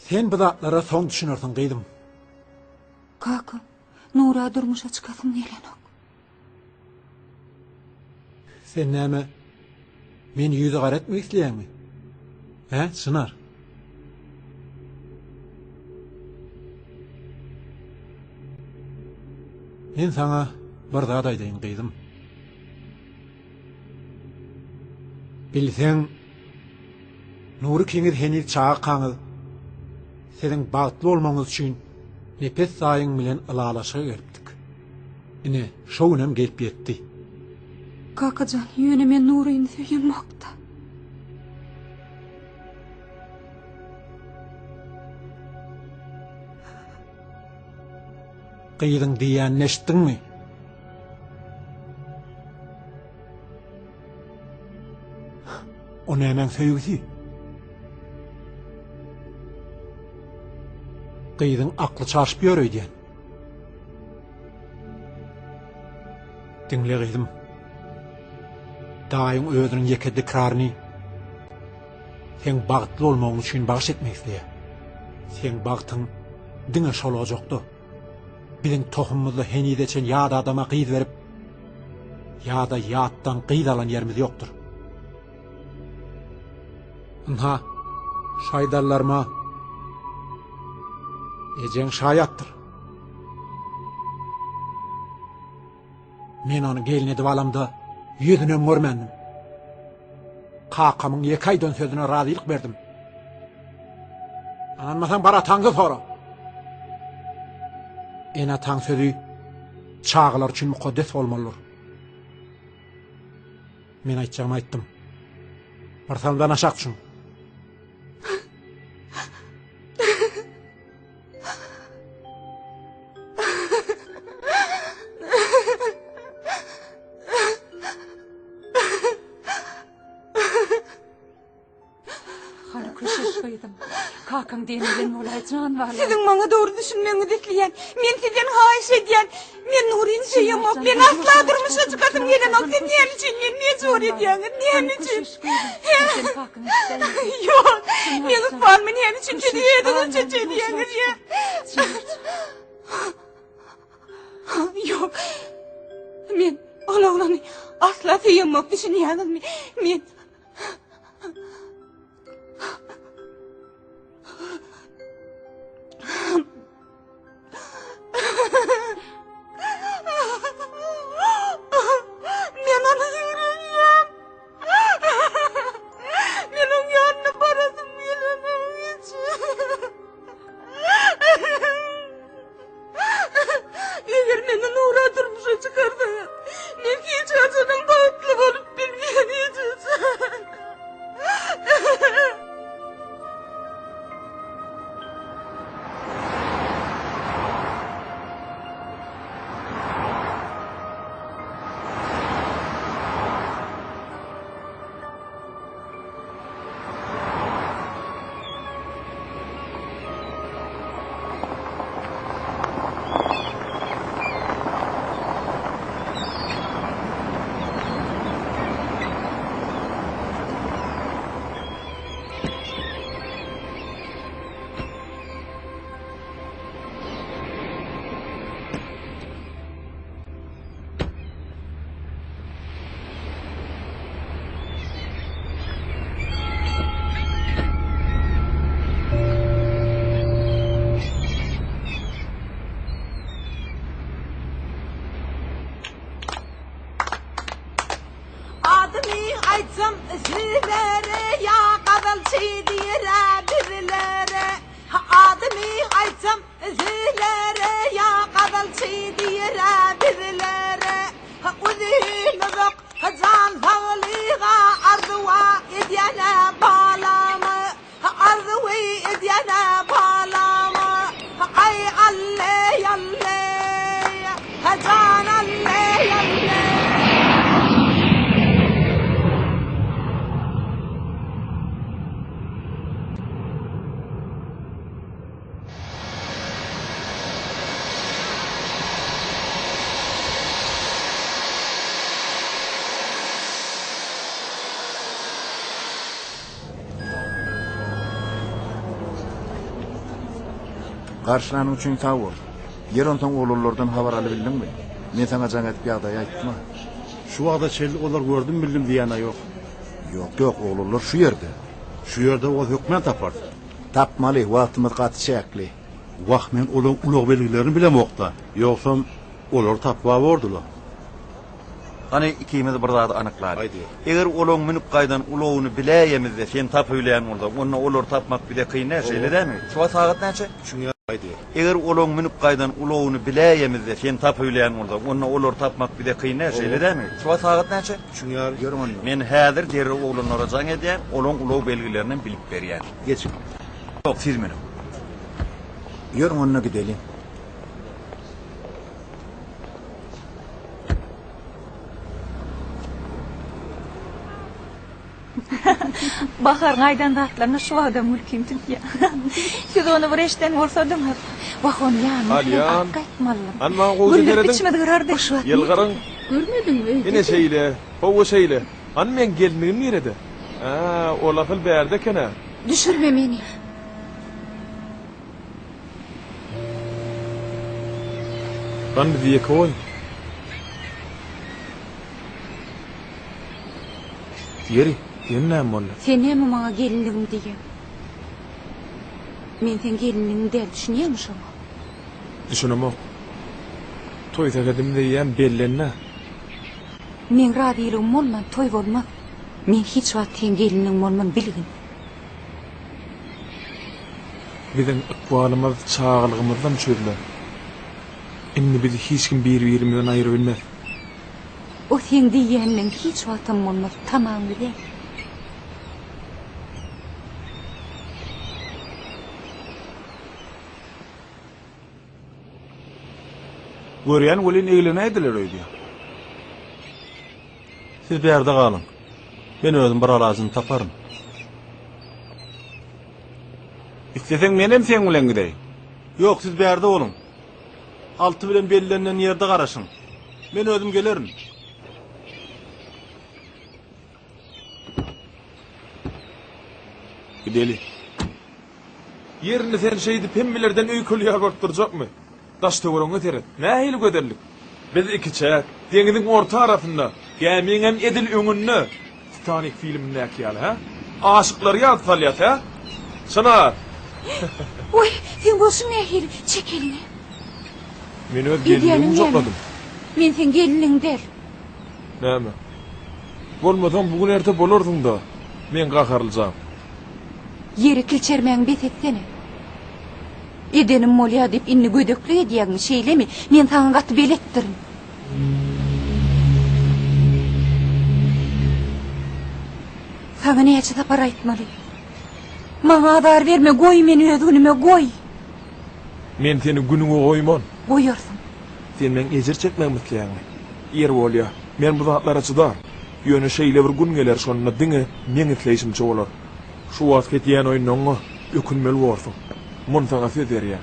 Sen bu zatlara soň düşünersiň gyzym. Kaka, Nura durmuşa çykasym gelenok. Sen näme meni ýüzi gara etmek isleýäňmi? Hä, Çynar? Men saňa bir zat aýdaýyn, gyzym. Bilseň, Nury ikiňiz heniz çagakaňyz, siziň bagtly bolmagyňyz üçin Nepes daýyň bilen ylalaşyga gelipdik. Ine, şo günem gelip ýetdi. Kakajan, ýöne men Nuryny söýemok-da. Gyzyň diýýänini eşitdiňmi? O nämäň söýgüsi? Gyzyň akly çaşyp ýör öýdýän. Diňle gyzym. Daýyň özüniň ýeke dikraryny seň bagtly bolmagyň üçin bagyş etmek isleýär. Seň bagtyň diňe şol ojakda. Biziň tohumymyzda henize çen ýat adama gyz berip, ýa-da ýatdan gyz alan ýerimiz ýokdur. Ynha, şu aýdanlaryma ejeň şaýatdyr. Men ony gelin edip alamda ýüzünem görmändim. Kakamyň ýeke aýdan sözüne razylyk berdim. Ynanmasaň bar ataňdan sora. Ene-ataň sözi çagalar üçin mukaddes bolmalydyr. Men aýtjagymy aýtdym. Bir salymdan aşak düşüň. Hany köşeş gyzym. Kakaň diýeni bilen bolaý jan balam. Siziň maňa dogry düşünmegiňizi isleýän. Men sizden haýyş edýän. Men Nuryny söýemok. Men asla durmuşa çykasym gelenok. Siz näme üçin meni mejbur edýäňiz? Näme üçin? Ýok. Meň ykbalymy näme üçin siz özüňizçe çözýäňiz ýa? Ýok. Men ol oglany asla söýemok, düşünýäňizmi? Men Men ony ýigrenýän. Men oň ýanyna barasym gelenok hiç. Eger meni Nura durmuşa çykarsaňyz, men hiç haçanam bagtly bolup bilmen, hiç haçan. Adymy aýtsam sizlere ýa gazalçy diýer-ä bizlere. Adymy aýtsam sizlere ýa gazalçy diýer-ä bizlere. Uzyn uzak jan saglyga arzuwa edýän-ä balamy. Arzuwy edýän-ä balamy. Garşylanyň üçin sag bol. Ýer onsoň oglanlardan habar alybildiňmi? Men saňa jaň edip ýagdaýy aýtdym-a. Şu wagta çenli olar gördüm bildim diýýän-ä ýok. Ýok, ýok, oglanlar şu ýerde. Şu ýerde bolsa hökmän taparys. Tapmaly, wagtymyz gaty çäkli. Wah, men olaň ulag belgilerini bilemok-da. Ýogsam, olary tapyp-a bordy-la. Hany, ikimiz bir zady anyklaly. Eger olaň münüp gaýdan ulagyny biläýemizde, sen tapybilýän bolsaň, onda olary tapmak bize kyn däl, şeýle dälmi? Şu wagt sagat näçe? Eger olaň münüp gaýdan ulagyny biläýemizde, sen tapybilýän bolsaň, onda olary tapmak bize kyn däl, şeýle dälmi? Şu wagt sagat näçe? Ýörüň onda. Men häzir derrew oglanlara jaň edýän, olaň ulag belgilerinem bilip berýän. Geç. Ýok, siz münüň. Ýörüň onda gideliň. Baharyň aýdan zatlaryna şu wagtam gülkim tutýar. Siz ony bir eşden bolsadyňyz. Wah, ony ýanyma bilen Alýan. alyp gaýtmalydym. Hany maňa gowja Güldürip serediň. içimizi gyrardy. Şu wagt Ýylgyryň. Görmediňmi öýde? Ine şeýle. Hawa şeýle. Hany meň gelinligim nirede? Ä, ol asyl bärde eken-ä. Düşürme meni. Hany bizi ýeke goý. Ýeri, ýene näme boldy? Sen näme maňa gelinligim diýýäň? Men seň gelinligiň däl, düşünýäňmi şoňa? Düşünemok. Toý sähedimiz eýýäm bellendi-ä. Meň razylygym bolman toý bolmaz. Men hiç wagt seň gelinligiň bolman bilgin. Biziň ykbalymyz çagalygymyzdan çözülen. Indi bizi hiç kim bir-birimizden aýyrybilmez. O seň diýýänleň hiç wagtam bolmaz, tamaň bize. Görýän welin eglenäýdiler öýdýän. Siz bärde galyň. Men özüm bir alajyny taparyn. Isleseň menem seň bilen gideýin. Ýok, siz bärde boluň. Alty bilen bellenilen ýerde garaşyň. Men özüm gelerin. Gideli. Ýerini sen şeýdip hemmelerden öýkeli ýaly bolup durjakmy? Daş-töweregiňe seret, nähili gözellik! Biz ikiçäk, deňiziň orta arasynda, gämiňem edil öňünde, Titanik filmindäki ýaly, hä? Aşyklary ýada salýas, hä? Çynar! Oý, seň bolşuň nähili? Çek eliňi. Men öz gelinligimi Edýäniň näme? gujakladym. Men seň gelniň däl. Näme? Bolmasaň bu gün erte bolarsyň-da, meň gaharlyjam. Ýeri kilçermäňi bes etsene. Edenim bolýa diýip indi gödeklik edýäňmi, şeýlemi? Men saňa gaty beletdirin. Saňa näçe sapar aýtmaly? Maňa azar berme, goý meni öz günüme, goý! Men seni günüňe goýman. Goýarsyň. Sen meň ejir çekmegimi isleýäňmi? Ýeri bolýa, men bu zatlara çydar. Ýöne şeýle bir gün geler, şonda diňe meň isleýşimçe bolar. Şu wagtky edýän oýunlaryňa ökünmeli borsuň. Muny saňa söz berýän.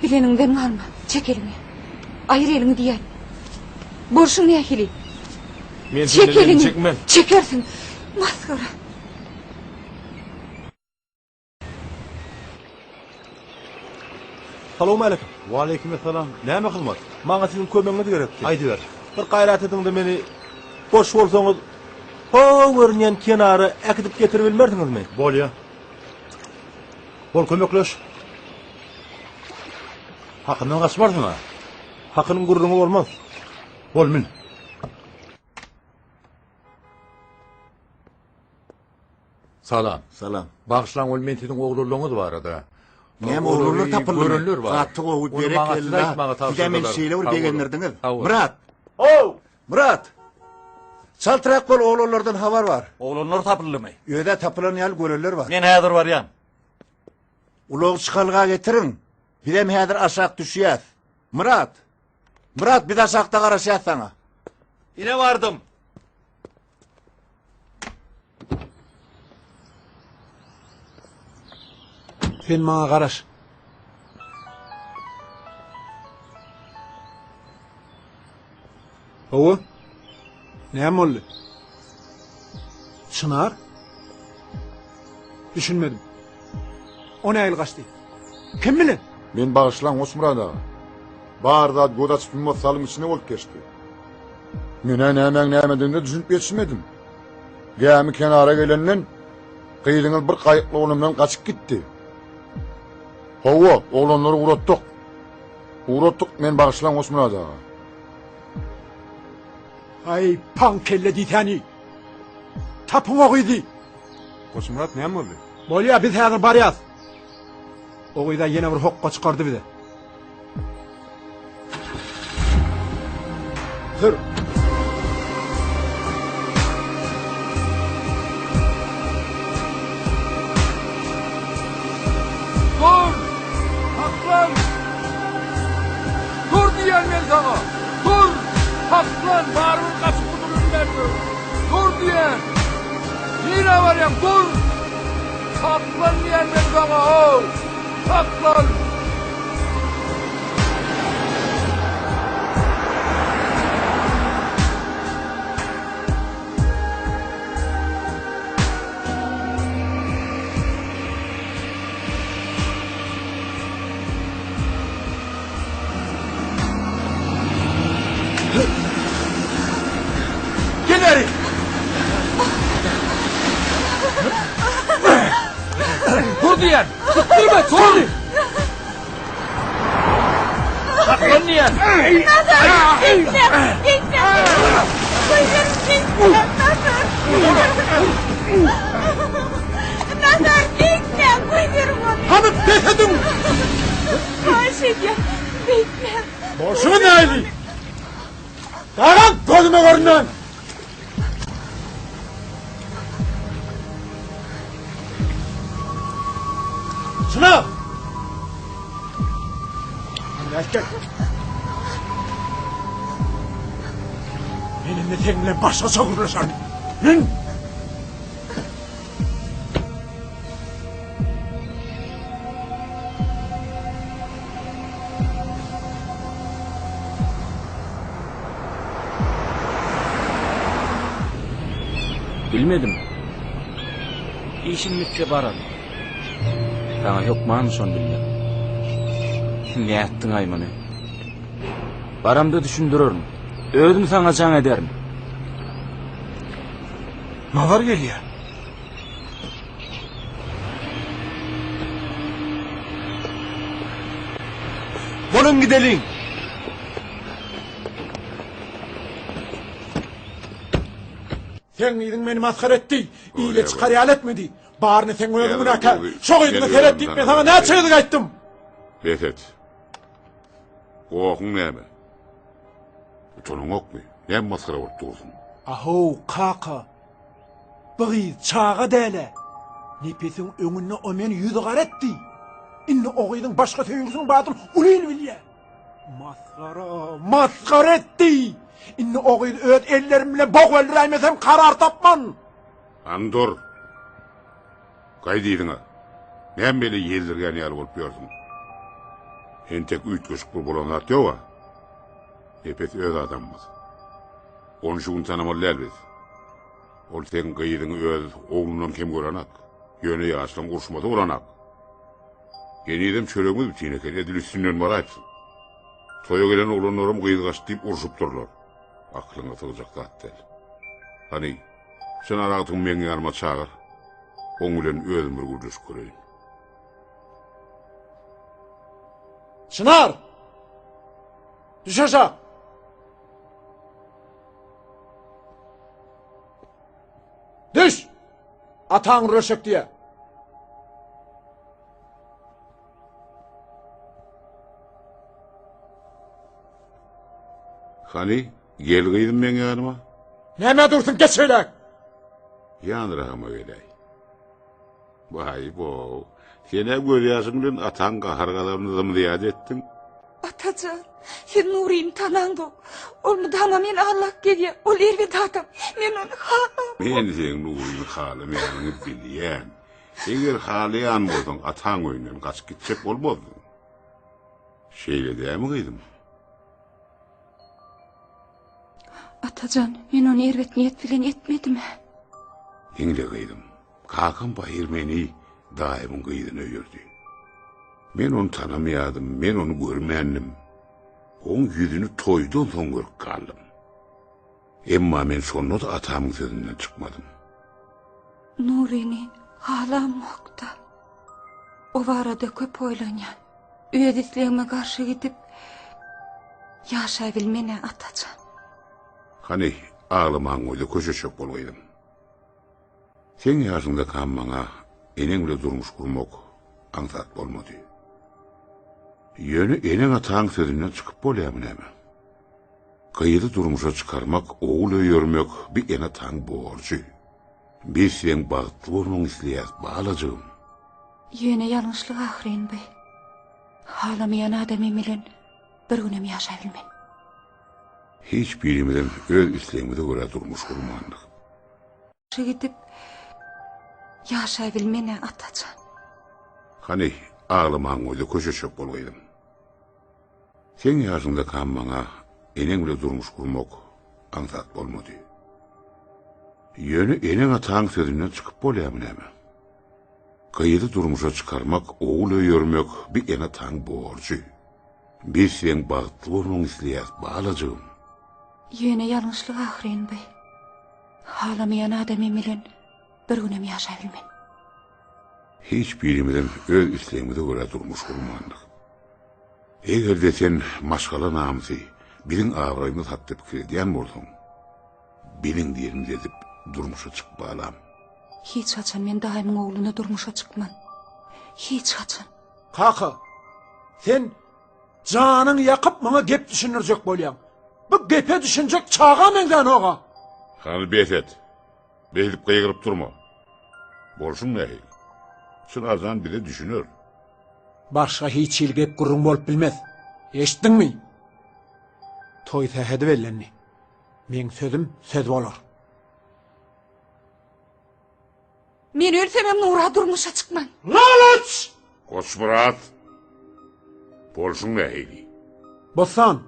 Bileniňden galma. Çek eliňi. Aýyr eliňi diýýän. Bolşuň nähili? Men Çek senden elimi eliňi. çekmen. Çekersiň. Masgara. Salowmaleýkim. Waleýkim essalam. Näme hyzmat? Maňa siziň kömegiňiz gerekdi. Aýdyber. Bir gaýrat ediň-de meni boş bolsaňyz ho görünýän kenara äkidip getiribilmersiňizmi? Bolýa. Bol kömekleş. Hakyndan gaçmarsyň-a. Hakynyň gürrüňi bolmaz. Bol mün. Salam. Salam. Bagyşlaň ol men siziň oglanlaryňyz barada. Näme oglanlar tapyldymy? Görenler bar. Gaty gowy Ony maňa siz berekella. aýtmaga Sizä meni tabşyrdylar. şeýle bir Sag boluň. begendirdiňiz. Sag boluň. Myrat! How! Myrat! Çaltrak bol oglanlardan habar bar. Oglanlar tapyldymy? Özä tapylan ýaly görenler bar. Men häzir barýan. Ulag çykalga getiriň. Bizem häzir aşak düşýäs. Myrat! Myrat biz aşakda garaşýas saňa. Ine bardym. Sen maňa garaş. Hawa. Näme boldy? Çynar? Düşünmedim. O nähili gaçdy? Kim bilen? Men bagyşlaň Goçmyrat aga. Bar zat göz açyp ýummas salym içinde bolup geçdi. Men-ä nämäň nämedigine düşünip ýetişmedim. Gämi kenara gelenden gyzyňyz bir gaýykly oglan bilen gaçyp gitdi. Hawa, oglanlary ugratdyk. Ugratdyk, men bagyşlaň Goçmyrat aga. Aý, paň kelle diýsäni. Tapyň o gyzy. Goçmyrat näme boldy? Bolýa, biz häzir barýas. O gyza ýene bir hokga çykardy bize. Sür. Dur! Saklan! Dur diýýän men saňa! Dur! Saklan! Barybir gaçyp gutulyp bilmersiň! Dur diýýän! Nirä barýaň? Dur! Saklan diýýän men saňa, how! Saklan! Gel bäri! Dur diýýän! Tutdurma, dur! Saklan diýýän! Nazar! Gitme! Gitme! Goýber, gitme! Nazar! Nazar, gitme! Goýber ony! Hany bes ediň! Haýyş edýän, gitme! Bolşuňyz nähili? Dagan gözüme görünmän! Şuna! Gel. Men indi seň bilen başgaça gürleşerin. Mün! Bilmedim. Işim bitse bararyn. Saňa hökmanmy şony bilmek? Nätdiň-aý muny? Baramda düşündirerin. Özüm saňa jaň ederin. Nazar gelýär. Boluň gideliň. Seň gyzyň meni masgara etdi. Ile çykar ýaly etmedi. Baryny seň özüň günäkär. Şo gyzyňa seret diýip men saňa näçe gezek aýtdym. Bes et. Gohuň näme? Utanyňokmy? Näme masgara bolup dursuň? Ahow, kaka. Bu gyz çaga däl-ä. Nepesiň öňünde o meni ýüzügara etdi. Indi o gyzyň başga söýgüsiniň bardygyny uly il bilýär. Masgara, masgara etdi. Indi o gyzy öz ellerim bilen bok öldüräýmesem karar tapman. Hany dur. Gaýt yzyňa. Näme beýle ýeldirgän ýaly bolup ýörsüň? Entek üýtgeşik bir bolan zat ýog-a. Nepes öz adamymyz. Ony şu gün tanamaly däl biz. Ol seň gyzyňy öz oglundan kem görenak. Ýöne ýaşlaň uruşmasy bolanak. Henizem çöregimiz bütin eken, edil üstünden baraýypsyň. Toýa gelen oglanlaram gyz gaçdy diýip urşupdyrlar. Aklyňa sygjak zat däl. Hany, Çynar agtygymy meň ýanyma çagyr. Oň bilen özüm bir gürleşip göreýin. Çynar! Düş aşak! Düş! Ataň röşek diýýär. Hany, gel gyzym meň ýanyma. Nämä dursuň, geç şeýläk! Ýanyragyma geläý. Baý-bow, sen-ä gözýaşyň bilen ataň gahar-gazabyny zym-zyýat etdiň. Atajan, siz Nuryny tanaňzok. Ol mydama meni aldap gezýär. Ol erbet adam. Men ony halamok. Men seň Nuryny halamaýanyňy bilýän. Eger halaýan bolsaň, ataň öýünden gaçyp gitjek bolmazdyň. Şeýle dälmi, gyzym? Atajan, men ony erbet niýet bilen etmedim-ä. Diňle, gyzym. Kakam baýyr meni daýymyň gyzyna öýerdi. Men ony tanamaýardym, men ony görmändim. Oň ýüzüni toýdan soň görüp galdym. Emma men şonda-da atamyň sözünden çykmadym. Nuryny halamok-da. O barada köp oýlanýan. Öz islegime garşy gidip, ýaşabilmen-ä, Atajan. Hany, aglamaňy goý-da, köşeşjek bol gyzym. Seň ýaşyňdakam maňa eneň bile durmuş gurmak aňsat bolmady. Ýöne eneň-ataň sözünden çykyp bolýarmy näme? Gyzy durmuşa çykarmak, ogul öýermek bi ene-ataň borjy. Biz seň bagtly bolmagyňy isleýäs, balajygym. Ýöne ýalňyşlyk ahyryn bi. Halamaýan adamym bilen bir günem ýaşabilmen. Hiç birimizem öz islegimize görä durmuş gurmandyk. Gidip ýaşabilmen-ä, Atajan. Hany, aglamaňy goý-da, köşeşjek bol gyzym. Seň ýaşyňdakam maňa eneň bile durmuş gurmak aňsat bolmady. Ýöne eneň-ataň sözünden çykyp bolýarmy näme? Gyzy durmuşa çykarmak, ogul öýermek bi ene-ataň borjy. Biz seň bagtly bolmagyňy isleýäs, balajygym. Ýöne ýalňyşlyk ahyryn bi. Halamaýan adamym bilen bir günem ýaşabilmen. Hiç birimizem öz islegimize görä durmuş gurmandyk. Eger-de sen maşgala namysy, biziň abraýymyz hakda pikir edýän bolsaň, biziň diýenimizi edip durmuşa çyk balam. Hiç haçan men daýymyň ogluna durmuşa çykman. Hiç haçan. Kaka, sen janyňy ýakyp maňa gep düşündirjek bolýaň. Bu gepe düşünjek çaga meňzänok-a. Hany bes et. Beýdip gygyryp durma. Bolşuň nähili? Çynarjan bize düşüner. Başga hiç hili gep-gürrüň bolup bilmez. Eşitdiňmi? Toý sähedi bellendi. Meň sözüm söz bolar. Men ölsemem Nura durmuşa çykman. Lalaç! Goçmyrat! Bolşuň nähili? Bossan!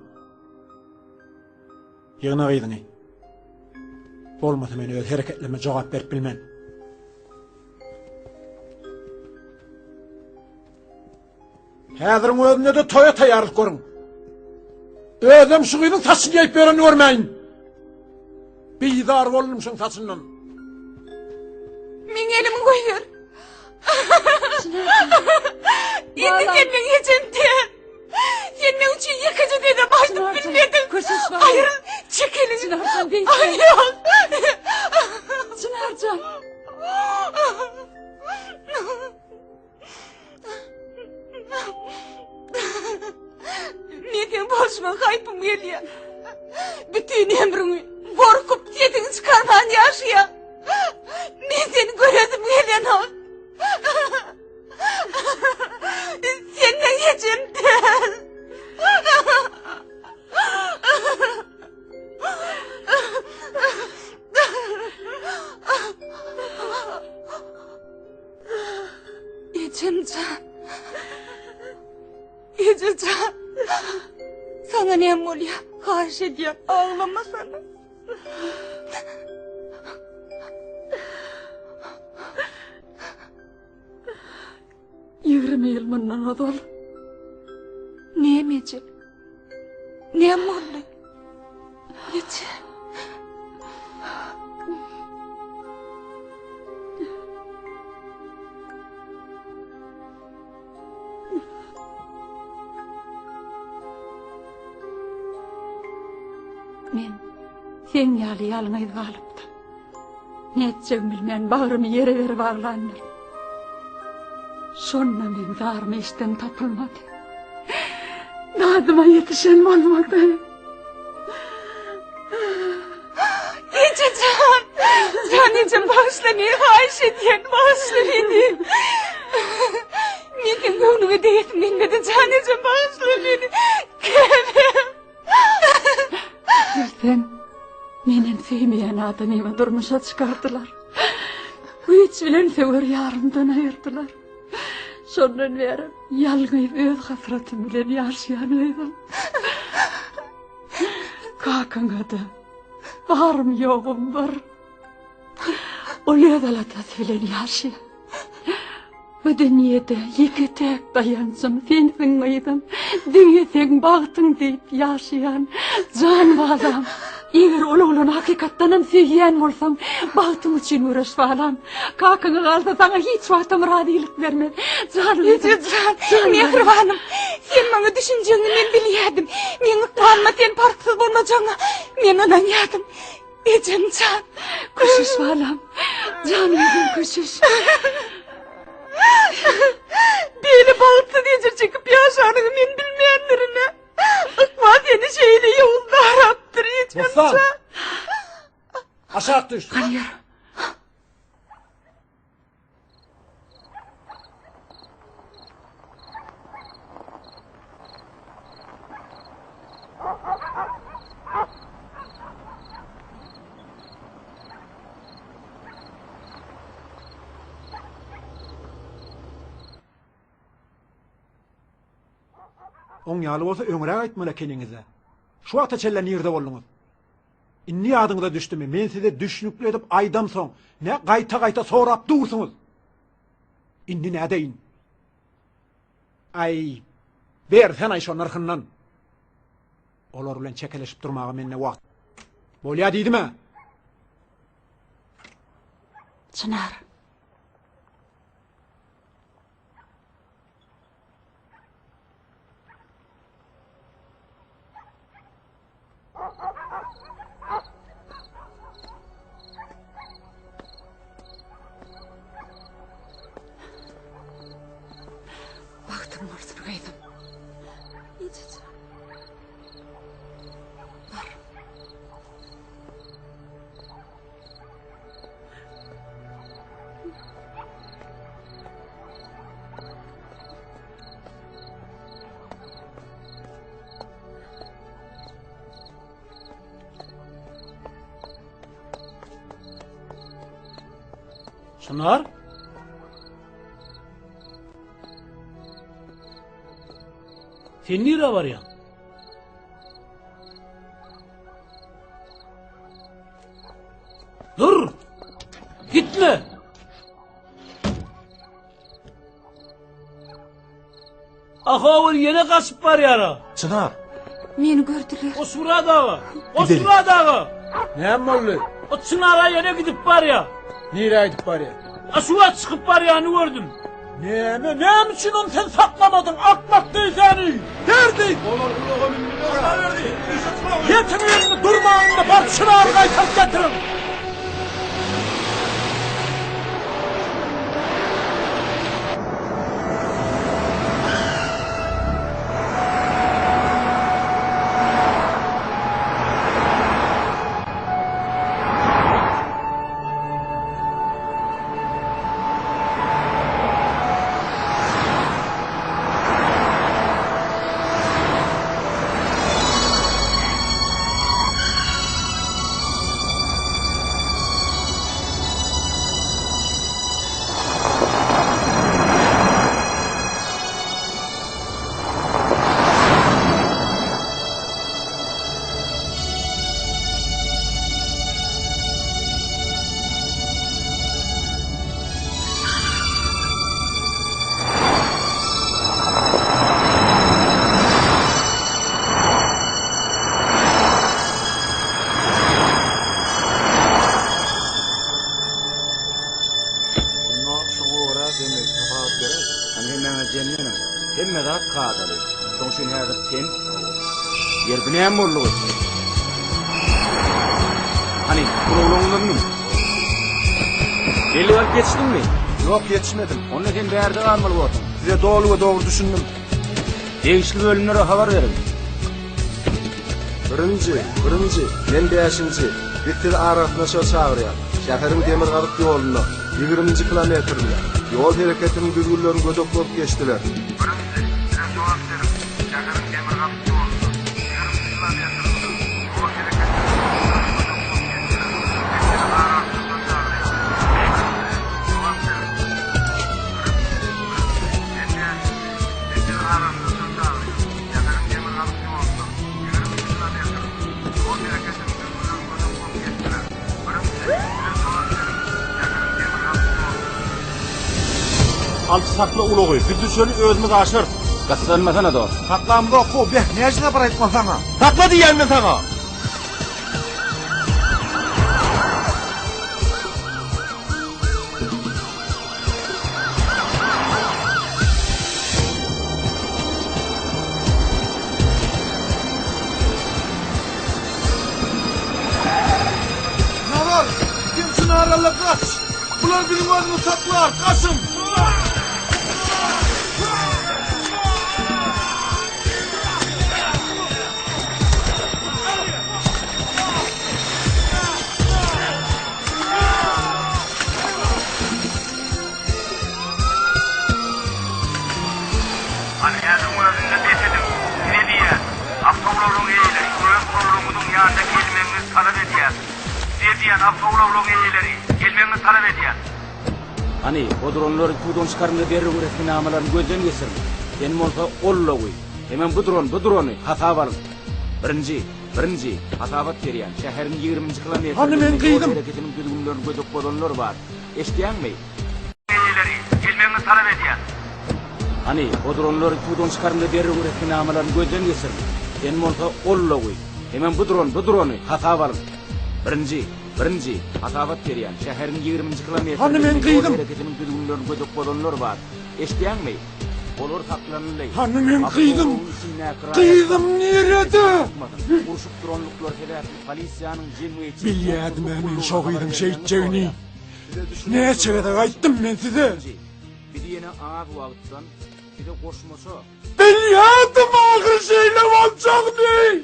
Ýygna gyzyňy. Bolmasa men öz hereketlerime jogap berip bilmen. Häziriň özünde-de toýa taýýarlyk görüň. Özem şu gyzyň saçyny ýaýyp ýörenini görmäýin. Bizar boldum şuň saçyndan. Meň elimi goýber. Indi sen meň ejem däl. Sen meň üçin ýekeje sözem aýdyp bilmediň. Aýryl, çek eliňi. Çynarjan beýtme. Aýryl. Çynarjan. Men seň bolşuňa haýpym gelýär. Bütin ömrüňi gorkup sesiňi çykarman ýaşaýaň. Men seni göresim gelenok. Sen meň ejem däl. Ejem jan. Eje jan. Saňa näme bolýar? Haýyş edýän, aglamasana. 20 ýyl mundan ozal. Näme eje? Näme boldy? Eje. Men seň ýaly ýalňyz galypdym. Nätjegimi bilmän bagrymy ýere berip aglandym. Şonda meň zarymy eşden tapylmady. Dadyma ýetişen bolmady. Eje jan! Jan ejem bagyşla meni haýyş edýän, bagyşla meni. Men seň göwnüňe degesim gelmedi, jan ejem bagyşla meni. Käbäm. Bilseň, menem söýmeýän adamymy durmuşa çykardylar. Güýç bilen söwer ýarymdan aýyrdylar. Şondan bäri ýalňyz öz hasratym bilen ýaşaýan gyzym. Kakaňa-da barym ýogum bir. Ol öz aladasy bilen ýaşaýar. Bu dünýede ýeke-täk daýanjym sensiň gyzym. Diňe seň bagtyň diýip ýaşaýan jan balam. Eger ol oglany hakykatdanam söýýän bolsaň, bagtyň üçin göreş balam. Kakaňa galsa saňa hiç wagtam razylyk bermez. Jan gyzym. Eje jan, mähribanym. Sen maňa düşünjegiňi men bilýärdim. Meň ykbalyma sen parhsyz bolmajagyňa men ynanýardym. Ejem jan. Köşeş balam. Jan gyzym köşeş. Beýle bagtsyz ejir çekip ýaşanyňy men bilmändirin-ä. Ykbal seni şeýle ýowuz darapdyr, ejem Bossan! jan. Aşak düş. Galýar. Oň ýaly bolsa öňräk aýtmaly ekeniňiz-dä. Şu wagta çenli nirde bolduňyz? Indi ýadyňyza düşdümi, men size düşnükli edip aýdamsoň, nä gaýta-gaýta sorap dursuňyz? Indi nädeýin? Aý, bersen-aý şo nyrhyndan. Olar bilen çekeleşip durmaga mende wagt. Bolýa diýdim-ä. Çynar. Bagtyň bolsun gyzym. Ejejan. Bar. Çynar? Sen nirä barýaň? Dur! Gitme! Ahawul ýene gaçyp barýara. Çynar! Meni gördüler. Goçmyrat aga! Goçmyrat aga! Näme boldy? O Çynara ýene gidip barýa. Nirä gidip barýa? A şu wagt çykyp barýany gördüm. Näme, näme üçin ony sen saklamadyň, akmak diýsäni? Berdi! Olar ulaga mündüler. Ýetiň indi durmaň indi bar Çynary gaýtaryp getiriň. Onda şoňa görä deňeýji hasabat beräý. Hany hemmäňiz jemleniň. Hemme zat kadaly. Şoň üçin häzir sen Ýer bu näme boldugy? Hany, ulaglaryňdan mün. Bellik alyp ýetişdiňmi? Ýok, ýetişmedim. Onda sen bärde galmaly borsuň. Size doly we dogry düşündim. Degişli bölümlere habar beriň. Birinji, birinji, men bäşinji. Biz sizi aragatnaşyga çagyrýas. Şäheriň demirgazyk ýolunda, ýigriminji kilometrinde, ýol hereketiniň düzgünlerini gödek bozup geçdiler. Birinji, bize jogap beriň. Şäheriň demirgazyk ýolunda, ýigriminji kilometrinde, ýol hereketiniň düzgünlerini gödek bozup geçdiler. Biz sizi aragatnaşyga çagyrýas. Birinji, jogap beriň. Birinji, birinji, men bäşinji. Biz sizi aragatnaşyga çagyrýas. Şäheriň demirgazyk ýolunda, ýigriminji kilometrinde, ýol hereketiniň düzgünlerini gödek bozup geçdiler. Birinji, bize jogap beriň. Şäheriň demirgazyk ýolunda. Alçy sakla ulagy, biz düşeli özümiz aşarys. Gyssanmasana dost. Saklamzok how, beh, näçe sapar aýtmaly saňa? Sakla diýýän men saňa! Nazar, sen Çynaralla gaç! Bular biziň özümizi saklar, gaçyň! Hany häziriň özünde bes ediň! Size diýýän, awtoulaglaryň eýeleri, öz ulaglaryňyzyň ýanyna gelmegiňizi talap edýäs. Size diýýän, awtoulaglaryň eýeleri, gelmegiňizi talap edýäs. Hany, o duranlary suwdan çykaryň-da derrew resminamalaryny gözden geçiriň. Sen bolsa ol ulagy, hemem bu duran, bu durany hasaba alyň. Birinji, birinji, hasabat berýän, şäheriň ýigriminji Hany kilometrinde meň ýol gyzym? hereketiniň düzgünlerini gödek bozanlar bar. Eşidýäňmi? Eýeleri, gelmegiňizi talap edýäs. Hany, o duranlary suwdan çykaryň-da derrew resminamalaryny gözden geçiriň. Sen bolsa ol ulagy, hemem bu duran, bu durany hasaba alyň. Birinji, birinji, hasabat berýän, şäheriň ýigriminji Hany kilometrinde meň ýol gyzym? hereketiniň düzgünlerini gödek bozanlar bar. Eşidýäňmi? Olar saklanyldy. Hany meň Awtoulagyň gyzym? içindäki raýatlar Gyzym nirede? çykmasyn. Urşup duranlyklary sebäpli polisiýanyň jemgyýetçilik Bilýädim-ä howpsuzlyk men gullugyna şo habar gyzyň bermegiňizi şeýtjegini. soraýar. Näçe gezek aýtdym men size. Biz ýene az wagtdan size goşmaça. Bilýärdim ahyry şeýle boljagyny.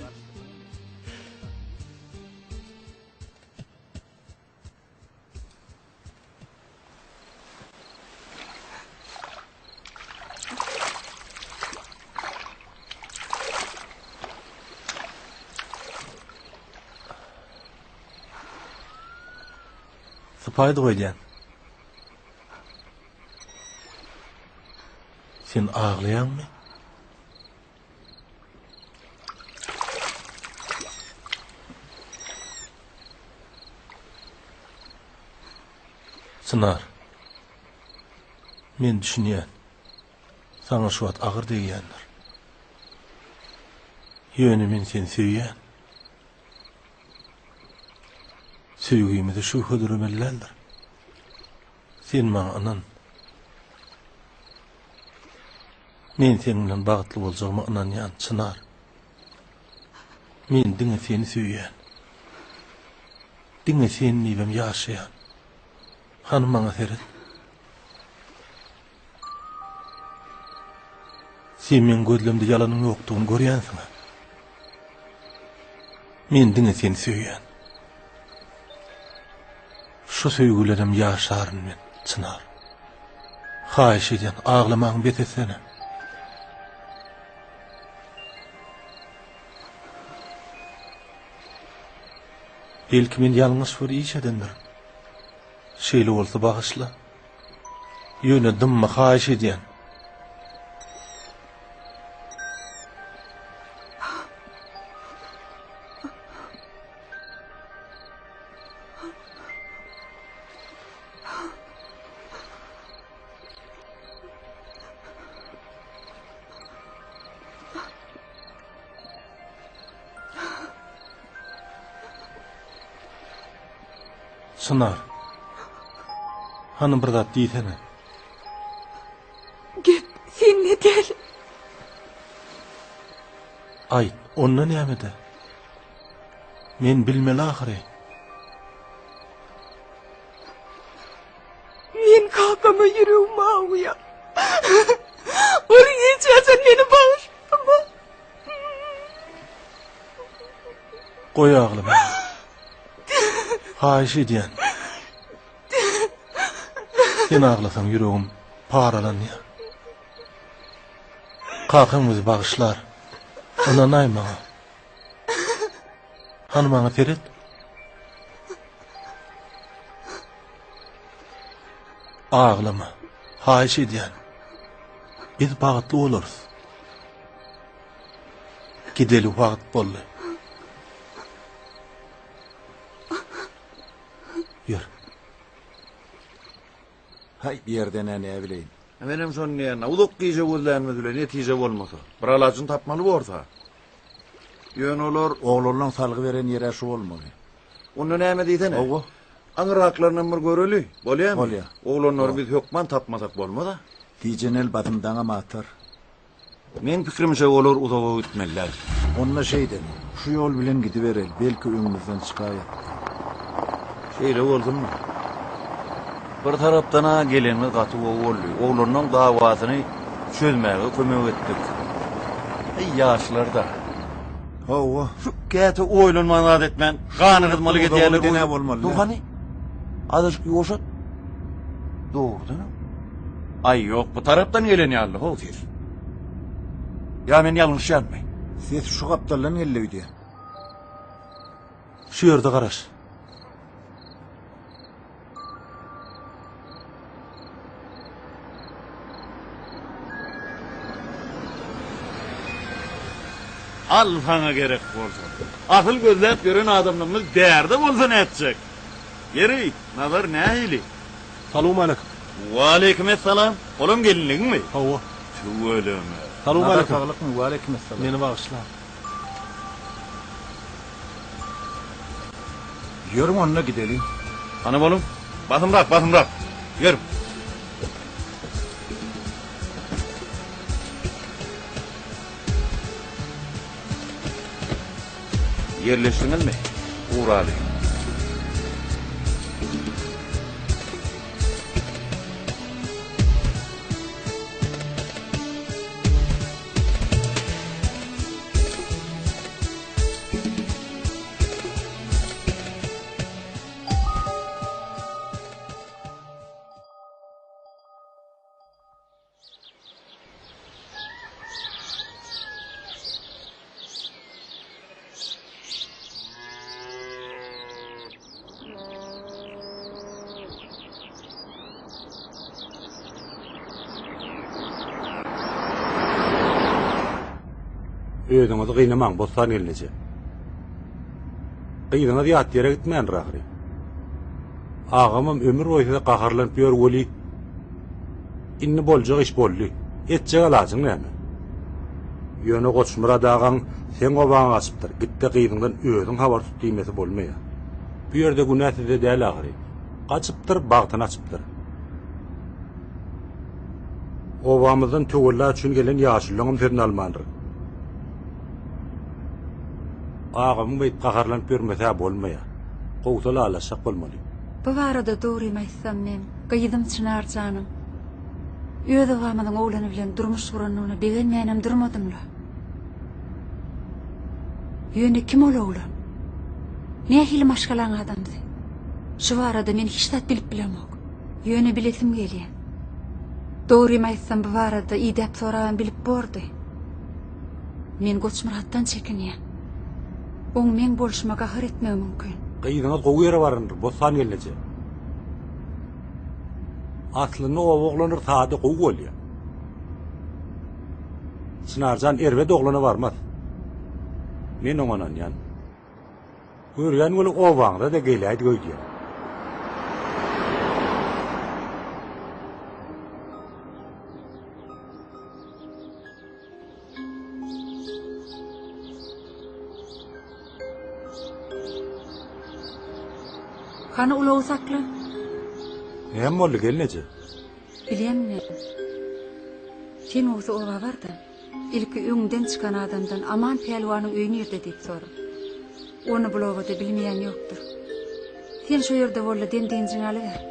Sypaýdy goýdýan. Sen aglaýaňmy? Çynar. Men düşünýän. Saňa şu wagt agyr degýändir. Ýöne men seni söýýän. Söýgimize şübhe döremeli däldir. Sen maňa ynan. Men seniň bilen bagtly boljagyma ynanýan, Çynar. Men diňe seni söýýän. Diňe sen diýibem ýaşaýan. Hany maňa seret. Sen meň gözlemde ýalanyň ýokdugyny görýänsiň-ä. Men diňe seni söýýän. Şu söýgi bilenem ýaşaryn men, Çynar. Haýyş edýän, aglamaňy bes etsene. Belki men ýalňyş bir iş edendirin. Şeýle bolsa bagyşla. Ýöne dymma haýyş edýän. Çynar. Hany bir zat diýsene. Gep sende däl. Aýt, onda nämede? Men bilmeli ahyry. Men kakama ýüregim agýar. Ol hiç haçan meni bagyşlamaz. Goý aglamagyny. Haýyş edýän. Sen aglasaň ýüregim paralanýar. Kakaň bizi bagyşlar. Ynanaý maňa. Hany maňa seret. Aglama. Haýyş edýän. Biz bagtly bolarys. Gideli wagt boldy. Ýör. Haý, bu ýerden-ä näbileýin. Menem şony diýýän. Uzak gije gözlänimiz bilen netije bolmasa, bir alajyny tapmaly borsa. Ýöne olar... Oglanlaň salgy beren ýer-ä şu bolmaly. Onda näme diýsene? Hawa. Aňyraklarynam bir göreli. Bolýamy? Bolýa. Oglanlary biz hökman tapmasak bolmaz-a. Tijenel basym daňam atar. Meň pikirimçe olar uzaga gitmeli däl. Onda şeýdeli. Şu ýol bilen gidibereli, belki öňümizden çykaýar. Şeýle bolsunmy? Bir tarapdan-a gelenimiz gaty gowy boldy. Oglanlaň dawasyny çözmäge kömek etdik. Eý, ýaşlar-da. Hawa. Şu käte oýlanman zat etmän, gany gyzmaly Uzaga gedýärler. giden-ä bolmaly. Dur hany. Azajyk ýuwaşat. Dogrudanam. Aý, ýok, bu tarapdan gelen ýaly-how ses. Ýa men ýalňyşýanmy? Ses şu gapdaldan geldi öýdýän. Şu ýerde garaş. Al saňa gerek bolsa. Asyl gözläp ýören adamlarymyz bärde bolsa nätjek? Ýeri, Nazar nähili? Salowmaleýkim. Waleýkim essalam. Olam gelinligiňmi? Hawa. Tüweleme. Salowmaleýkim. Nazar saglykmy? Waleýkim essalam. Meni bagyşlaň. Ýörüň onda gideliň. Hany boluň. Basymrak, basymrak. Ýör. Ýerleşdiňizmi? Ugraly. Özüňizi gynamaň, Bossan gelneje. Gyzyňyz ýat ýere gitmändir ahyry. Agamam ömür boýy size gaharlanyp ýör weli, indi boljak iş boldy. Etjek alajyň näme? Ýöne Goçmyrat agaň seň obaňa gaçypdyr, git-de gyzyňdan özüň habar tut diýmesi bolmaýar. Bu ýerde günä sizde däl ahyry. Gaçypdyr, bagtyny açypdyr. Obamyzdan töwella üçin gelen ýaşulylaňam sözüni almandyr. Agamyň beýdip gaharlanyp ýörmesi-hä bolmaýar. Gowsy ylalaşjak bolmaly. Bu barada dogrymy aýtsam men gyzym Çynar janyň öz obamyzyň oglany bilen durmuş gurandygyna begenmänem durmadym-la. Ýöne kim ol oglan? Nähili maşgalaň adamsy? Şu barada men hiç zat bilip bilemok. Ýöne bilesim gelýär. Dogrymy aýtsam bu barada idäp sorabam bilip bordy. Men Goçmyratdan çekinýän. Oň meň bolşuma gahar etmegi mümkin. Gyzyňyz gowy ýere barandyr, Bossan gelneje. Aslynda oba oglanlary sada gowy bolýar. Çynarjan erbet oglana barmaz. Men oňa ynanýan. Görýän weli obaňyza-da geläýdik öýdýän. Hany ulagy sakla. Näme boldy gelneje? Bilýäňmi näme? Sen bolsa oba bar-da, ilki öňden çykan adamdan Aman pälwanyň öýi nirde diýip sora. Ony bul obada bilmeýän ýokdur. Sen şo ýerde bol-da dem-dynjyňy alyber.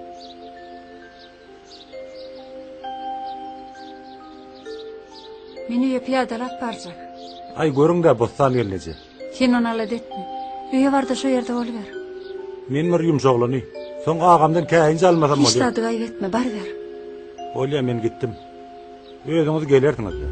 Men öýe pyýadalap barjak. Aý, görüň-dä, Bossan gelneje. Sen ony alada etme. Öýe bar-da şo ýerde boluber. Men bir ýumşaglany. Soň agamdan käýinç almasam Hiç bolýar. zady gaýgy etme, baryber. Bolýa, men gitdim. Özüňiz gelersiňiz-dä.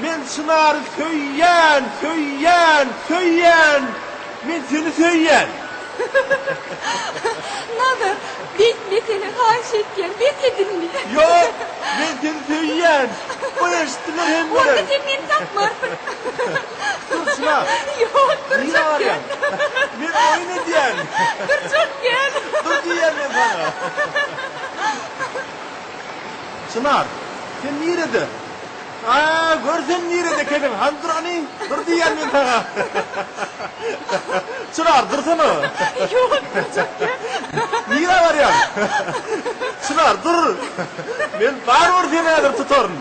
Men Çynary söýýän, söýýän, söýýän! Men seni söýýän! Nazar, beýtmesene, haýyş etýän, bes et indi. Ýok, men seni söýýän! Goý eşitsinler hemmeler! Onda sen meni tapmarsyň. Dur, Çynar! Ýok, durjak Nirä barýaň? däl. Men oýun edýän. Durjak däl. Dur diýýän men saňa. Çynar, sen nirede? A, gör sen nirede ekeniň, hany dur hany, dur diýýän men saňa. Çynar, dursana. Ýok, durjak däl. Nirä barýaň? Çynar, dur. Men barybir seni häzir tutaryn.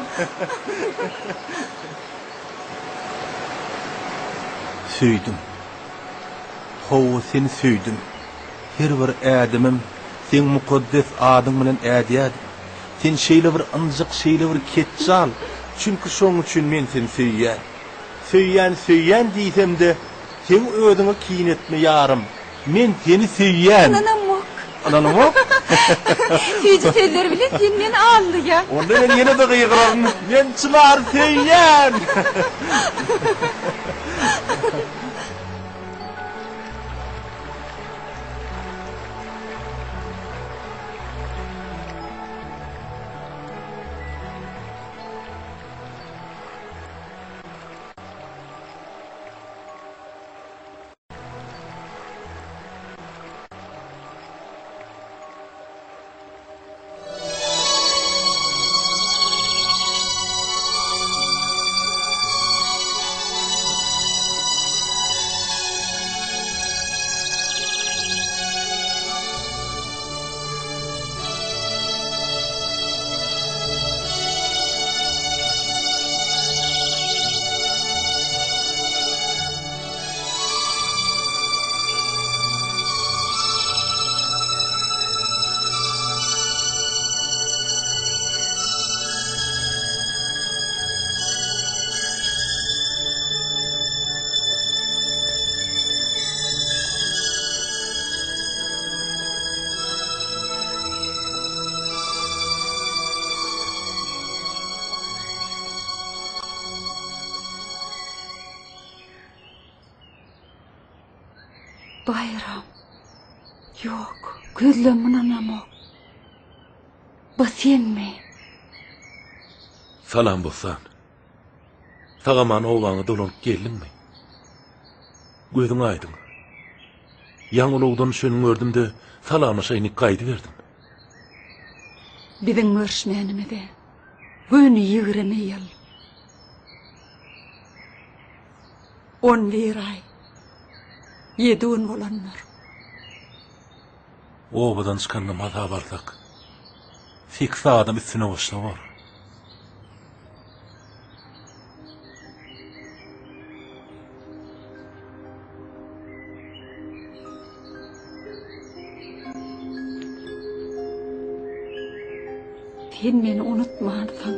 Söýdüm. Hawa, seni söýdüm. Her bir ädimim seň mukaddes adyň bilen ädýädim. Sen şeýle bir ynjyk, şeýle bir ketjal, çünki şoň üçin men seni söýýän. Söýýän, söýýän diýsem-de, seň özüňe kine etme ýarym. Men seni söýýän. Ynanamok. Ynanaňok? Süýji sözler bilen sen meni aldaýaň. Onda men ýene-de gygyraryn, Men Çynary söýýän! Baýram. Ýok, gözlem ynanamok. Bu senmi? Salam Bossan. Sag-aman obaňa dolanyp geldiňmi? Gözüň aýdyň. Ýaňy ulagdan düşeniňi gördüm-de, salamlaşaýyn diýip gaýdyberdim. Biziň görüşmänimize göni 20 ýyl. 11 aý, ýedi gün bolandyr. Obadan çykanda maza barsak, sekiz adam üstüne goşsa bor. Sen meni unutmansyň.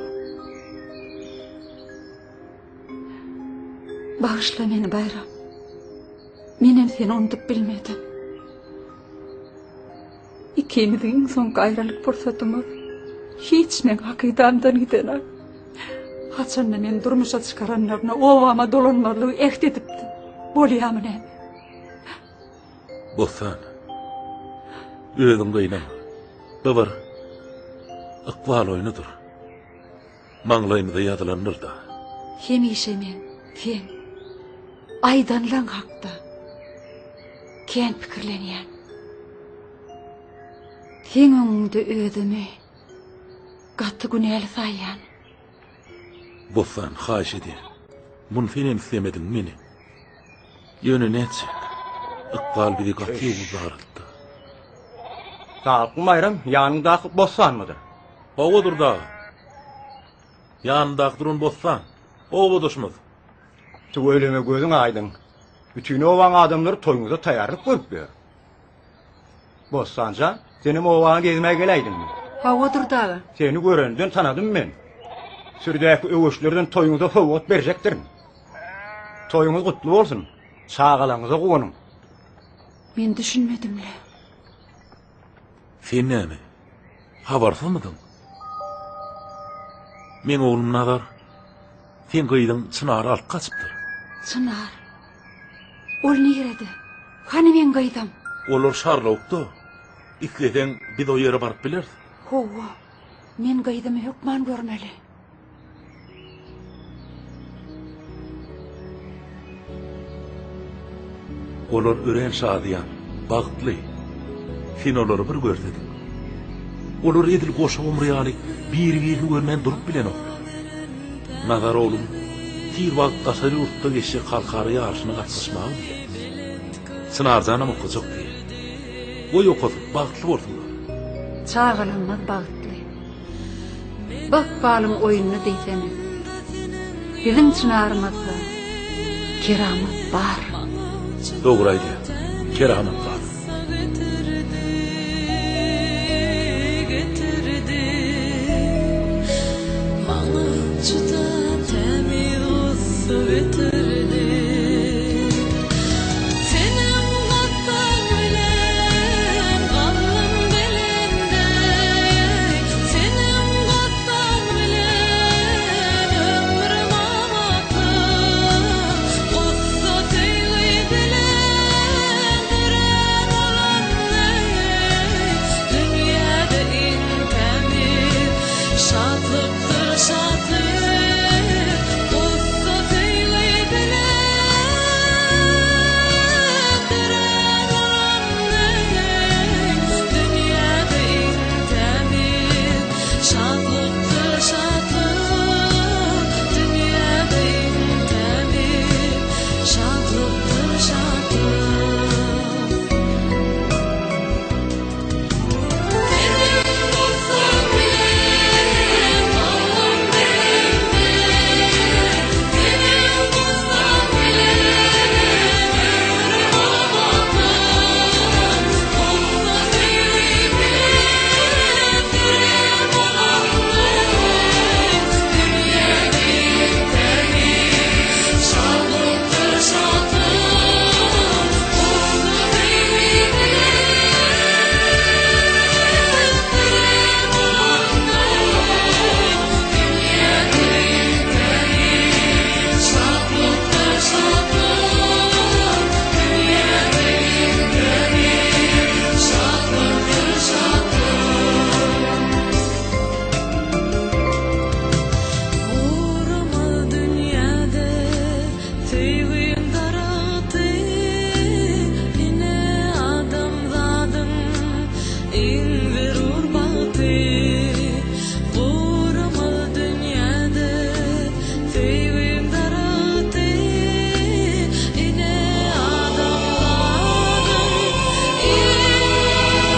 Bagyşla meni Baýram. Menem seni unudyp bilmedim. Ikimiziň iň soňky aýralyk pursatymyz hiç meň hakydamdan gidenok. Haçanda meni durmuşa çykaranlaryna obama dolanmazlygy äht edipdim. Bolýamy näme? Bossan. Özüň gynama. Bu bir ykbal oýnudyr. Maňlaýymyza ýazylandyr-da. Hemişe men, sen, aýdanlaň hakda kän pikirlenýän. Seň öňüňde özümi gaty günäli saýýan. Bossan, haýyş edýän. Muny senem islemediň, menem. Ýöne nätjek? Ykbal bizi gaty ýowuz daraltdy. Saglykmy Baýram, ýanyňdaky Bossanmydyr? Hawa Durdy aga. Ýanyndaky duran Bossan. Obadaşymyz. Tüweleme gözüň aýdyň. Bütin obaň adamlary toýuňyza taýýarlyk görüp ýör. Bossan jan, senem obaňa gezmäge geläýdiňmi? Hawa Durdy aga. Seni görenden tanadym men. Sürüdäki öweçlerden toýuňyza sowgat berjekdirin. Toýuňyz gutly bolsun. Çagalaryňyza guwanyň. Men düşünmedim-le. Sen näme, habarsyzmydyň? Meň oglum Nazar. Seň gyzyň Çynary alyp gaçypdyr. Çynar. Ol nirede? Hany meň gyzym? Olar Şarlawukda. Isleseň, biz o ýere baryp bileris. Hawa, men gyzymy hökman görmeli. Olar örän şadyýan, bagtly. Sen olary bir görsediň. Olar edil goşa gumry ýaly biri-birini görmän durup bilenoklar. Nazar oglum tiz wagt daşary ýurtda geçjek halkara ýaryşyna gatnaşmaga diýýär. Çynarjanam okajak diýýär. Goý okasyn, bagtly bolsunlar. Çagalarymyz bagtly. Bu ykbalyň oýnuny diýsene. Biziň çynarymyzda keramat bar. Dogry aýdýaň, keramat bar.